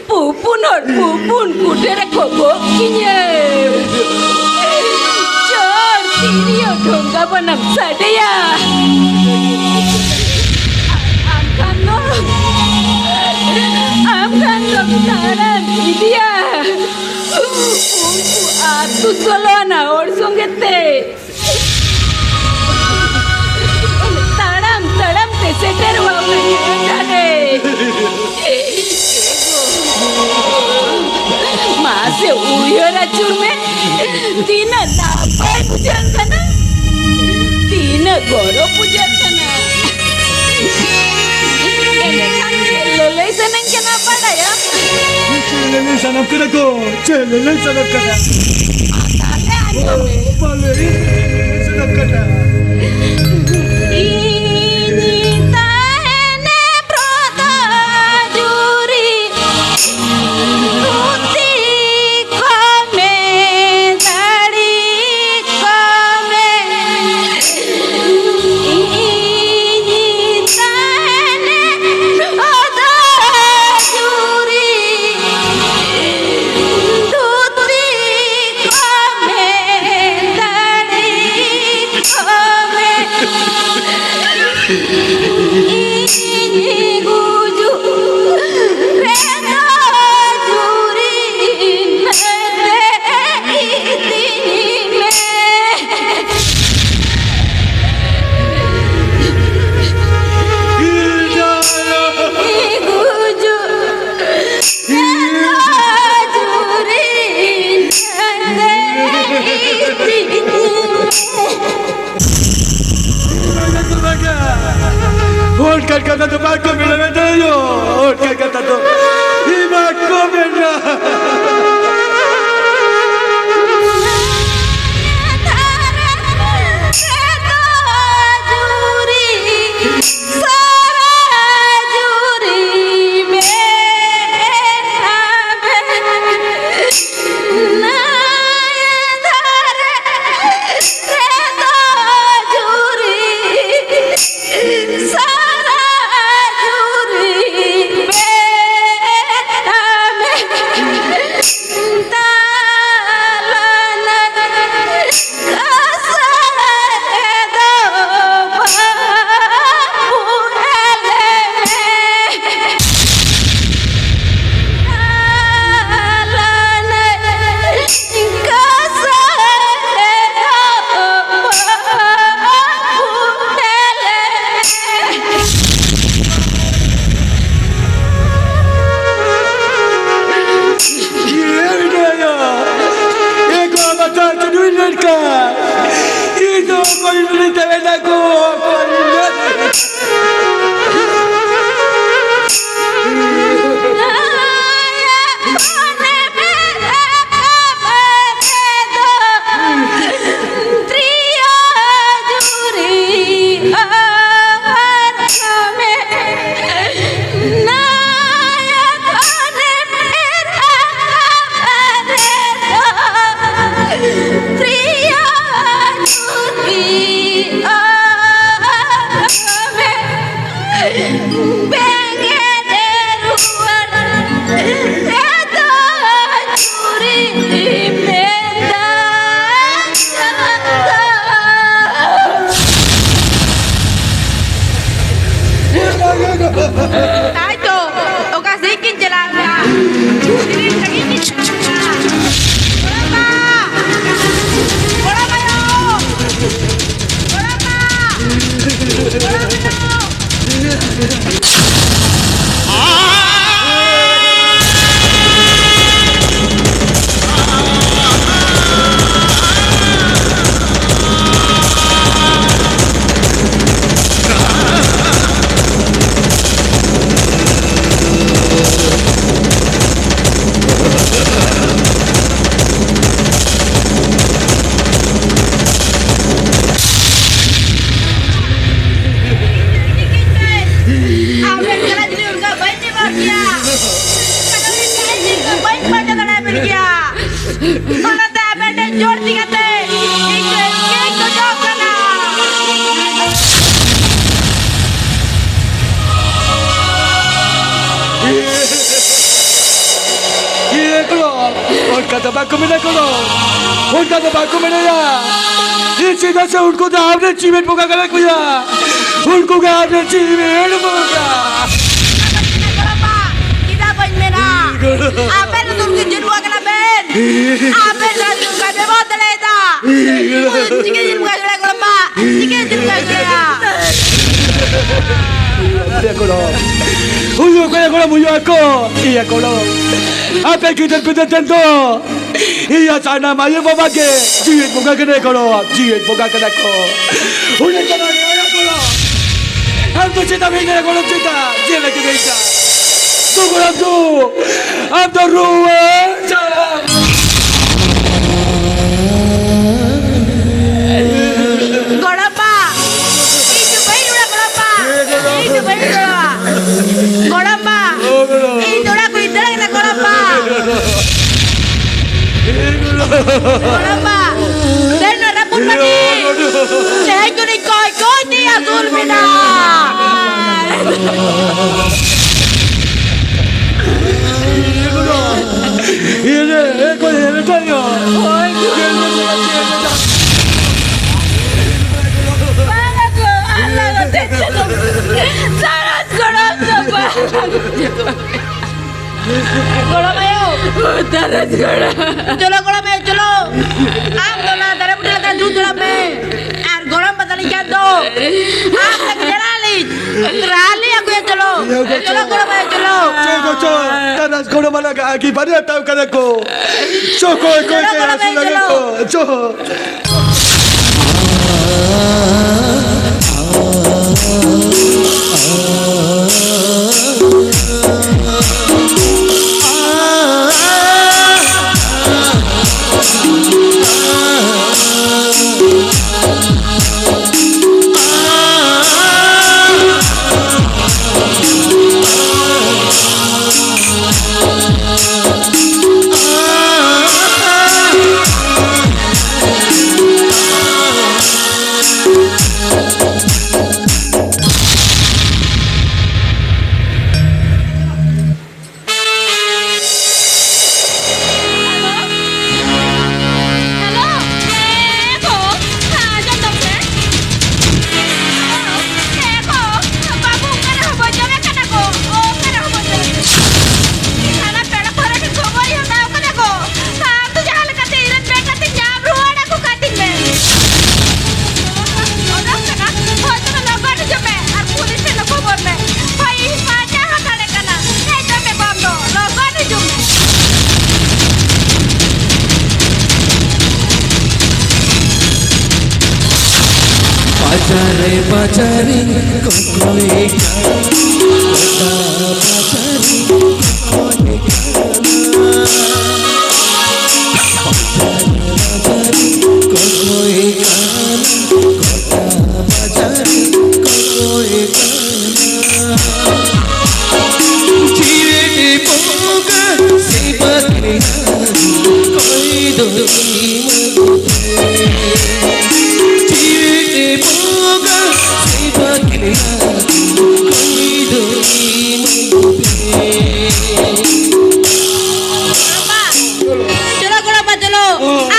ᱯᱩᱯᱩᱱ ᱦᱚᱲ ᱯᱩᱯᱩᱱ ᱠᱩᱴᱟᱹ ᱨᱮᱠᱚ ᱜᱚᱜ ᱠᱤᱧᱟᱹ᱾ ᱪᱚᱲ ᱛᱤᱨᱭᱳ ᱰᱷᱚᱸᱜᱟ ᱵᱟᱱᱟᱢ ᱥᱟᱰᱮᱭᱟ᱾ ᱟᱢ ᱠᱷᱟᱱ ᱫᱚ, ᱟᱢ ᱠᱷᱟᱱ ᱫᱚᱢ ᱛᱟᱲᱟᱢ ᱤᱫᱤᱭᱟ᱾ ᱩᱱᱠᱩ ᱟᱹᱛᱩ ᱥᱳᱞᱳ ᱟᱱᱟ ᱦᱚᱲ ᱥᱚᱸᱜᱮ ᱛᱮ᱾ ᱛᱟᱲᱟᱢ ᱛᱟᱲᱟᱢ ᱛᱮ ᱥᱮᱴᱮᱨᱚᱜᱼᱟ ᱚᱱᱟ ᱡᱟᱭᱜᱟ ᱨᱮ᱾ ᱢᱟᱥᱮ ᱩᱭᱦᱟᱹᱨ ᱟᱹᱪᱩᱨ ᱢᱮ, ᱛᱤᱱᱟᱹᱜ ᱱᱟᱯᱟᱭ ᱵᱩᱡᱷᱟᱹᱜ ᱠᱟᱱᱟ, ᱛᱤᱱᱟᱹᱜ ᱜᱚᱨᱚᱵ ᱵᱩᱡᱷᱟᱹᱜ ᱠᱟᱱᱟ᱾ ᱮᱸᱰᱮᱠᱷᱟᱱ ᱪᱮᱫ ᱞᱟᱹᱞᱟᱹᱭ ᱥᱟᱱᱟᱧ ᱠᱟᱱᱟ ᱵᱟᱲᱟᱭᱟᱢ? ᱪᱮᱫ ᱞᱟᱹᱞᱟᱹᱭ ᱥᱟᱱᱟᱢ ᱠᱟᱱᱟ ᱜᱚ? ᱪᱮᱫ ᱞᱟᱹᱞᱟᱹᱭ ᱥᱟᱱᱟᱢ ᱠᱟᱱᱟ? ᱛᱟᱦᱞᱮ ᱟᱸᱡᱚᱢ ᱢᱮ᱾ ᱢᱟ ᱞᱟᱹᱭ ᱢᱮ, ᱪᱮᱫ ᱞᱟᱹᱞᱟᱹᱭ ᱥᱟᱱᱟᱢ ᱠᱟᱱᱟ? ᱤᱧᱤᱧ ᱛᱟᱦᱮᱱᱟ ᱵᱨᱚᱛᱚ ᱡᱩᱨᱤ᱾ ᱫᱷᱩᱛᱤ ᱠᱚᱢᱮ, ᱫᱟᱲᱤ ᱠᱚᱢᱮ, ᱤᱧᱤᱧ ᱛᱟᱦᱮᱱᱟ ᱚᱫᱟ ᱡᱩᱨᱤ᱾ ᱫᱷᱩᱛᱤ ᱠᱚᱢᱮ, ᱫᱟᱲᱤ ᱚᱠᱚᱭ ᱩᱱᱤ ᱛᱮ ᱢᱮᱱᱟ ᱠᱚ, ᱚᱠᱚᱭ ᱩᱱᱤ? ᱛᱟᱭ ᱛᱚ, ᱚᱠᱟ ᱥᱮᱫ ᱠᱤᱱ ᱪᱟᱞᱟᱣ ᱮᱱᱟ? ᱛᱤᱨᱤᱧ ᱥᱟᱺᱜᱤᱧ ᱠᱤᱱ ᱪᱟᱞᱟᱣ ᱮᱱᱟ? ᱜᱚᱲᱚᱢ ᱵᱟ! ᱜᱚᱲᱚᱢ ᱟᱭᱳ! ᱜᱚᱲᱚᱢ ᱵᱟ! ᱜᱚᱲᱚᱢ ᱟᱭᱳ! ᱟᱵᱮᱱ ᱜᱮᱞᱟ ᱡᱩᱫᱤ ᱚᱱᱠᱟ ᱵᱟᱹᱧ ᱪᱟᱵᱟ ᱠᱮᱭᱟ, ᱚᱱᱠᱟ ᱫᱚ ᱤᱧ ᱫᱚ ᱵᱟᱹᱧ ᱯᱟᱸᱡᱟ ᱫᱟᱲᱮᱭᱟᱵᱮᱱ ᱠᱮᱭᱟ᱾ ᱚᱱᱟᱛᱮ ᱟᱵᱮᱱ ᱴᱷᱮᱱ ᱡᱳᱨ ᱛᱤ ᱠᱟᱛᱮ ᱤᱧ ᱫᱚ ᱤᱧ ᱜᱮᱧ ᱠᱷᱚᱡᱚᱜ ᱠᱟᱱᱟ᱾ ᱤᱭᱟᱹ ᱠᱚ, ᱚᱱᱠᱟ ᱫᱚ ᱵᱟᱠᱚ ᱢᱮᱱᱟ ᱠᱚ, ᱚᱱᱠᱟ ᱫᱚ ᱵᱟᱠᱚ ᱢᱮᱱᱟ᱾ ᱤᱧ ᱪᱮᱫᱟᱜ ᱥᱮ ᱩᱱᱠᱩ ᱫᱚ ᱟᱢᱨᱮᱱ ᱡᱤᱣᱤ ᱵᱚᱸᱜᱟ ᱠᱟᱱᱟ ᱠᱚ ᱭᱟ, ᱩᱱᱠᱩ ᱜᱮ ᱟᱢᱨᱮᱱ ᱡᱤᱣᱤ ᱵᱚᱸᱜᱟ᱾ ᱪᱮᱫᱟᱜ ᱵᱟᱹᱧ ᱢᱮᱱᱟ? ᱟᱯᱮ ᱨᱮᱱ ᱩᱱᱠᱩ ᱡᱟᱹᱱᱩᱣᱟ ᱠᱟᱱᱟ ᱵᱮᱱ᱾ ᱟᱯᱮ ᱨᱮᱱ ᱩᱱᱠᱩ ᱵᱮᱵᱚᱦᱟᱨ ᱫᱟᱲᱮᱭᱟᱫᱟ᱾ ᱪᱤᱠᱟᱹ ᱡᱟᱹᱱᱩᱣᱟ ᱠᱟᱱᱟ ᱠᱚ ᱵᱟ? ᱪᱤᱠᱟᱹ ᱡᱟᱹᱱᱩᱣᱟ ᱠᱟᱱᱟ? ᱩᱭᱦᱟᱹ ᱠᱚᱲᱚ, ᱩᱭᱦᱟᱹ ᱠᱚᱲᱚ, ᱩᱭᱦᱟᱹ ᱠᱚ, ᱤᱭᱟᱹ ᱠᱚᱲᱚ᱾ ᱟᱯᱮ ᱜᱤᱫᱟᱹᱨ ᱯᱤᱫᱟᱹᱨ ᱴᱷᱮᱱ ᱫᱚ ᱤᱧᱟᱜ ᱥᱟᱱᱟᱢ ᱟᱭᱳ ᱵᱟᱵᱟ ᱜᱮ ᱡᱤᱣᱮᱫ ᱵᱚᱸᱜᱟ ᱠᱟᱱᱟ ᱠᱚ, ᱡᱤᱣᱮᱫ ᱵᱚᱸᱜᱟ ᱠᱟᱱᱟ ᱠᱚ᱾ ᱩᱱᱤ ᱠᱟᱱᱟ ᱤᱧᱟᱜ ᱜᱚᱲᱚ᱾ ᱟᱢ ᱫᱚ ᱪᱮᱫᱟᱜ ᱵᱟᱹᱧ ᱢᱮᱱᱟ ᱜᱚᱲᱚ ᱪᱮᱫᱟᱜ? ᱪᱮᱫ ᱞᱟᱹᱜᱤᱫ ᱵᱟᱹᱧ ᱪᱟᱞᱟᱜ? ᱫᱩ ᱜᱚᱲᱚᱢ ᱫᱩ, ᱟᱢ ᱫᱚ ᱨᱩᱣᱟᱹ ᱪᱟᱞᱟᱜ᱾ ᱜᱚᱲᱚᱢᱵᱟ, ᱤᱧ ᱫᱚ ᱵᱟᱹᱧ ᱨᱩᱣᱟᱹᱲᱟ ᱜᱚᱲᱚᱢᱵᱟ᱾ ᱤᱧ ᱫᱚ ᱵᱟᱹᱧ ᱨᱩᱣᱟᱹᱲᱟ᱾ ᱜᱚᱲᱚᱢᱵᱟ, ᱤᱧ ᱫᱚ ᱚᱲᱟᱜ ᱠᱷᱚᱱ ᱤᱧ ᱫᱟᱹᱲ ᱠᱟᱱᱟ ᱜᱚᱲᱚᱢᱵᱟ᱾ ᱜᱚᱲᱚᱢᱵᱟ, ᱫᱟᱹᱲ ᱨᱮᱱᱟᱜ ᱨᱟᱹᱯᱩᱫ ᱵᱟᱹᱴᱤ᱾ ᱛᱮᱦᱮᱧ ᱫᱚᱞᱤᱧ ᱠᱚᱭ ᱠᱚᱭ ᱛᱮ ᱟᱹᱥᱩᱞ ᱢᱮᱱᱟᱜ᱾ ᱦᱳᱭ᱾ ᱵᱟᱝ ᱟᱠᱚ, ᱟᱞᱟᱝ ᱟᱛᱮ ᱪᱮᱫ ᱦᱚᱸ ᱵᱟᱝ᱾ ᱥᱟᱨᱟᱥ ᱜᱚᱲᱚᱢ ᱫᱚ ᱵᱟᱝ᱾ ᱜᱚᱲᱚᱢ ᱟᱭᱳ᱾ ᱥᱟᱨᱟᱥ ᱜᱚᱲᱚᱢ᱾ ᱪᱚᱞᱚ ᱜᱚᱲᱚᱢ ᱟᱭᱳ, ᱪᱚᱞᱚ᱾ ᱟᱢ ᱫᱚ ᱚᱱᱟ ᱫᱟᱨᱮ ᱵᱩᱴᱟᱹ ᱞᱟᱛᱟᱨ ᱫᱩᱲᱩᱵ ᱛᱟᱲᱟᱢ ᱢᱮ᱾ ᱟᱨ ᱜᱚᱲᱚᱢ ᱵᱟᱫᱟᱞᱤᱧ ᱠᱷᱟᱱ ᱫᱚ ᱟᱢ ᱞᱟᱹᱜᱤᱫ ᱨᱟᱞᱤ ᱟᱹᱜᱩᱭᱟ, ᱪᱚᱞᱚ᱾ ᱪᱚᱞᱚ ᱜᱚᱲᱚᱢ ᱟᱭᱳ, ᱪᱚᱞᱚ᱾ ᱪᱚ ᱜᱚ, ᱪᱚ᱾ ᱛᱟᱨᱟᱥ ᱜᱚᱲᱚᱢ ᱟᱞᱟᱜᱟ ᱟᱹᱜᱤ ᱵᱟᱨᱭᱟ ᱛᱟᱣ ᱠᱟᱱᱟ ᱠᱚ᱾ ᱪᱚ ᱠᱚᱭ ᱠᱚᱭ ᱪᱚᱞᱚ ᱛᱮ ᱜᱚᱲᱚᱢ ᱟᱹᱥᱩᱞ ᱟᱭᱳ, ᱞᱟᱜᱟ ᱪᱚᱞᱚ᱾ ᱠᱚ᱾ ᱪᱚ᱾ ᱵᱟᱡᱟᱨ ᱵᱟᱡᱟᱨᱤᱧ ᱠᱚᱠᱚᱭ ᱠᱟᱱᱟ, ᱜᱚᱴᱟ ᱵᱟᱡᱟᱨᱤᱧ ᱠᱚᱠᱚᱭ ᱠᱟᱱᱟ᱾ ᱵᱟᱡᱟᱨ ᱵᱟᱡᱟᱨᱤᱧ ᱠᱚᱠᱚᱭ ᱠᱟᱱᱟ, ᱜᱚᱴᱟ ᱵᱟᱡᱟᱨᱤᱧ ᱠᱚᱠᱚᱭ ᱠᱟᱱᱟ᱾ ᱡᱤᱣᱤ ᱵᱚᱸᱜᱟ ᱥᱮᱵᱟ ᱠᱮᱭᱟ ᱠᱚᱭ ᱫᱚ ᱤᱧ ᱪᱚᱞᱚ ᱜᱚᱲᱚᱯᱟ ᱪᱚᱞᱚ,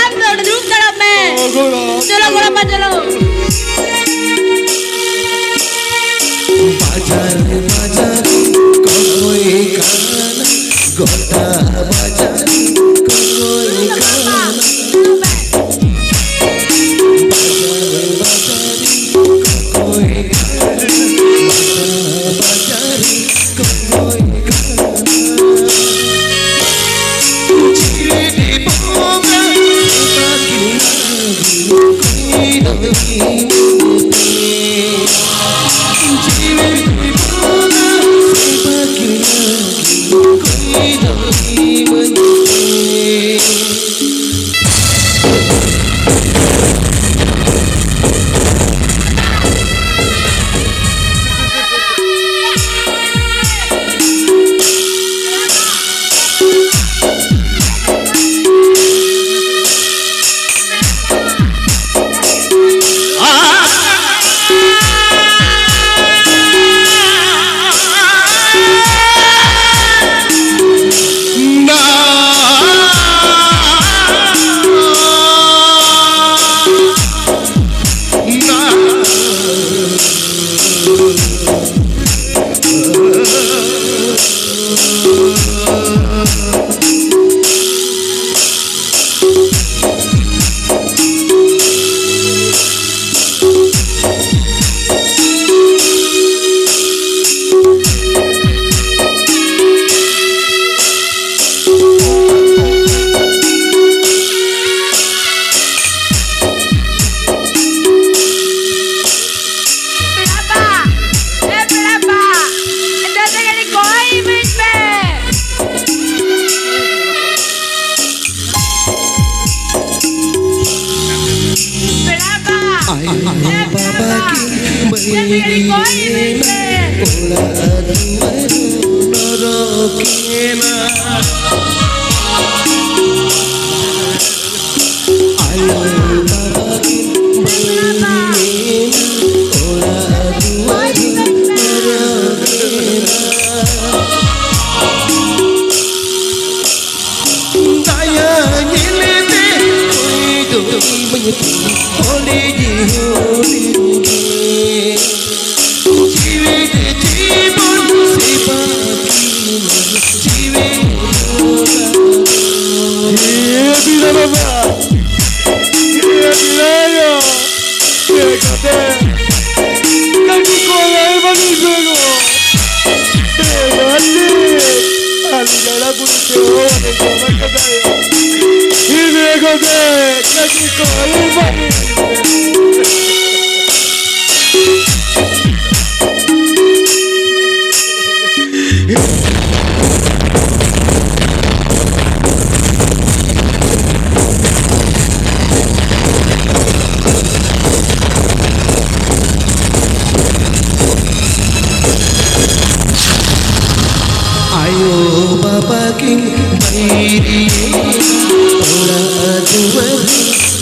ᱟᱢ ᱫᱚ ᱚᱸᱰᱮ ᱫᱩᱲᱩᱵ ᱫᱟᱲᱮᱭᱟᱜ ᱢᱮ᱾ ᱪᱚᱞᱚ ᱜᱚᱲᱚᱯᱟ ᱪᱚᱞᱚ᱾ ᱵᱟᱡᱟᱨ ᱵᱟᱡᱟᱨ ᱠᱚᱠᱚᱭ ᱠᱟᱱᱟ, ᱜᱚᱴᱟ ᱵᱟᱡᱟᱨ ᱠᱚᱠᱚᱭ ᱠᱟᱱᱟ᱾ ᱟᱭᱳ ᱵᱟᱵᱟ ᱠᱤᱱ ᱵᱟᱹᱭᱨᱤᱭᱮᱱᱟ, ᱚᱲᱟᱜ ᱫᱩᱣᱟᱹᱨ ᱱᱚᱨᱚᱠᱮᱱᱟ᱾ ᱟᱭᱳ ᱵᱟᱵᱟ ᱠᱤᱱ ᱵᱟᱹᱭᱨᱤᱭᱮᱱᱟ, ᱚᱲᱟᱜ ᱫᱩᱣᱟᱹᱨ ᱱᱚᱨᱚᱠᱮᱱᱟ᱾ ᱫᱟᱭᱟ ᱧᱮᱞᱛᱮ ᱠᱚᱭ ᱫᱚ ᱤᱢᱟᱹᱧ ᱯᱮ, ᱦᱚᱲᱮ ᱡᱤᱭᱚᱱ ᱨᱮ᱾ ᱡᱤᱣᱤ ᱛᱮ ᱡᱤᱵᱚᱱ ᱥᱮᱵᱟ ᱠᱤᱱ, ᱡᱤᱣᱤ ᱵᱚᱸᱜᱟ᱾ ᱦᱮ ᱵᱤᱨᱟ ᱵᱟᱵᱟ, ᱦᱮ ᱵᱤᱨᱟᱭᱟ, ᱪᱮᱫ ᱠᱟᱛᱮ ᱠᱟᱹᱴᱤᱡ ᱠᱚ ᱞᱟᱹᱭ ᱵᱟᱹᱱᱩᱜ ᱡᱚᱝᱚᱜ᱾ ᱦᱮ ᱵᱟᱹᱵᱩ, ᱟᱹᱞᱤᱧ ᱜᱟᱰᱟ ᱵᱩᱨᱩ ᱛᱮ ᱦᱚᱲ ᱮ ᱡᱚᱢ ᱠᱟᱫᱟᱭ᱾ ᱦᱤᱱᱟᱹ ᱠᱚᱜᱮ ᱠᱟᱹᱴᱤᱡ ᱠᱚ ᱞᱟᱹᱭ ᱵᱟᱹᱱᱩᱜ᱾ ᱟᱭᱳ ᱵᱟᱵᱟ ᱠᱤᱱ ᱵᱟᱹᱭᱨᱤᱭᱮᱱᱟ, ᱚᱲᱟᱜ ᱫᱩᱣᱟᱹᱨ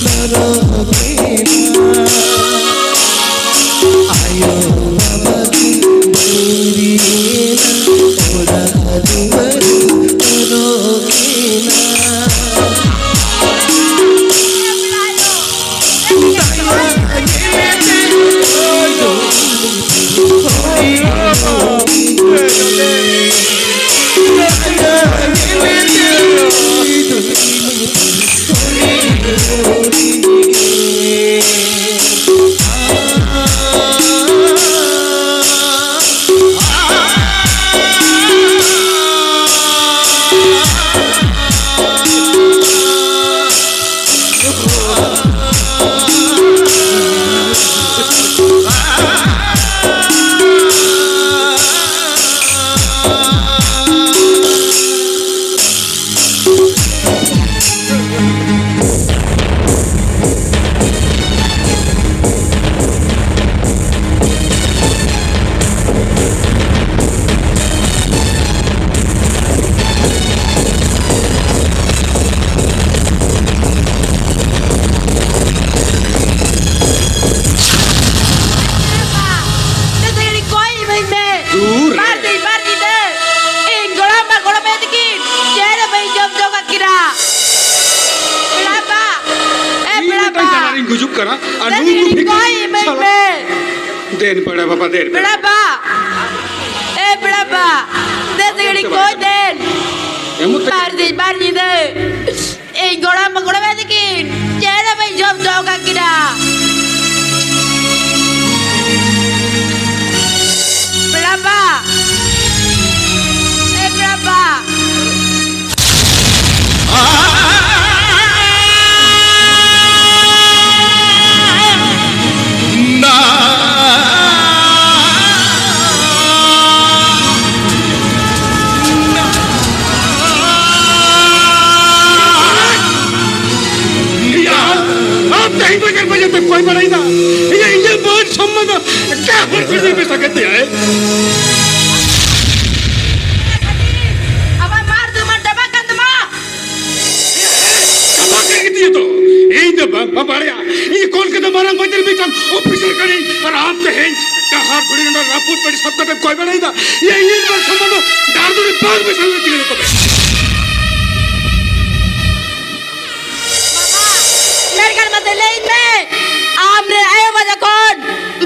ᱱᱚᱨᱚᱠᱮᱱᱟ᱾ ᱟᱭᱳ ᱵᱟᱵᱟ ᱠᱤᱱ ᱵᱟᱹᱭᱨᱤᱭᱮᱱᱟ, ᱚᱲᱟᱜ ᱫᱩᱣᱟᱹᱨ ᱱᱚᱨᱚᱠᱮᱱᱟ᱾ ᱠᱟᱱᱟ᱾ ᱟᱨ ᱫᱮᱥ ᱱᱩᱭ ᱜᱤᱲᱤ ᱜᱩᱯᱤ ᱠᱚᱭ ᱤᱢᱟᱹᱧ ᱥᱟᱞᱟ-, ᱢᱮ᱾ ᱫᱮᱱ ᱯᱮᱲᱟ ᱵᱟᱵᱟ, ᱫᱮᱱ ᱯᱮᱲᱟ᱾ ᱯᱮᱲᱟ ᱵᱟ, ᱮ ᱯᱮᱲᱟ ᱵᱟ, ᱫᱮᱥ ᱜᱤᱲᱤ ᱠᱚᱭ ᱫᱮᱱ᱾ ᱮᱢᱚᱜ ᱛᱮ- ᱵᱟᱨ ᱥᱤᱧ ᱵᱟᱨ ᱧᱤᱫᱟᱹ ᱤᱧ ᱜᱚᱲᱚᱢ ᱜᱚᱲᱚᱢ ᱛᱟᱹᱠᱤᱱ ᱪᱮᱫ ᱦᱚᱸ ᱵᱟᱹᱧ ᱡᱚᱢ ᱦᱚᱪᱚ ᱟᱠᱟᱫ ᱠᱤᱱᱟ᱾ ᱯᱮᱲᱟ ᱵᱟ, ᱮ ᱯᱮᱲᱟ ᱵᱟ᱾ ᱟᱢ ᱛᱮᱦᱮᱧ ᱵᱟᱡᱟᱨ ᱵᱟᱡᱟᱨ ᱛᱮ ᱠᱚᱭ ᱵᱟᱲᱟᱭᱮᱫᱟ᱾ ᱤᱧᱟᱹᱜ, ᱤᱧᱟᱹᱜ ᱢᱟᱹᱱ ᱥᱚᱢᱢᱟᱱ ᱫᱚ ᱮᱴᱟᱜ ᱦᱚᱲ ᱠᱚ ᱡᱩᱫᱤ ᱯᱮ ᱥᱟᱸᱜᱮ ᱛᱮ, ᱦᱮᱸ? ᱟᱢᱟᱜ ᱢᱟᱨ ᱫᱚ ᱢᱟᱨ ᱪᱟᱵᱟᱜ ᱠᱟᱱ ᱛᱟᱢᱟ᱾ ᱪᱟᱵᱟᱜ ᱠᱟᱱ ᱜᱮᱛᱤᱧᱟ ᱛᱚ᱾ ᱤᱧ ᱫᱚ ᱵᱟᱝ, ᱵᱟᱝ ᱵᱟᱲᱟᱭᱟ᱾ ᱤᱧ ᱠᱳᱞᱠᱟᱛᱟ ᱢᱟᱨᱟᱝ ᱵᱟᱡᱟᱨ ᱢᱤᱫᱴᱟᱝ ᱚᱯᱷᱤᱥᱟᱨ ᱠᱟᱹᱱᱟᱹᱧ᱾ ᱟᱨ ᱟᱢ ᱛᱮᱦᱮᱧ ᱰᱟᱦᱟᱨ ᱫᱷᱩᱲᱤ ᱱᱚᱰᱮ ᱨᱟᱹᱯᱩᱫ ᱵᱟᱹᱲᱤᱡ ᱥᱟᱵ ᱠᱟᱛᱮᱢ ᱠᱚᱭ ᱵᱟᱲᱟᱭᱮᱫᱟ᱾ ᱤᱧᱟᱹᱜ ᱤᱧᱟᱹᱜ ᱢᱟᱹᱱ ᱥᱚᱢᱢᱟᱱ ᱫᱚ ᱰᱟᱦᱟᱨ ᱫᱷᱩᱲᱤ ᱵᱟᱝ ᱢᱮᱥᱟᱞ ᱞᱟᱹᱠᱛᱤ ᱠᱟᱱᱟ ᱛᱚᱵᱮ᱾ ᱵᱟᱵᱟ, ᱢᱮᱱᱠᱷᱟᱱ ᱢᱟᱥᱮ ᱞᱟᱹᱭ ᱢᱮ, ᱟᱢ ᱨᱮᱱ ᱟᱭᱳ ᱵᱟᱵᱟ ᱡᱚᱠᱷᱚᱱ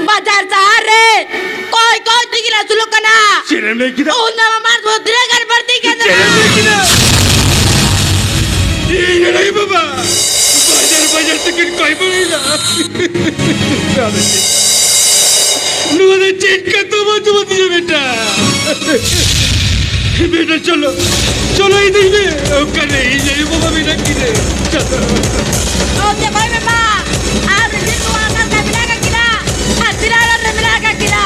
ᱵᱟᱡᱟᱨ ᱥᱟᱦᱟᱨ ᱨᱮ ᱠᱚᱭ ᱠᱚᱭ ᱛᱮᱠᱤᱱ ᱟᱹᱥᱩᱞᱚᱜ ᱠᱟᱱᱟ, ᱪᱮᱫ ᱮᱢ ᱞᱟᱹᱭ ᱠᱮᱫᱟ? ᱩᱱ ᱫᱚ ᱟᱢᱟᱜ ᱢᱟᱨ ᱫᱚ ᱛᱤᱱᱟᱹᱜ ᱜᱟᱱ ᱵᱟᱹᱲᱛᱤ ᱠᱟᱱᱟ? ᱪᱮᱫ ᱮᱢ ᱞᱟᱹᱭ ᱠᱮᱫᱟ? ᱤᱧ ᱨᱮᱱ ᱟᱭᱳ ᱵᱟᱵᱟ ᱵᱟᱡᱟᱨ ᱵᱟᱡᱟᱨ ᱛᱮᱠᱤᱱ ᱠᱚᱭ ᱵᱟᱲᱟᱭᱮᱫᱟ᱾ ᱱᱚᱣᱟ ᱫᱚ ᱪᱮᱫ ᱠᱟᱛᱷᱟ ᱵᱟᱝ ᱡᱚᱢᱟ ᱛᱤᱧᱟ ᱵᱮᱴᱟ? ᱵᱮᱴᱟ, ᱪᱚᱞᱚ, ᱪᱚᱞᱚ ᱤᱫᱤᱭ ᱢᱮ᱾ ᱚᱠᱟᱨᱮ ᱤᱧ ᱟᱭᱳ ᱵᱟᱵᱟ ᱢᱮᱱᱟᱜ ᱠᱤᱱᱟ? ᱪᱚᱞᱚ᱾ ᱚ, ᱪᱮᱫ ᱵᱟᱭ ᱢᱮ, ᱢᱟ? ᱟᱨ ᱨᱤᱡᱤ ᱱᱚᱣᱟ ᱚᱠᱟ ᱞᱮᱠᱟ ᱢᱮᱱᱟᱜ ᱟᱠᱟᱫ ᱠᱤᱱᱟ? ᱟᱨ ᱛᱤᱱᱟᱹᱜ ᱟᱲᱟᱜ ᱨᱮ ᱢᱮᱱᱟᱜ ᱟᱠᱟᱫ ᱠᱤᱱᱟ?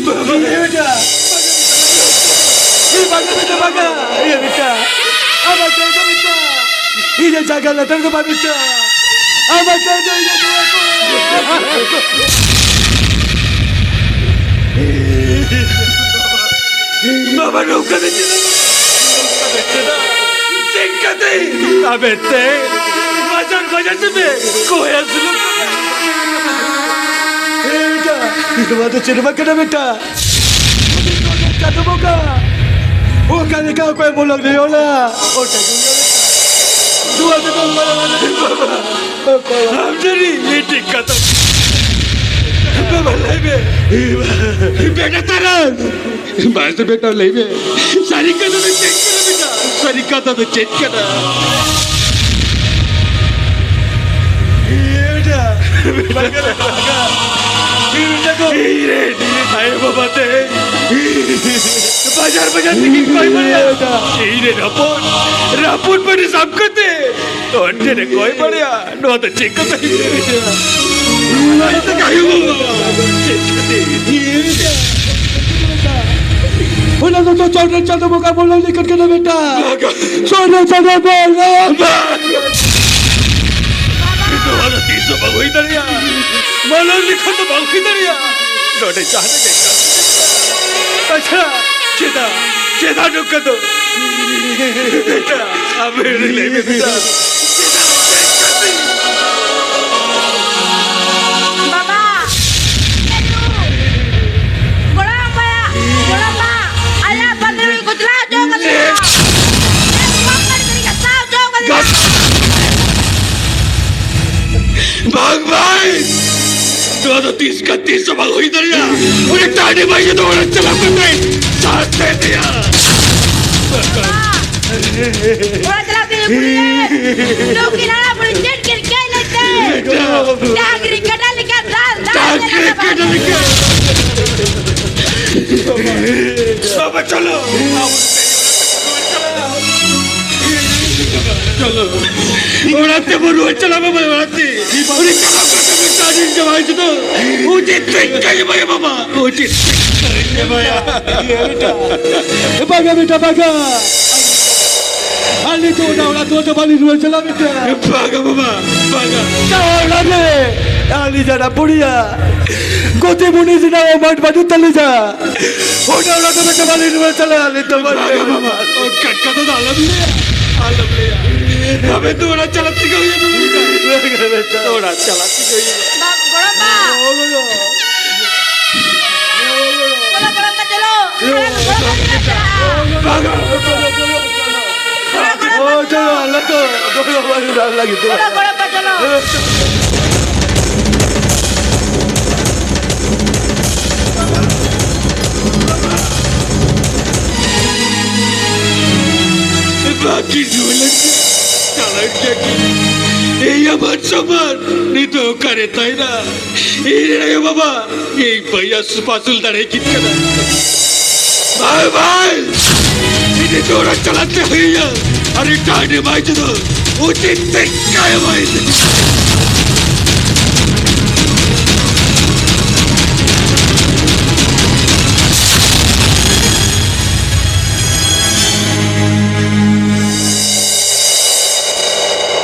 ᱵᱟᱵᱟ, ᱮ ᱵᱮᱴᱟ, ᱮ ᱵᱟᱝᱟ ᱵᱮᱴᱟ, ᱵᱟᱝᱟ, ᱮ ᱵᱮᱴᱟ, ᱟᱵᱟᱨ ᱪᱮᱫ ᱫᱚ ᱵᱮᱴᱟ, ᱤᱧᱟᱹᱜ ᱡᱟᱸᱜᱟ ᱞᱟᱛᱟᱨ ᱫᱚ ᱵᱟᱝ ᱵᱮᱴᱟ, ᱟᱢᱟᱜ ᱠᱟᱹᱢᱤ ᱫᱚ ᱤᱧᱟᱹᱜ ᱱᱚᱣᱟ ᱠᱚ᱾ ᱵᱟᱵᱟ, ᱱᱚᱝᱠᱟ ᱫᱚ ᱪᱮᱫᱟᱜ? ᱪᱮᱫ ᱠᱟᱛᱮ? ᱟᱵᱮᱱ ᱛᱮ ᱵᱟᱡᱟᱨ ᱵᱟᱡᱟᱨ ᱛᱮᱯᱮ ᱠᱚᱭᱟ ᱥᱩᱞᱩᱠ ᱠᱟᱱᱟ᱾ ᱮ ᱵᱮᱴᱟ, ᱱᱚᱣᱟ ᱫᱚ ᱪᱮᱫ ᱦᱚᱸ ᱵᱟᱝ ᱠᱟᱱᱟ ᱵᱮᱴᱟ᱾ ᱪᱟᱸᱫᱚ ᱵᱚᱸᱜᱟ, ᱚᱠᱟ ᱞᱮᱠᱟ ᱚᱠᱚᱭ ᱢᱚᱞᱚᱝ ᱞᱮ ᱚᱞᱟ? ᱚᱱᱟ ᱜᱮ ᱱᱚᱣᱟ ᱫᱚ ᱵᱟᱵᱟ, ᱟᱢ ᱡᱟᱹᱱᱤᱡ ᱢᱤᱫᱴᱤᱡ ᱠᱟᱛᱷᱟ᱾ ᱵᱟᱵᱟ, ᱞᱟᱹᱭ ᱢᱮ᱾ ᱵᱮᱴᱟ ᱛᱟᱨᱟᱱ, ᱢᱟᱥᱮ ᱵᱮᱴᱟ ᱞᱟᱹᱭ ᱢᱮ, ᱥᱟᱹᱨᱤ ᱠᱟᱛᱷᱟ ᱫᱚ ᱪᱮᱫ ᱠᱟᱱᱟ ᱵᱮᱴᱟ? ᱥᱟᱹᱨᱤ ᱠᱟᱛᱷᱟ ᱫᱚ ᱪᱮᱫ ᱠᱟᱱᱟ? ᱵᱮᱴᱟ, ᱵᱟᱝᱟ, ᱵᱟᱝᱟ᱾ ᱤᱧ ᱨᱮᱱ ᱟᱭᱳ ᱵᱟᱵᱟ ᱛᱮ ᱵᱟᱡᱟᱨ ᱵᱟᱡᱟᱨ ᱛᱮᱜᱤᱧ ᱠᱚᱭ ᱵᱟᱲᱟᱭᱟ᱾ ᱤᱧ ᱨᱮᱱ ᱦᱚᱯᱚᱱ ᱨᱟᱹᱯᱩᱫ ᱵᱟᱹᱴᱤ ᱥᱟᱵ ᱠᱟᱛᱮ ᱦᱚᱲ ᱴᱷᱮᱱᱮ ᱠᱚᱭ ᱵᱟᱲᱟᱭᱟ᱾ ᱱᱚᱣᱟ ᱫᱚ ᱪᱮᱫ ᱠᱟᱛᱷᱟ ᱦᱩᱭᱩᱜ ᱠᱟᱱᱟ? ᱱᱚᱣᱟ ᱫᱚ ᱪᱮᱫ ᱠᱟᱛᱷᱟ? ᱚᱱᱟ ᱫᱚ ᱪᱚᱴ ᱨᱮ ᱪᱟᱸᱫᱚ ᱵᱚᱸᱜᱟ ᱵᱚᱞᱚ ᱞᱮᱠᱟᱱ ᱠᱟᱱᱟ ᱵᱮᱴᱟ᱾ ᱵᱟᱝᱟ᱾ ᱪᱚᱴ ᱨᱮ ᱪᱟᱸᱫᱚ ᱵᱚᱸᱜᱟ᱾ ᱵᱟᱝᱟ᱾ ᱱᱚᱣᱟ ᱫᱚ ᱛᱤᱥ ᱦᱚᱸ ᱵᱟᱝ ᱦᱩᱭ ᱫᱟᱲᱮᱭᱟᱜᱼᱟ᱾ ᱢᱟᱞᱚᱴ ᱞᱮᱠᱷᱟᱱ ᱫᱚ ᱵᱟᱝ ᱦᱩᱭ ᱫᱟᱲᱮᱭᱟᱜᱼᱟ᱾ ᱱᱚᱰᱮ ᱡᱟᱦᱟᱸ ᱞᱮᱠᱟ ᱟᱪᱪᱷᱟ, ᱪᱮᱫᱟᱜ? ᱪᱮᱫᱟᱜ ᱱᱚᱝᱠᱟ ᱫᱚ? ᱵᱮᱴᱟ, ᱟᱢ ᱞᱟᱹᱭ ᱢᱮ ᱵᱮᱴᱟ᱾ ᱵᱟᱵᱟ, ᱜᱚᱲᱚ ᱟᱢᱟᱭᱟ, ᱜᱚᱲᱚ ᱢᱟ, ᱟᱞᱮ ᱵᱟᱹᱫᱽ ᱨᱮ ᱠᱚᱪᱞᱟᱣ ᱦᱚᱪᱚ ᱠᱟᱫᱮᱭᱟ᱾ ᱵᱟᱝ ᱵᱷᱟᱭ! ᱱᱚᱣᱟ ᱫᱚ ᱛᱤᱥ ᱠᱟ ᱛᱤᱥ ᱦᱚᱸ ᱵᱟᱝ ᱦᱩᱭ ᱫᱟᱲᱮᱭᱟᱜᱼᱟ᱾ ᱩᱱᱤ ᱴᱟᱺᱰᱤ ᱢᱟᱹᱭ ᱫᱚ ᱚᱲᱟᱜ ᱪᱟᱞᱟᱣ ᱠᱟᱛᱮ ᱥᱟᱥᱛᱮ ᱛᱮᱭᱟ᱾ ᱚᱲᱟᱜ ᱪᱟᱞᱟᱣ ᱛᱮ ᱵᱩᱲᱤ ᱨᱮ ᱞᱩᱠᱤ ᱞᱟᱲᱟ ᱵᱩᱲᱤ ᱪᱮᱫ ᱠᱮᱫ ᱠᱮᱫ ᱞᱮ ᱛᱮ᱾ ᱰᱟᱝᱨᱤ ᱠᱟᱰᱟ ᱞᱮᱠᱟ ᱫᱟᱞ ᱫᱟᱞ ᱰᱟᱝᱨᱤ ᱠᱟᱰᱟ ᱞᱮᱠᱟ᱾ ᱵᱟᱵᱟ ᱪᱚᱞᱚ᱾ ᱪᱚᱞᱚ᱾ ᱚᱲᱟᱜ ᱛᱮ ᱵᱚᱱ ᱨᱩᱣᱟᱹᱲ ᱪᱟᱞᱟᱜ ᱵᱟᱵᱟ, ᱚᱲᱟᱜ ᱛᱮ᱾ ᱩᱱᱤ ᱪᱟᱞᱟᱣ ᱠᱟᱛᱮ ᱢᱤᱫᱴᱟᱝ ᱡᱤᱞ ᱡᱚᱢᱟᱭ ᱡᱩᱫᱟᱹ᱾ ᱩᱪᱤᱛ ᱴᱷᱤᱠ ᱠᱟᱡᱮ ᱵᱟᱭ ᱵᱟᱵᱟ᱾ ᱩᱪᱤᱛ ᱴᱷᱤᱠ ᱠᱟᱡᱮ ᱵᱟᱭ᱾ ᱵᱟᱜᱟ ᱵᱮᱴᱟ, ᱵᱟᱜᱟ᱾ ᱟᱹᱞᱤᱧ ᱫᱚ ᱚᱱᱟ ᱚᱲᱟᱜ ᱫᱩᱣᱟᱹᱨ ᱫᱚ ᱵᱟᱹᱞᱤᱧ ᱨᱩᱣᱟᱹᱲ ᱪᱟᱞᱟᱜ ᱢᱮᱛᱮ᱾ ᱵᱟᱝᱟ ᱵᱟᱵᱟ, ᱵᱟᱝᱟ᱾ ᱚᱱᱟ ᱚᱲᱟᱜ ᱨᱮ ᱟᱹᱞᱤᱧ ᱡᱟᱦᱟᱸ ᱵᱩᱲᱤᱭᱟ ᱜᱚᱛᱤ ᱢᱩᱱᱤ ᱡᱤᱱᱟ ᱢᱟᱴ ᱵᱟᱹᱱᱩᱜ ᱛᱟᱹᱞᱤᱧᱟ᱾ ᱚᱱᱟ ᱚᱲᱟᱜ ᱫᱚ ᱢᱤᱫᱴᱟᱝ ᱵᱟᱹᱞᱤᱧ ᱨᱩᱣᱟᱹᱲ ᱪᱟᱞᱟᱜᱼᱟ, ᱟᱹᱞᱤᱧ ᱫᱚ ᱵᱟᱹᱞᱤᱧ ᱵᱟᱝᱟ ᱨᱩᱣᱟᱹᱲ ᱵᱟᱵᱟ, ᱪᱟᱞᱟᱜᱼᱟ᱾ ᱚᱱᱠᱟᱱ ᱠᱟᱛᱷᱟ ᱫᱚ ᱟᱞᱚᱢ ᱞᱟᱹᱭᱟ, ᱟᱞᱚᱢ ᱞᱟᱹᱭᱟ᱾ ᱟᱵᱮᱱ ᱫᱚ ᱚᱲᱟᱜ ᱪᱟᱞᱟᱜ ᱛᱮᱜᱮ ᱦᱩᱭᱩᱜᱼᱟ ᱵᱟᱵᱟ᱾ ᱚᱲᱟᱜ ᱪᱟᱞᱟᱜ ᱛᱮᱜᱮ ᱦᱩᱭᱩᱜᱼᱟ᱾ ᱵᱟ-, ᱜᱚᱲᱚᱢ ᱵᱟ᱾ ᱪᱚᱞᱚ, ᱜᱚᱲᱚᱢ ᱵᱟ, ᱪᱚᱞᱚ᱾ ᱵᱟᱝᱟ᱾ ᱪᱚᱞᱚ, ᱜᱚᱲᱚᱢ ᱵᱟ, ᱪᱚᱞᱚ᱾ ᱪᱚᱞᱚ, ᱜᱚᱲᱚᱢ ᱵᱟ, ᱪᱚᱞᱚ᱾ ᱵᱟᱹᱠᱤ ᱡᱩᱣᱟᱹᱱ ᱪᱟᱞᱟᱜ ᱜᱮᱭᱟ ᱠᱤ? ᱮᱭ ᱟᱢᱟᱨ ᱥᱟᱢᱟᱱ ᱱᱤᱛᱚᱜ ᱚᱠᱟᱨᱮ ᱛᱟᱦᱮᱱᱟ? ᱤᱧ ᱨᱮᱱ ᱟᱭᱳ ᱵᱟᱵᱟ ᱤᱧ ᱵᱟᱹᱧ ᱟᱹᱥᱩᱞ ᱯᱟᱹᱥᱩᱞ ᱫᱟᱲᱮ ᱠᱤᱱ ᱠᱟᱱᱟ᱾ ᱵᱟᱭ ᱵᱟᱭ, ᱤᱧ ᱫᱚ ᱚᱲᱟᱜ ᱪᱟᱞᱟᱜ ᱛᱮ ᱦᱩᱭᱩᱜᱼᱟ᱾ ᱟᱨ ᱮᱴᱟᱜ ᱦᱚᱲ ᱮᱢᱟᱭ ᱛᱮᱫᱚ ᱩᱪᱤᱛ ᱥᱤᱠᱠᱷᱟ ᱮᱢᱟᱭ ᱢᱮ᱾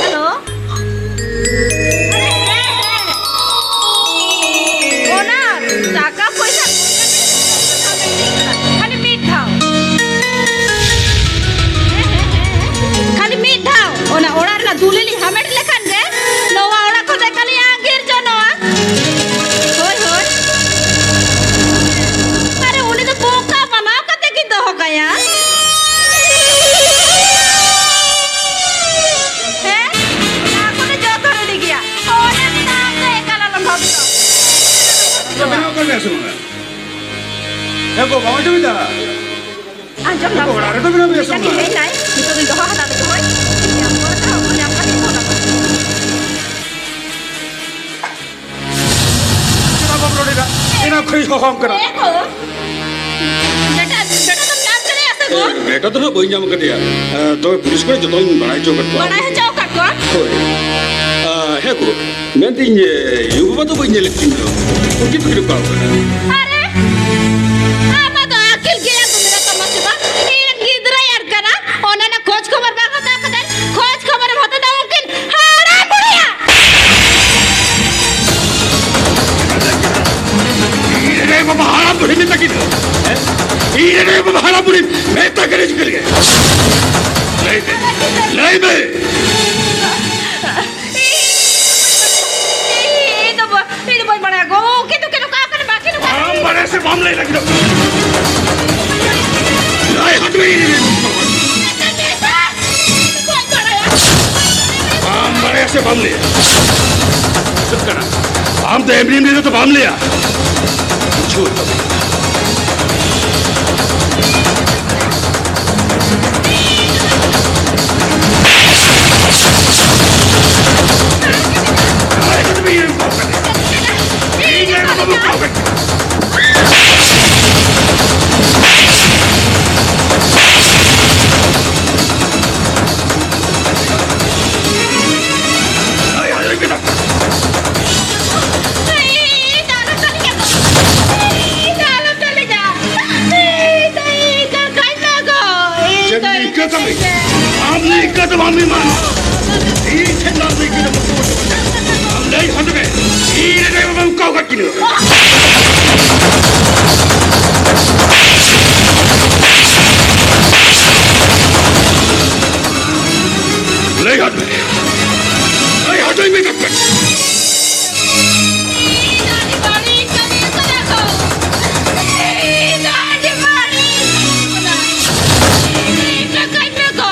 ᱦᱮᱞᱳ᱾ ᱚᱱᱟ ᱴᱟᱠᱟ ᱯᱚᱭᱥᱟ ᱠᱷᱟᱹᱞᱤ ᱢᱤᱫ ᱫᱷᱟᱣ, ᱠᱷᱟᱹᱞᱤ ᱢᱤᱫ ᱫᱷᱟᱣ ᱚᱱᱟ ᱚᱲᱟᱜ ᱨᱮᱱᱟᱜ ᱫᱩᱞᱟᱹᱲᱤ ᱦᱟᱢᱮᱴ ᱞᱮᱠᱷᱟᱱ ᱜᱮ ᱱᱚᱣᱟ ᱚᱲᱟᱜ ᱠᱷᱚᱱ ᱮᱠᱟᱞᱤᱧ ᱟᱸᱜᱤᱨ ᱡᱚᱱᱚᱜᱼᱟ᱾ ᱦᱳᱭ, ᱦᱳᱭ᱾ ᱟᱨᱮ, ᱩᱱᱤ ᱫᱚ ᱵᱚᱸᱜᱟ ᱢᱟᱱᱟᱣ ᱠᱟᱛᱮ ᱜᱤᱧ ᱫᱚᱦᱚ ᱠᱟᱭᱟ᱾ ᱦᱮᱸ? ᱚᱱᱟ ᱠᱚᱫᱚ ᱡᱚᱛᱚ ᱨᱮᱰᱤ ᱜᱮᱭᱟ᱾ ᱚᱱᱮ ᱛᱟᱢ ᱫᱚ ᱮᱠᱟᱞ ᱟᱞᱚᱢ ᱵᱷᱟᱵᱤᱛᱚ᱾ ᱵᱮᱱᱟᱣ ᱠᱟᱱ ᱜᱮᱭᱟ ᱥᱮ ᱵᱟᱝᱟ? ᱮ ᱜᱚ, ᱵᱟᱢ ᱟᱸᱡᱚᱢ ᱮᱫᱟ? ᱟᱸᱡᱚᱢ ᱫᱟᱢ ᱥᱮ? ᱚᱲᱟᱜ ᱨᱮᱫᱚ ᱵᱮᱱᱟᱣ ᱜᱮᱭᱟ ᱥᱮ ᱠᱟᱹᱴᱤᱡ ᱵᱟᱝᱟ? ᱞᱟᱹᱭ ᱱᱟᱭ, ᱱᱤᱛᱚᱜ ᱫᱚᱧ ᱫᱚᱦᱚ ᱦᱟᱛᱟᱲ ᱞᱮᱜᱮ, ᱦᱳᱭ᱾ ᱧᱟᱢ ᱯᱚᱨᱮ ᱫᱚ ᱦᱟᱸᱜ ᱧᱟᱢ ᱠᱟᱛᱮᱧ ᱯᱷᱳᱱ ᱟᱢᱟ᱾ ᱪᱮᱫᱟᱜ ᱵᱟᱢ ᱨᱚᱲ ᱮᱫᱟ? ᱮᱱᱟᱝ ᱠᱷᱚᱱᱤᱧ ᱦᱚᱦᱚᱣᱟᱢ ᱠᱟᱱᱟ᱾ ᱮ ᱜᱚ, ᱵᱮᱴᱟ, ᱵᱮᱴᱟ ᱫᱚᱢ ᱧᱟᱢ ᱠᱮᱫᱮᱭᱟ ᱥᱮ ᱜᱚ? ᱮ, ᱵᱮᱴᱟ ᱫᱚ ᱱᱟᱦᱟᱜ ᱵᱟᱹᱧ ᱧᱟᱢ ᱠᱟᱫᱮᱭᱟ᱾ ᱮ, ᱛᱚᱵᱮ ᱯᱩᱞᱤᱥ ᱠᱚᱨᱮ ᱡᱚᱛᱚᱧ ᱵᱟᱲᱟᱭ ᱦᱚᱪᱚ ᱟᱠᱟᱫ ᱠᱚᱣᱟ᱾ ᱵᱟᱲᱟᱭ ᱦᱚᱪᱚ ᱟᱠᱟᱫ ᱠᱚᱣᱟ? ᱦᱳᱭ᱾ ᱟ, ᱦᱮᱸ ᱜᱚ, ᱢᱮᱱᱫᱟᱹᱧ, ᱮ, ᱭᱩ ᱵᱟᱵᱟ ᱫᱚ ᱵᱟᱹᱧ ᱧᱮᱞᱮᱫ ᱠᱤᱱ ᱫᱚ᱾ ᱩᱱᱠᱤᱱ ᱫᱚᱠᱤᱱ ᱚᱠᱟ ᱟᱠᱟᱱᱟ? ᱟᱨᱮ, ᱟᱢᱟᱜ ᱫᱚ ᱟᱹᱠᱤᱞ ᱜᱮᱭᱟᱱ ᱫᱚ ᱢᱮᱱᱟᱜ ᱛᱟᱢᱟ ᱥᱮ ᱵᱟᱝ? ᱤᱧ ᱨᱮᱱ ᱜᱤᱫᱽᱨᱟᱹᱭ ᱟᱫ ᱠᱟᱱᱟ, ᱚᱱᱟ ᱨᱮᱱᱟᱜ ᱠᱷᱳᱡᱽ ᱠᱷᱚᱵᱚᱨ ᱵᱟᱝ ᱦᱟᱛᱟᱣ ᱤᱧ ᱫᱚ ᱵᱟ-, ᱤᱧ ᱫᱚ ᱵᱟᱹᱧ ᱵᱟᱲᱟᱭᱟ ᱜᱚ᱾ ᱠᱤᱱᱛᱩ, ᱠᱤᱱᱛᱩ, ᱚᱠᱟ ᱠᱟᱱᱟ ᱵᱟ-, ᱠᱤᱱᱛᱩ, ᱚᱠᱟ ᱟᱢ ᱵᱟᱲᱟᱭᱟ ᱥᱮ ᱵᱟᱢ ᱞᱟᱹᱭ ᱞᱟᱹᱜᱤᱫᱚᱜ? ᱞᱟᱹᱭ ᱦᱚᱪᱚᱭ ᱢᱮ᱾ ᱵᱟᱹᱧ ᱵᱟᱲᱟᱭᱟ᱾ ᱟᱢ ᱵᱟᱲᱟᱭᱟ ᱥᱮ ᱵᱟᱢ ᱞᱟᱹᱭᱟ? ᱪᱮᱫ ᱠᱟᱱᱟ? ᱟᱢ ᱫᱚ ᱮᱢᱱᱤ ᱮᱢᱱᱤ ᱫᱚ ᱵᱟᱢ ᱞᱟᱹᱭᱟ᱾ ᱵᱩᱡᱷᱟᱹᱣ ᱛᱟᱢ᱾ ᱪᱮᱫ ᱤᱠᱟᱹ ᱛᱟᱢ? ᱟᱢ ᱫᱚ ᱤᱠᱟᱹ ᱫᱚ ᱵᱟᱢ ᱮᱢᱟ᱾ ᱤᱧ ᱴᱷᱮᱱ ᱫᱚ ᱟᱢ ᱫᱚ ᱤᱠᱟᱹ ᱫᱚ ᱵᱟᱢ ᱮᱢᱟ᱾ ᱟᱢ ᱞᱟᱹᱭ ᱦᱚᱫ ᱢᱮ᱾ ᱤᱧ ᱨᱮ ᱰᱟᱭᱵᱟ ᱵᱟᱹᱵᱩ ᱚᱠᱟ ᱠᱟᱱᱟ? ᱞᱟᱹᱭ ᱦᱚᱫ ᱢᱮ᱾ ᱞᱟᱹᱭ ᱦᱚᱫ ᱢᱮ ᱠᱟᱛᱷᱟ᱾ ᱤᱧ ᱫᱚ ᱟᱹᱰᱤ ᱵᱟᱹᱲᱤᱡ ᱠᱟᱹᱢᱤ ᱠᱟᱫᱟ ᱠᱚ᱾ ᱤᱧ ᱫᱚ ᱟᱹᱰᱤ ᱵᱟᱹᱲᱤᱡ ᱠᱟᱹᱢᱤ ᱠᱟᱫᱟ᱾ ᱤᱧ ᱫᱚ ᱠᱟᱹᱢᱤ ᱠᱚ᱾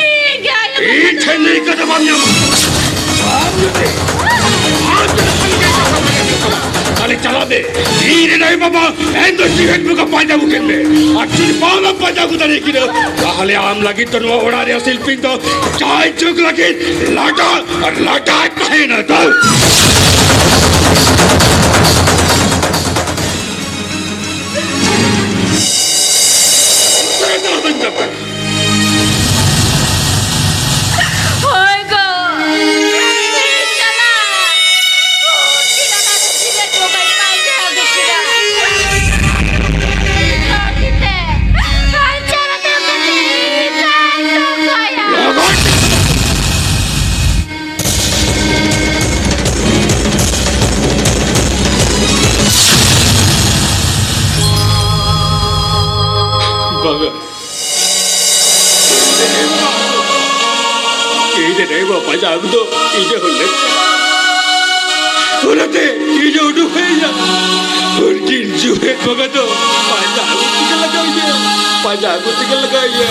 ᱤᱧ ᱜᱮ ᱟᱭᱳ ᱤᱧ ᱴᱷᱮᱱ ᱞᱟᱹᱭ ᱠᱟᱛᱮ ᱵᱟᱢ ᱧᱟᱢᱟ᱾ ᱟᱢ ᱡᱩᱫᱤ, ᱟᱢ ᱡᱩᱫᱤ ᱛᱟᱦᱞᱮ ᱪᱟᱞᱟᱜ ᱢᱮ᱾ ᱤᱧ ᱨᱮᱱ ᱟᱭᱳ ᱵᱟᱵᱟ ᱮᱱ ᱫᱚ ᱡᱤᱣᱮᱫ ᱵᱚᱸᱜᱟ ᱯᱟᱸᱡᱟ ᱟᱹᱜᱩ ᱠᱮᱫ ᱢᱮ᱾ ᱟᱨ ᱡᱩᱫᱤ ᱵᱟᱢ ᱯᱟᱸᱡᱟ ᱟᱹᱜᱩ ᱫᱟᱲᱮ ᱠᱤᱱᱟ, ᱛᱟᱦᱞᱮ ᱟᱢ ᱞᱟᱹᱜᱤᱫ ᱫᱚ ᱱᱚᱣᱟ ᱚᱲᱟᱜ ᱨᱮᱭᱟᱜ ᱥᱤᱞᱯᱤᱧ ᱫᱚ ᱡᱟᱭ ᱡᱩᱜᱽ ᱞᱟᱹᱜᱤᱫ ᱞᱟᱴᱟ ᱟᱨ ᱞᱟᱴᱟ ᱛᱟᱦᱮᱱᱟ᱾ ᱫᱟᱹᱲ᱾ ᱦᱳᱭ ᱜᱚ, ᱤᱧ ᱪᱟᱞᱟᱜ᱾ ᱩᱱᱠᱤᱱ ᱚᱱᱟ ᱫᱚ ᱡᱤᱣᱮᱫ ᱵᱚᱸᱜᱟᱧ ᱯᱟᱸᱡᱟ ᱟᱹᱜᱩ ᱠᱤᱱᱟ᱾ ᱤᱧ ᱠᱤᱱ ᱛᱮ ᱵᱟᱧᱪᱟᱣ ᱫᱚ ᱠᱟᱹᱴᱤᱡ ᱤᱧ ᱛᱟᱦᱮᱸ ᱦᱚᱪᱚ ᱠᱟᱭᱟ᱾ ᱵᱟᱝᱟ᱾ ᱨᱮ ᱵᱟᱯᱟ ᱡᱟᱝ ᱫᱚ ᱤᱧ ᱦᱚᱸ ᱞᱮ ᱪᱟᱞᱟᱜᱼᱟ᱾ ᱚᱱᱟᱛᱮ ᱤᱧ ᱦᱚᱸ ᱩᱰᱩᱠ ᱦᱩᱭ ᱮᱱᱟ᱾ ᱩᱱᱠᱤᱱ ᱡᱩᱨᱤ ᱵᱚᱸᱜᱟ ᱫᱚ ᱯᱟᱸᱡᱟ ᱟᱹᱜᱩ ᱛᱮᱜᱮ ᱞᱟᱜᱟᱣᱤᱧᱟ᱾ ᱯᱟᱸᱡᱟ ᱟᱹᱜᱩ ᱛᱮᱜᱮ ᱞᱟᱜᱟᱣᱤᱧᱟ᱾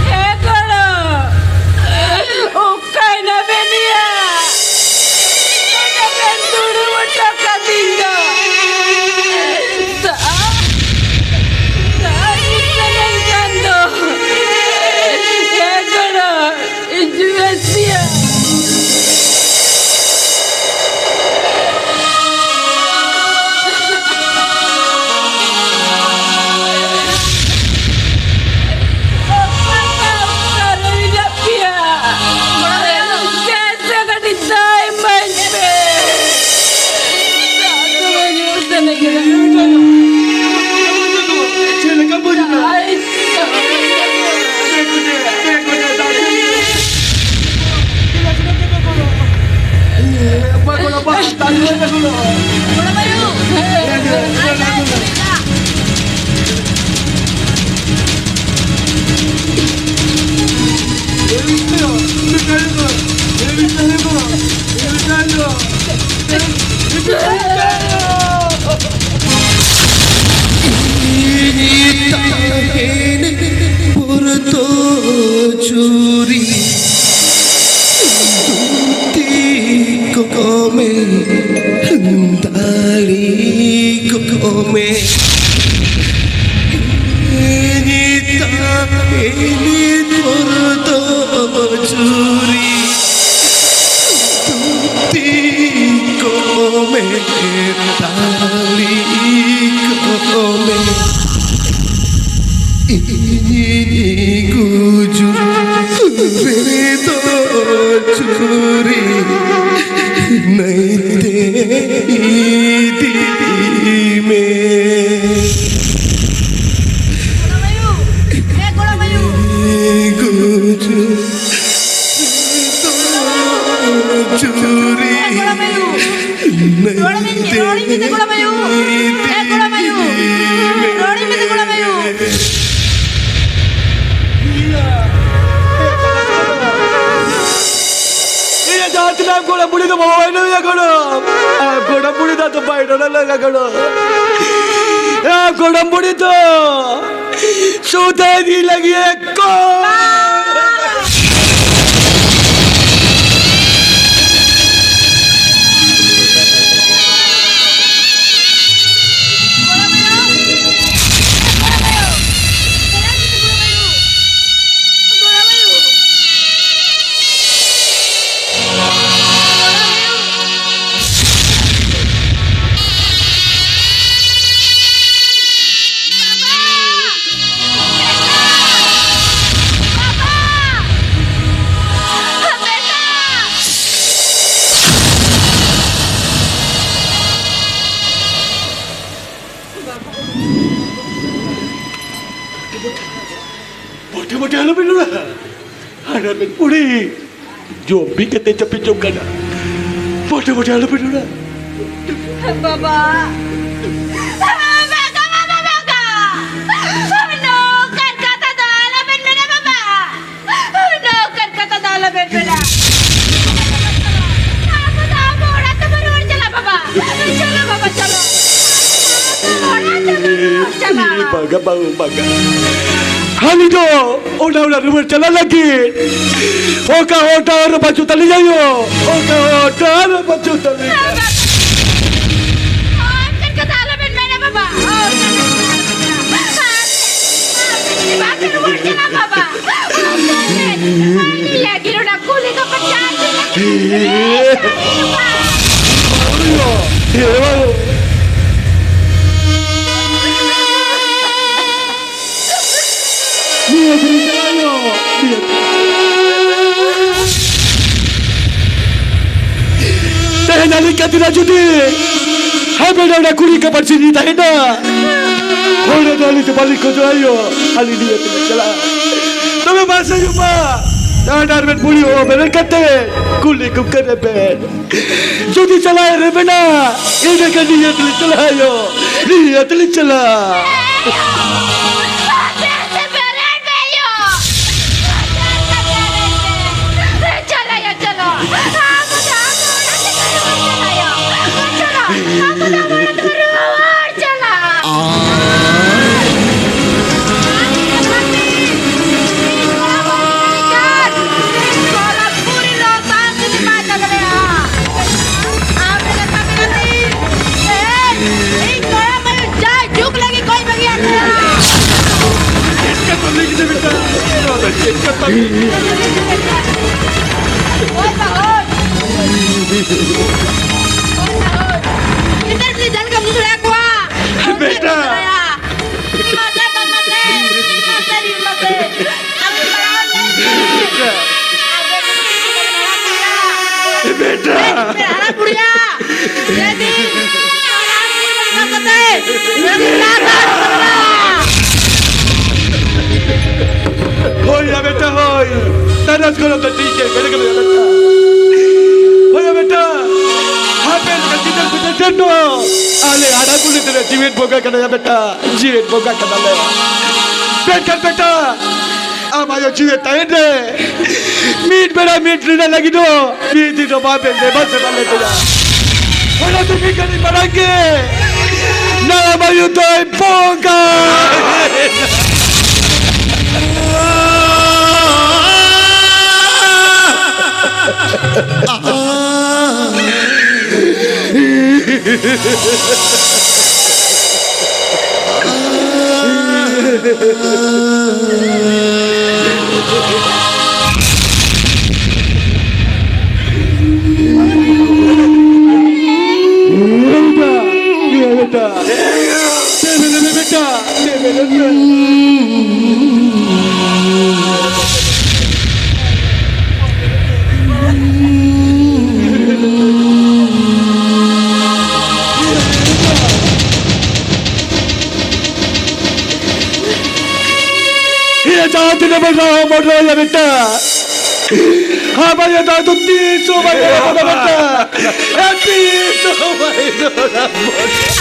ᱦᱮᱸ ᱜᱚᱲᱚ, ᱚᱠᱟᱭ ᱱᱟᱵᱮᱱ ᱭᱟ? ᱱᱚᱰᱮ ᱵᱮᱱ ᱫᱩᱲᱩᱵ ᱦᱚᱴᱚ ᱠᱟᱫᱤᱧ ᱫᱚ᱾ ᱫᱟᱜ, ᱫᱟᱜ ᱧᱩ ᱥᱟᱱᱟᱧ ᱠᱟᱱ ᱫᱚ᱾ ᱦᱮᱸ ᱜᱚᱲᱚ, ᱦᱤᱡᱩᱜ ᱢᱮ ᱥᱮᱭᱟ᱾ ᱚᱠᱟ ᱚᱠᱟ ᱨᱮ ᱢᱮᱱᱟᱜ ᱯᱮᱭᱟ? ᱥᱮ ᱠᱟᱹᱴᱤᱡ ᱫᱟᱜ ᱤᱢᱟᱹᱧ ᱯᱮ᱾ ᱫᱟᱜ ᱫᱚᱢᱮ ᱧᱩ ᱥᱟᱱᱟ ᱠᱟᱱᱟ᱾ ᱪᱮᱫ ᱞᱮᱠᱟ ᱵᱩᱡᱷᱟᱹᱣ? ᱫᱟᱜ ᱤᱧ ᱤᱱᱤ ᱯᱚᱨ ᱫᱚ ᱪᱩᱨᱤ ᱫᱷᱩᱛᱤ ᱠᱚ ᱢᱮ ᱛᱟᱞᱤ ᱠᱚ ᱢᱮ᱾ ᱤᱧᱤᱧ ᱜᱩᱡᱩᱜ ᱨᱮᱫᱚ ᱪᱩᱨᱤ ᱱᱟᱹᱭᱛᱮ ᱤᱫᱤ ᱢᱮ᱾ ᱜᱚᱲᱚᱢ ᱟᱭᱳ! ᱮ ᱜᱚᱲᱚᱢ ᱟᱭᱳ! ᱜᱩᱡᱩᱜ ᱨᱮᱫᱚ ᱪᱩᱨᱤ ᱨᱚᱲ ᱢᱮ, ᱨᱚᱲ ᱢᱮ, ᱜᱚᱲᱚᱢ ᱟᱭᱳ᱾ ᱮ, ᱜᱚᱲᱚᱢ ᱟᱭᱳ᱾ ᱨᱚᱲ ᱢᱮ, ᱜᱚᱲᱚᱢ ᱟᱭᱳ᱾ ᱤᱧ ᱡᱟᱦᱟᱸ ᱛᱤᱱᱟᱹᱜ ᱜᱚᱲᱚᱢ ᱵᱩᱲᱦᱤ ᱫᱚ ᱵᱟᱵᱟ ᱵᱟᱭ ᱞᱟᱹᱭᱟ ᱜᱚᱲᱚᱢ᱾ ᱟᱨ ᱜᱚᱲᱚᱢ ᱵᱩᱲᱦᱤ ᱫᱚ ᱟᱫᱚ ᱵᱟᱭ ᱨᱚᱲ ᱞᱟᱜᱟ ᱜᱚᱲᱚᱢ᱾ ᱮ, ᱜᱚᱲᱚᱢ ᱵᱩᱲᱦᱤ ᱫᱚ ᱥᱩᱫᱷᱟᱹ ᱤᱫᱤ ᱞᱟᱹᱜᱤᱫ ᱮ ᱠᱚ᱾ ᱵᱚᱴᱷᱮ ᱵᱚᱴᱷᱮ ᱟᱞᱚᱯᱮ ᱨᱚᱲᱟ᱾ ᱦᱟᱲᱟᱢᱮᱱ ᱵᱩᱲᱦᱤ᱾ ᱡᱚᱢ ᱵᱤ ᱠᱟᱛᱮ ᱡᱟᱹᱯᱤᱫ ᱡᱚᱝ ᱠᱟᱱᱟ᱾ ᱵᱚᱴᱷᱮ ᱵᱚᱴᱷᱮ ᱟᱞᱚᱯᱮ ᱨᱚᱲᱟ᱾ ᱵᱟᱵᱟ᱾ ᱵᱟᱵᱟ, ᱵᱟᱵᱟ, ᱵᱟᱵᱟ᱾ ᱱᱚᱝᱠᱟᱱ ᱠᱟᱛᱷᱟ ᱫᱚ ᱟᱞᱚᱵᱮᱱ ᱢᱮᱱᱟ, ᱵᱟᱵᱟ᱾ ᱱᱚᱝᱠᱟᱱ ᱠᱟᱛᱷᱟ ᱫᱚ ᱟᱞᱚᱵᱮᱱ ᱢᱮᱱᱟ᱾ ᱟᱵᱚ ᱫᱚ ᱟᱵᱚ ᱚᱲᱟᱜ ᱛᱮᱵᱚ ᱨᱩᱣᱟᱹᱲ ᱪᱟᱞᱟᱜᱼᱟ, ᱵᱟᱵᱟ᱾ ᱪᱚᱞᱚ, ᱵᱟᱵᱟ, ᱪᱚᱞᱚ᱾ ᱚᱲᱟᱜ ᱛᱮᱵᱚ ᱨᱩᱣᱟᱹᱲ ᱪᱟᱞᱟᱜᱼᱟ᱾ ᱵᱟᱝᱟ, ᱵᱟᱝᱟ, ᱵᱟᱝᱟ᱾ ᱦᱟᱹᱱᱤ ᱫᱚ ᱚᱱᱟ ᱚᱲᱟᱜ ᱨᱩᱣᱟᱹᱲ ᱪᱟᱞᱟᱜ ᱞᱟᱹᱜᱤᱫ ᱚᱠᱟ ᱦᱚᱸ ᱰᱟᱦᱟᱨ ᱵᱟᱹᱪᱩᱜ ᱛᱟᱹᱞᱤᱧᱟ ᱭᱳ᱾ ᱚᱠᱟ ᱦᱚᱸ ᱰᱟᱦᱟᱨ ᱵᱟᱹᱪᱩᱜ ᱛᱟᱹᱞᱤᱧᱟ᱾ ᱚᱱᱠᱟᱱ ᱠᱟᱛᱷᱟ ᱟᱞᱚᱵᱮᱱ ᱢᱮᱱᱟ, ᱵᱟᱵᱟ᱾ ᱚᱱᱠᱟᱱ ᱠᱟᱛᱷᱟ ᱟᱞᱚᱵᱮᱱ ᱢᱮᱱᱟ᱾ ᱵᱟᱯᱮ ᱨᱩᱣᱟᱹᱲ ᱪᱟᱞᱟᱜᱼᱟ, ᱵᱟᱵᱟ᱾ ᱚᱱᱟ ᱠᱩᱞᱤ ᱠᱚ ᱯᱟᱪᱟᱨ᱾ ᱱᱤᱭᱟᱹ ᱫᱷᱟᱹᱨᱤᱡ ᱪᱟᱞᱟᱣ ᱧᱚᱜ, ᱱᱤᱭᱟᱹ ᱫᱷᱟᱹᱨᱤᱡ᱾ ᱛᱮᱦᱮᱧ ᱟᱹᱞᱤᱧ ᱠᱟᱹᱴᱤᱡ ᱨᱮ ᱡᱩᱫᱤ ᱦᱟᱭ ᱵᱮᱰᱟ ᱚᱱᱟ ᱠᱩᱲᱤ ᱠᱟᱯᱟᱨ ᱪᱤᱱᱤ ᱛᱟᱦᱮᱱᱟ, ᱦᱚᱲ ᱫᱚ ᱟᱹᱞᱤᱧ ᱫᱚ ᱵᱟᱹᱞᱤᱧ ᱠᱷᱚᱡᱚᱜᱼᱟ ᱭᱳ, ᱟᱹᱞᱤᱧ ᱱᱤᱭᱟᱹ ᱛᱮᱞᱤᱧ ᱪᱟᱞᱟᱜᱼᱟ᱾ ᱛᱚᱵᱮ ᱢᱟ ᱥᱮ ᱭᱳ ᱢᱟ, ᱰᱟᱦᱟᱨ ᱵᱮᱱ ᱵᱩᱲᱤ ᱦᱚᱲ ᱵᱮᱨᱮᱫ ᱠᱟᱛᱮ ᱠᱩᱞᱤ ᱠᱚ ᱠᱟᱱᱟ ᱵᱮᱱ᱾ ᱡᱩᱫᱤ ᱪᱟᱞᱟᱜ ᱨᱮ ᱢᱮᱱᱟ, ᱤᱱᱟᱹ ᱠᱷᱟᱱ ᱱᱤᱭᱟᱹ ᱛᱮᱞᱤᱧ ᱪᱟᱞᱟᱜᱼᱟ ᱭᱳ, ᱱᱤᱭᱟᱹ ᱛᱮᱞᱤᱧ ᱪᱟᱞᱟᱜᱼᱟ᱾ ᱤᱧ ᱜᱚᱲᱚ ᱢᱟᱭ ᱡᱟᱭ ᱡᱩᱜᱽ ᱞᱟᱹᱜᱤᱫ ᱠᱚᱭ ᱵᱟᱹᱜᱤᱭᱟᱜ ᱛᱟᱭᱟ᱾ ᱪᱮᱫ ᱠᱟᱛᱷᱟ ᱞᱟᱹᱭ ᱠᱮᱫᱟ ᱵᱮᱴᱟ? ᱱᱚᱣᱟ ᱫᱚ ᱪᱮᱫ ᱠᱟᱛᱷᱟ ᱞᱟᱹᱭ ᱠᱮᱫᱟ? ᱦᱳᱭ ᱵᱟ, ᱦᱳᱭ᱾ ᱦᱳᱭ ᱵᱟ, ᱦᱳᱭ᱾ ᱜᱤᱫᱟᱹᱨ ᱯᱤᱫᱟᱹᱨ ᱡᱟᱦᱟᱸ ᱞᱮᱠᱟᱢ ᱧᱩ ᱫᱟᱲᱮᱭᱟᱠᱚᱣᱟ, ᱵᱮᱴᱟ᱾ ᱢᱟᱥᱮ, ᱢᱟᱥᱮ, ᱢᱟᱥᱮ, ᱢᱟᱥᱮ, ᱢᱟᱥᱮ᱾ ᱵᱮᱴᱟ᱾ ᱦᱟᱲᱟᱢ ᱵᱩᱲᱷᱤᱭᱟ᱾ ᱦᱳᱭ ᱭᱟ ᱵᱮᱴᱟ, ᱦᱳᱭ᱾ ᱛᱟᱨᱟᱥ ᱜᱚᱨᱚᱢ ᱫᱚ ᱴᱷᱤᱠ ᱜᱮ, ᱜᱮᱰᱮ ᱜᱮ ᱵᱮᱴᱟ᱾ ᱦᱳᱭ ᱭᱟ ᱵᱮᱴᱟ᱾ ᱦᱟᱯᱮ ᱞᱮᱠᱟ ᱜᱤᱫᱟᱹᱨ ᱯᱤᱫᱟᱹᱨ ᱴᱷᱮᱱ ᱫᱚ ᱟᱞᱮ ᱦᱟᱲᱟᱢ ᱵᱩᱲᱦᱤ ᱫᱚᱞᱮ ᱡᱤᱣᱮᱫ ᱵᱚᱸᱜᱟ ᱠᱟᱱᱟ ᱭᱟ ᱵᱮᱴᱟ, ᱡᱤᱣᱮᱫ ᱵᱚᱸᱜᱟ ᱠᱟᱱᱟᱞᱮ᱾ ᱢᱮᱱᱠᱷᱟᱱ ᱵᱮᱴᱟ, ᱟᱢ ᱟᱭᱳ ᱡᱤᱣᱮᱫ ᱛᱟᱦᱮᱱ ᱨᱮ ᱢᱤᱫ ᱵᱮᱲᱟ ᱢᱤᱫ ᱨᱮᱱᱟᱜ ᱞᱟᱹᱜᱤᱫ ᱫᱚ ᱢᱤᱫ ᱫᱤᱱ ᱦᱚᱸ ᱵᱟᱢ ᱫᱮᱵᱟ ᱥᱮᱵᱟ ᱞᱮᱫᱮᱭᱟ᱾ ᱚᱱᱟ ᱛᱮ ᱢᱤᱫ ᱜᱷᱟᱹᱲᱤᱡ ᱢᱟᱲᱟᱝ ᱜᱮ ᱱᱟᱣᱟ ᱢᱟᱭᱩ ᱫᱚᱭ ᱵᱚᱸᱜᱟ᱾ ᱫᱮᱵᱮ, ᱫᱮᱵᱮ ᱵᱮᱴᱟ, ᱫᱮᱵᱮ, ᱫᱮᱵᱮ᱾ ᱤᱭᱟᱹ ᱡᱟᱦᱟᱸ ᱛᱤᱱᱟᱹᱜ ᱵᱚᱱ ᱨᱚᱲᱟ, ᱵᱚᱱ ᱨᱚᱲᱟ ᱵᱮᱴᱟ᱾ ᱦᱟᱵᱟ ᱭᱟ ᱫᱟ ᱫᱩ ᱛᱤᱥ ᱦᱚᱸ ᱵᱟᱭ ᱨᱚᱲᱟ ᱵᱮᱴᱟ᱾ ᱮ ᱛᱤᱥ ᱦᱚᱸ ᱵᱟᱭ ᱨᱚᱲᱟ᱾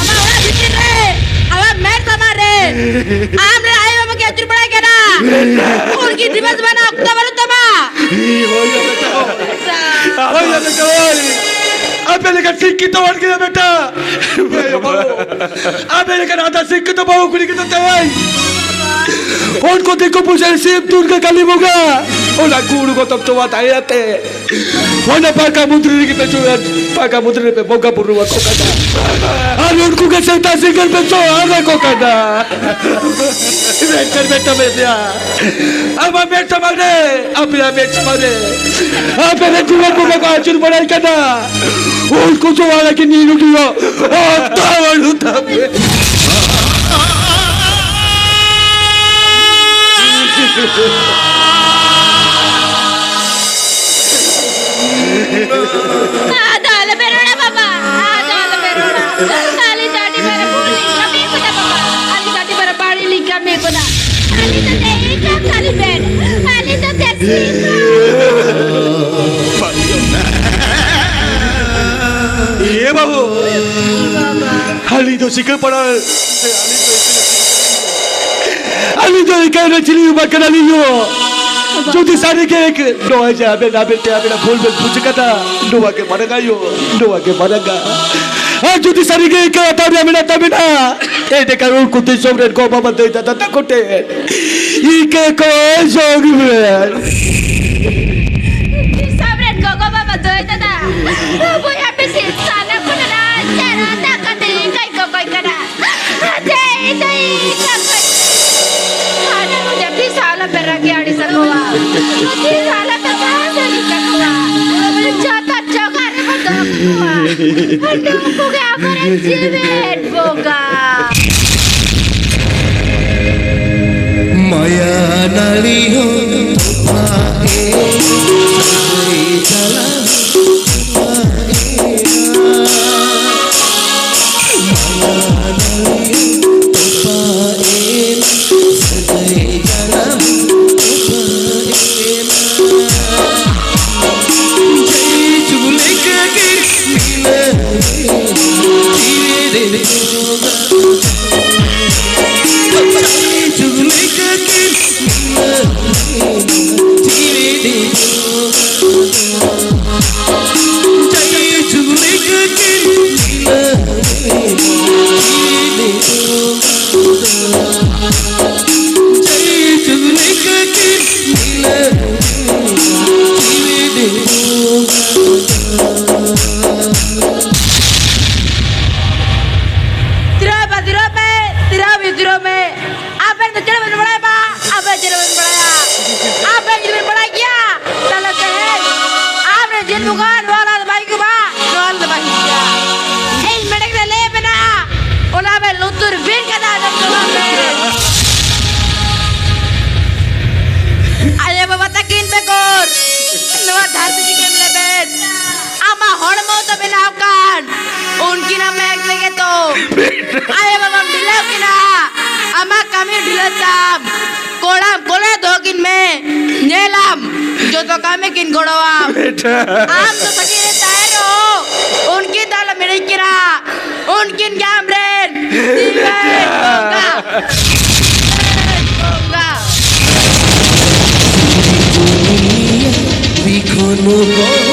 ᱟᱢᱟᱜ ᱚᱲᱟᱜ ᱵᱷᱤᱛᱤᱨ ᱨᱮ, ᱟᱢᱟᱜ ᱢᱮᱫ ᱥᱟᱢᱟᱝ ᱨᱮ, ᱟᱢ ᱨᱮᱱ ᱟᱭᱳ ᱵᱟᱵᱟ ᱜᱮ ᱟᱹᱪᱩᱨ ᱵᱟᱲᱟᱭ ᱠᱟᱱᱟ᱾ ᱩᱱᱠᱤ ᱫᱤᱵᱚᱥ ᱵᱟᱱᱟ ᱚᱠᱛᱚ ᱵᱟᱹᱱᱩᱜ ᱛᱟᱢᱟ᱾ ᱦᱳᱭ ᱭᱟ ᱵᱮᱴᱟ᱾ ᱦᱳᱭ ᱭᱟ ᱵᱮᱴᱟ, ᱦᱳᱭ᱾ ᱟᱯᱮ ᱞᱮᱠᱟ ᱥᱤᱠᱠᱷᱤᱛᱚ ᱦᱚᱲ ᱜᱮ ᱵᱮᱴᱟ᱾ ᱟᱯᱮ ᱞᱮᱠᱟ ᱟᱫᱟ ᱥᱤᱠᱠᱷᱤᱛᱚ ᱵᱟᱹᱦᱩ ᱠᱩᱲᱤ ᱜᱮ ᱛᱟᱦᱮᱸᱭ᱾ ᱩᱱᱠᱩ ᱫᱤᱠᱩ ᱯᱩᱡᱟᱹ ᱥᱤᱵ ᱫᱩᱨᱜᱟᱹ ᱠᱟᱞᱤ ᱵᱚᱸᱜᱟ᱾ ᱚᱱᱟ ᱜᱩᱲ ᱜᱚᱛᱚᱢ ᱛᱚᱣᱟ ᱛᱟᱦᱮᱸ ᱟᱛᱮ᱾ ᱚᱱᱟ ᱯᱟᱠᱟ ᱢᱩᱫᱽᱨᱤ ᱨᱮᱜᱮ ᱯᱮ ᱪᱩ-, ᱯᱟᱠᱟ ᱢᱩᱫᱽᱨᱤ ᱨᱮᱯᱮ ᱵᱚᱸᱜᱟ ᱵᱩᱨᱩ ᱟᱠᱚ ᱠᱟᱱᱟ᱾ ᱟᱨ ᱩᱱᱠᱩ ᱜᱮ ᱥᱮᱛᱟ ᱥᱤᱸᱜᱟᱹᱲ ᱯᱮ ᱥᱚᱦᱟᱨ ᱟᱠᱚ ᱠᱟᱱᱟ᱾ ᱢᱮᱱᱠᱷᱟᱱ ᱢᱤᱫᱴᱟᱝ ᱢᱮᱱᱟᱭᱟ, ᱟᱢᱟᱜ ᱢᱮᱫ ᱥᱟᱢᱟᱝ ᱨᱮ, ᱟᱯᱮᱭᱟᱜ ᱢᱮᱫ ᱥᱟᱢᱟᱝ ᱨᱮ, ᱟᱯᱮ ᱨᱮᱱ ᱡᱩᱣᱟᱹᱱ ᱠᱚᱜᱮ ᱠᱚ ᱟᱹᱪᱩᱨ ᱵᱟᱲᱟᱭ ᱠᱟᱱᱟ᱾ ᱩᱱᱠᱩ ᱡᱚᱢᱟ ᱞᱟᱹᱜᱤᱫ ᱱᱤᱨᱩᱰᱤᱭᱚ ᱚᱠᱛᱚ ᱵᱟᱹᱱᱩᱜ ᱛᱟᱯᱮ᱾ ᱟᱫᱚ ᱟᱞᱚᱯᱮ ᱨᱚᱲᱟ ᱵᱟᱵᱟ, ᱟᱫᱚ ᱟᱞᱚᱯᱮ ᱨᱚᱲᱟ᱾ ᱟᱹᱞᱤᱧ ᱫᱚ ᱟᱹᱰᱤ ᱢᱟᱨᱟᱝ ᱵᱷᱩᱞ ᱞᱤᱧ ᱠᱟᱹᱢᱤ ᱠᱟᱫᱟ ᱵᱟᱵᱟ, ᱟᱹᱞᱤᱧ ᱫᱚ ᱟᱹᱰᱤ ᱢᱟᱨᱟᱝ ᱵᱟᱹᱲᱤᱡ ᱞᱤᱧ ᱠᱟᱹᱢᱤ ᱠᱟᱫᱟ᱾ ᱟᱹᱞᱤᱧ ᱫᱚ ᱪᱮᱫ ᱤᱧ ᱠᱟᱹᱢᱤ ᱠᱟᱱᱟ? ᱟᱹᱞᱤᱧ ᱫᱚ ᱪᱮᱫ ᱤᱧ ᱠᱟᱹᱢᱤ? ᱤᱭᱟᱹ ᱵᱟᱹᱵᱩ, ᱟᱹᱞᱤᱧ ᱫᱚ ᱥᱤᱠᱟᱹᱯᱟᱲᱟ, ᱟᱹᱞᱤᱧ ᱫᱚ ᱮᱠᱟᱭ ᱨᱮ ᱪᱤᱞᱤ ᱦᱚᱸ ᱵᱟᱝ ᱠᱟᱱᱟᱞᱤᱧ ᱭᱳ᱾ ᱡᱩᱫᱤ ᱥᱟᱹᱨᱤ ᱜᱮ ᱱᱚᱜᱼᱚᱭ ᱡᱮ ᱟᱵᱮᱱ, ᱟᱵᱮᱱ ᱛᱮ ᱟᱵᱮᱱᱟᱜ ᱵᱷᱩᱞ ᱵᱮᱱ ᱵᱩᱡᱽ ᱠᱟᱫᱟ, ᱱᱚᱣᱟ ᱜᱮ ᱢᱟᱨᱟᱝᱟ ᱭᱳ, ᱱᱚᱣᱟ ᱜᱮ ᱢᱟᱨᱟᱝᱟ᱾ ᱟᱨ ᱡᱩᱫᱤ ᱥᱟᱹᱨᱤ ᱜᱮ ᱮᱠᱟᱭ ᱦᱟᱛᱟᱣ ᱨᱮᱭᱟᱜ ᱢᱮᱱᱟᱜ ᱛᱟᱵᱮᱱᱟ, ᱮᱸᱰᱮᱠᱷᱟᱱ ᱩᱱᱠᱩ ᱫᱤᱥᱚᱢ ᱨᱮᱱ ᱜᱚ ᱵᱟᱵᱟ ᱫᱟᱹᱭ ᱫᱟᱫᱟ ᱛᱟᱠᱚ ᱴᱷᱮᱱ ᱤᱠᱟᱹ ᱠᱚ ᱡᱚᱜᱽ ᱢᱮ᱾ ᱫᱤᱥᱚᱢ ᱨᱮᱱ ᱜᱚᱜᱚ ᱵᱟᱵᱟ ᱫᱟᱹᱭ ᱫᱟᱫᱟ ᱵᱚᱭᱦᱟ ᱢᱤᱥᱤ ᱥᱟᱱᱟᱢ ᱠᱚ ᱱᱟᱱᱟ ᱪᱮᱦᱨᱟ ᱫᱟᱜ ᱠᱟᱛᱮ ᱤᱠᱟᱹᱭ ᱠᱚᱠᱚᱭ ᱠᱟᱱᱟ᱾ ᱡᱮ ᱤᱧ ᱫᱚ ᱤᱠᱟᱹ ᱠᱚᱭ ᱦᱟᱱᱟ ᱢᱩᱡᱟ ᱛᱤᱥ ᱟᱞᱚ ᱯᱮ ᱨᱟᱹᱜᱤ ᱟᱹᱲᱤᱥ ᱟᱠᱚᱣᱟ᱾ ᱛᱤᱥ ᱟᱞᱚ ᱯᱮ ᱥᱟᱦᱟ ᱥᱟᱹᱨᱤ ᱠᱟᱠᱚᱣᱟ᱾ ᱡᱚᱛᱚ ᱡᱚᱜᱟ ᱨᱮᱵᱚ ᱫᱚᱦᱚ ᱠᱟᱠᱚᱣᱟ᱾ ᱱᱩᱠᱩ ᱜᱮ ᱟᱵᱚᱨᱮᱱ ᱡᱤᱣᱮᱫ ᱵᱚᱸᱜᱟ᱾ ᱢᱟᱭᱟ ᱱᱟᱹᱲᱤ ᱦᱚᱸ ᱛᱚᱯᱟᱜ ᱮᱱᱟ, ᱥᱟᱹᱜᱟᱹᱭ ᱡᱟᱞᱟ ᱛᱚᱯᱟᱜ ᱮᱱᱟ᱾ ᱢᱟᱭᱟ ᱱᱟᱹᱲᱤ ᱦᱚᱸ ᱛᱚᱯᱟᱜ ᱮᱱᱟ, ᱥᱟᱹᱜᱟᱹᱭ ᱡᱟᱞᱟ ᱛᱚᱯᱟᱜ ᱮᱱᱟ᱾ ᱡᱟᱭ ᱡᱩᱜᱽ ᱞᱮᱠᱟ ᱜᱮ ᱢᱤᱞᱟᱹᱣ ᱮᱱᱟ ᱡᱤᱣᱤ ᱨᱮ ᱵᱚᱸᱜᱟ᱾ ᱡᱟᱭ ᱡᱩᱜᱽ ᱞᱮᱠᱟ ᱜᱮ ᱢᱤᱞᱟᱹᱣ ᱮᱱᱟ ᱡᱤᱣᱤ ᱨᱮ ᱵᱚᱸᱜᱟ᱾ ᱡᱟᱭ ᱡᱩᱜᱽ ᱞᱮᱠᱟ ᱜᱮ ᱢᱤᱞᱟᱹᱣ ᱮᱱᱟ ᱡᱤᱣᱤ ᱨᱮ ᱵᱚᱸᱜᱟ᱾ ᱫᱨᱚᱣᱯᱚᱫᱤ, ᱫᱨᱚᱣᱯᱚᱫᱤ, ᱫᱨᱚᱣᱯᱚᱫᱤ, ᱟᱵᱮᱱ ᱫᱚ ᱪᱮᱫ ᱵᱮᱱ ᱵᱟᱲᱟᱭᱟ ᱵᱟ? ᱟᱵᱮᱱ ᱪᱮᱫ ᱵᱮᱱ ᱵᱟᱲᱟᱭᱟ? ᱟᱵᱮᱱ ᱡᱩᱫᱤ ᱵᱮᱱ ᱵᱟᱲᱟᱭ ᱜᱮᱭᱟ, ᱛᱟᱦᱞᱮ ᱛᱮᱦᱮᱧ ᱟᱢᱨᱮ ᱡᱤᱞ ᱵᱚᱸᱜᱟ ᱱᱚᱣᱟ ᱞᱟᱦᱟ ᱫᱚ ᱵᱟᱭ ᱦᱤᱡᱩᱜᱼᱟ, ᱱᱚᱣᱟ ᱞᱟᱦᱟ ᱫᱚ ᱵᱟᱭ ᱦᱤᱡᱩᱜᱼᱟ᱾ ᱤᱧ ᱢᱮᱰᱮᱠ ᱨᱮ ᱞᱟᱹᱭ ᱢᱮᱱᱟᱜᱼᱟ, ᱚᱱᱟ ᱵᱮᱱ ᱞᱩᱛᱩᱨ ᱵᱤᱱ ᱠᱟᱛᱮ ᱟᱸᱡᱚᱢ ᱪᱟᱵᱟᱭ ᱢᱮ᱾ ᱟᱭᱳ ᱵᱟᱵᱟ ᱛᱟᱹᱠᱤᱱ ᱵᱮᱜᱚᱨ ᱱᱚᱣᱟ ᱫᱷᱟᱹᱨᱛᱤ ᱪᱤᱠᱟᱹᱢ ᱞᱮᱵᱮᱫ? ᱟᱢᱟᱜ ᱦᱚᱲᱢᱚ ᱫᱚ ᱵᱮᱱᱟᱣ ᱠᱟᱱ ᱩᱱᱠᱤᱱᱟᱜ ᱢᱟᱭᱟᱝ ᱛᱮᱜᱮ ᱛᱚ᱾ ᱟᱭᱳ ᱵᱟᱵᱟᱢ ᱰᱷᱤᱞᱟᱹᱣ ᱠᱤᱱᱟ, ᱟᱢᱟᱜ ᱠᱟᱹᱢᱤ ᱰᱷᱤᱞᱟᱹᱜ ᱛᱟᱢ᱾ ᱠᱚᱲᱟᱢ ᱠᱚᱞᱮ ᱫᱚᱦᱚ ᱠᱤᱱ ᱢᱮ, ᱧᱮᱞᱟᱢ ᱡᱚᱛᱚ ᱠᱟᱹᱢᱤ ᱠᱤᱱ ᱜᱚᱲᱚᱣᱟᱢ᱾ ᱵᱮᱴᱟ᱾ ᱟᱢ ᱫᱚ ᱥᱟᱹᱜᱤᱧ ᱨᱮ ᱛᱟᱦᱮᱸ ᱨᱮᱦᱚᱸ ᱩᱱᱠᱤᱱ ᱫᱚ ᱟᱞᱚᱢ ᱦᱤᱲᱤᱧ ᱠᱤᱱᱟ᱾ ᱩᱱᱠᱤᱱ ᱜᱮ ᱟᱢᱨᱮᱱ ᱡᱤᱣᱮᱫ ᱵᱚᱸᱜᱟ᱾ ᱡᱤᱣᱮᱫ ᱵᱚᱸᱜᱟ᱾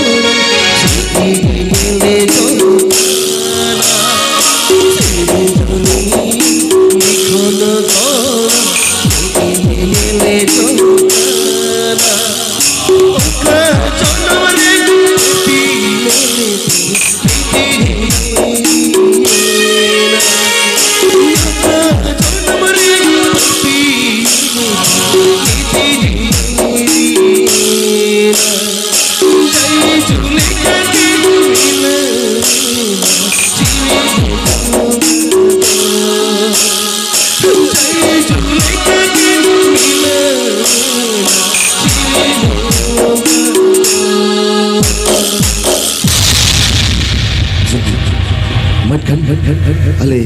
ᱟᱞᱮ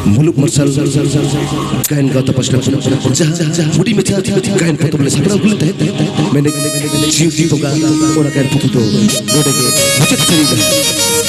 ᱢᱩᱞᱩᱠ ᱢᱟᱨᱥᱟᱞ ᱜᱟᱭᱟᱱ ᱜᱟᱶᱛᱟ ᱯᱟᱥᱴᱟ ᱠᱷᱚᱱ ᱡᱟᱦᱟᱸ ᱦᱩᱰᱤᱧ ᱢᱟᱪᱷᱟ ᱜᱟᱭᱟᱱ ᱯᱚᱛᱚᱵ ᱞᱮ ᱥᱟᱯᱲᱟᱣ ᱟᱹᱜᱩ ᱞᱮᱫ ᱛᱟᱦᱮᱸᱫ, ᱢᱮᱱᱮᱫ ᱡᱤᱣᱤ ᱵᱚᱸᱜᱟ, ᱚᱱᱟ ᱜᱟᱭᱟᱱ ᱯᱩᱛᱷᱤ ᱫᱚ ᱱᱚᱰᱮ ᱜᱮ ᱢᱩᱪᱟᱹᱫ ᱥᱮᱨᱮᱧ ᱫᱚ᱾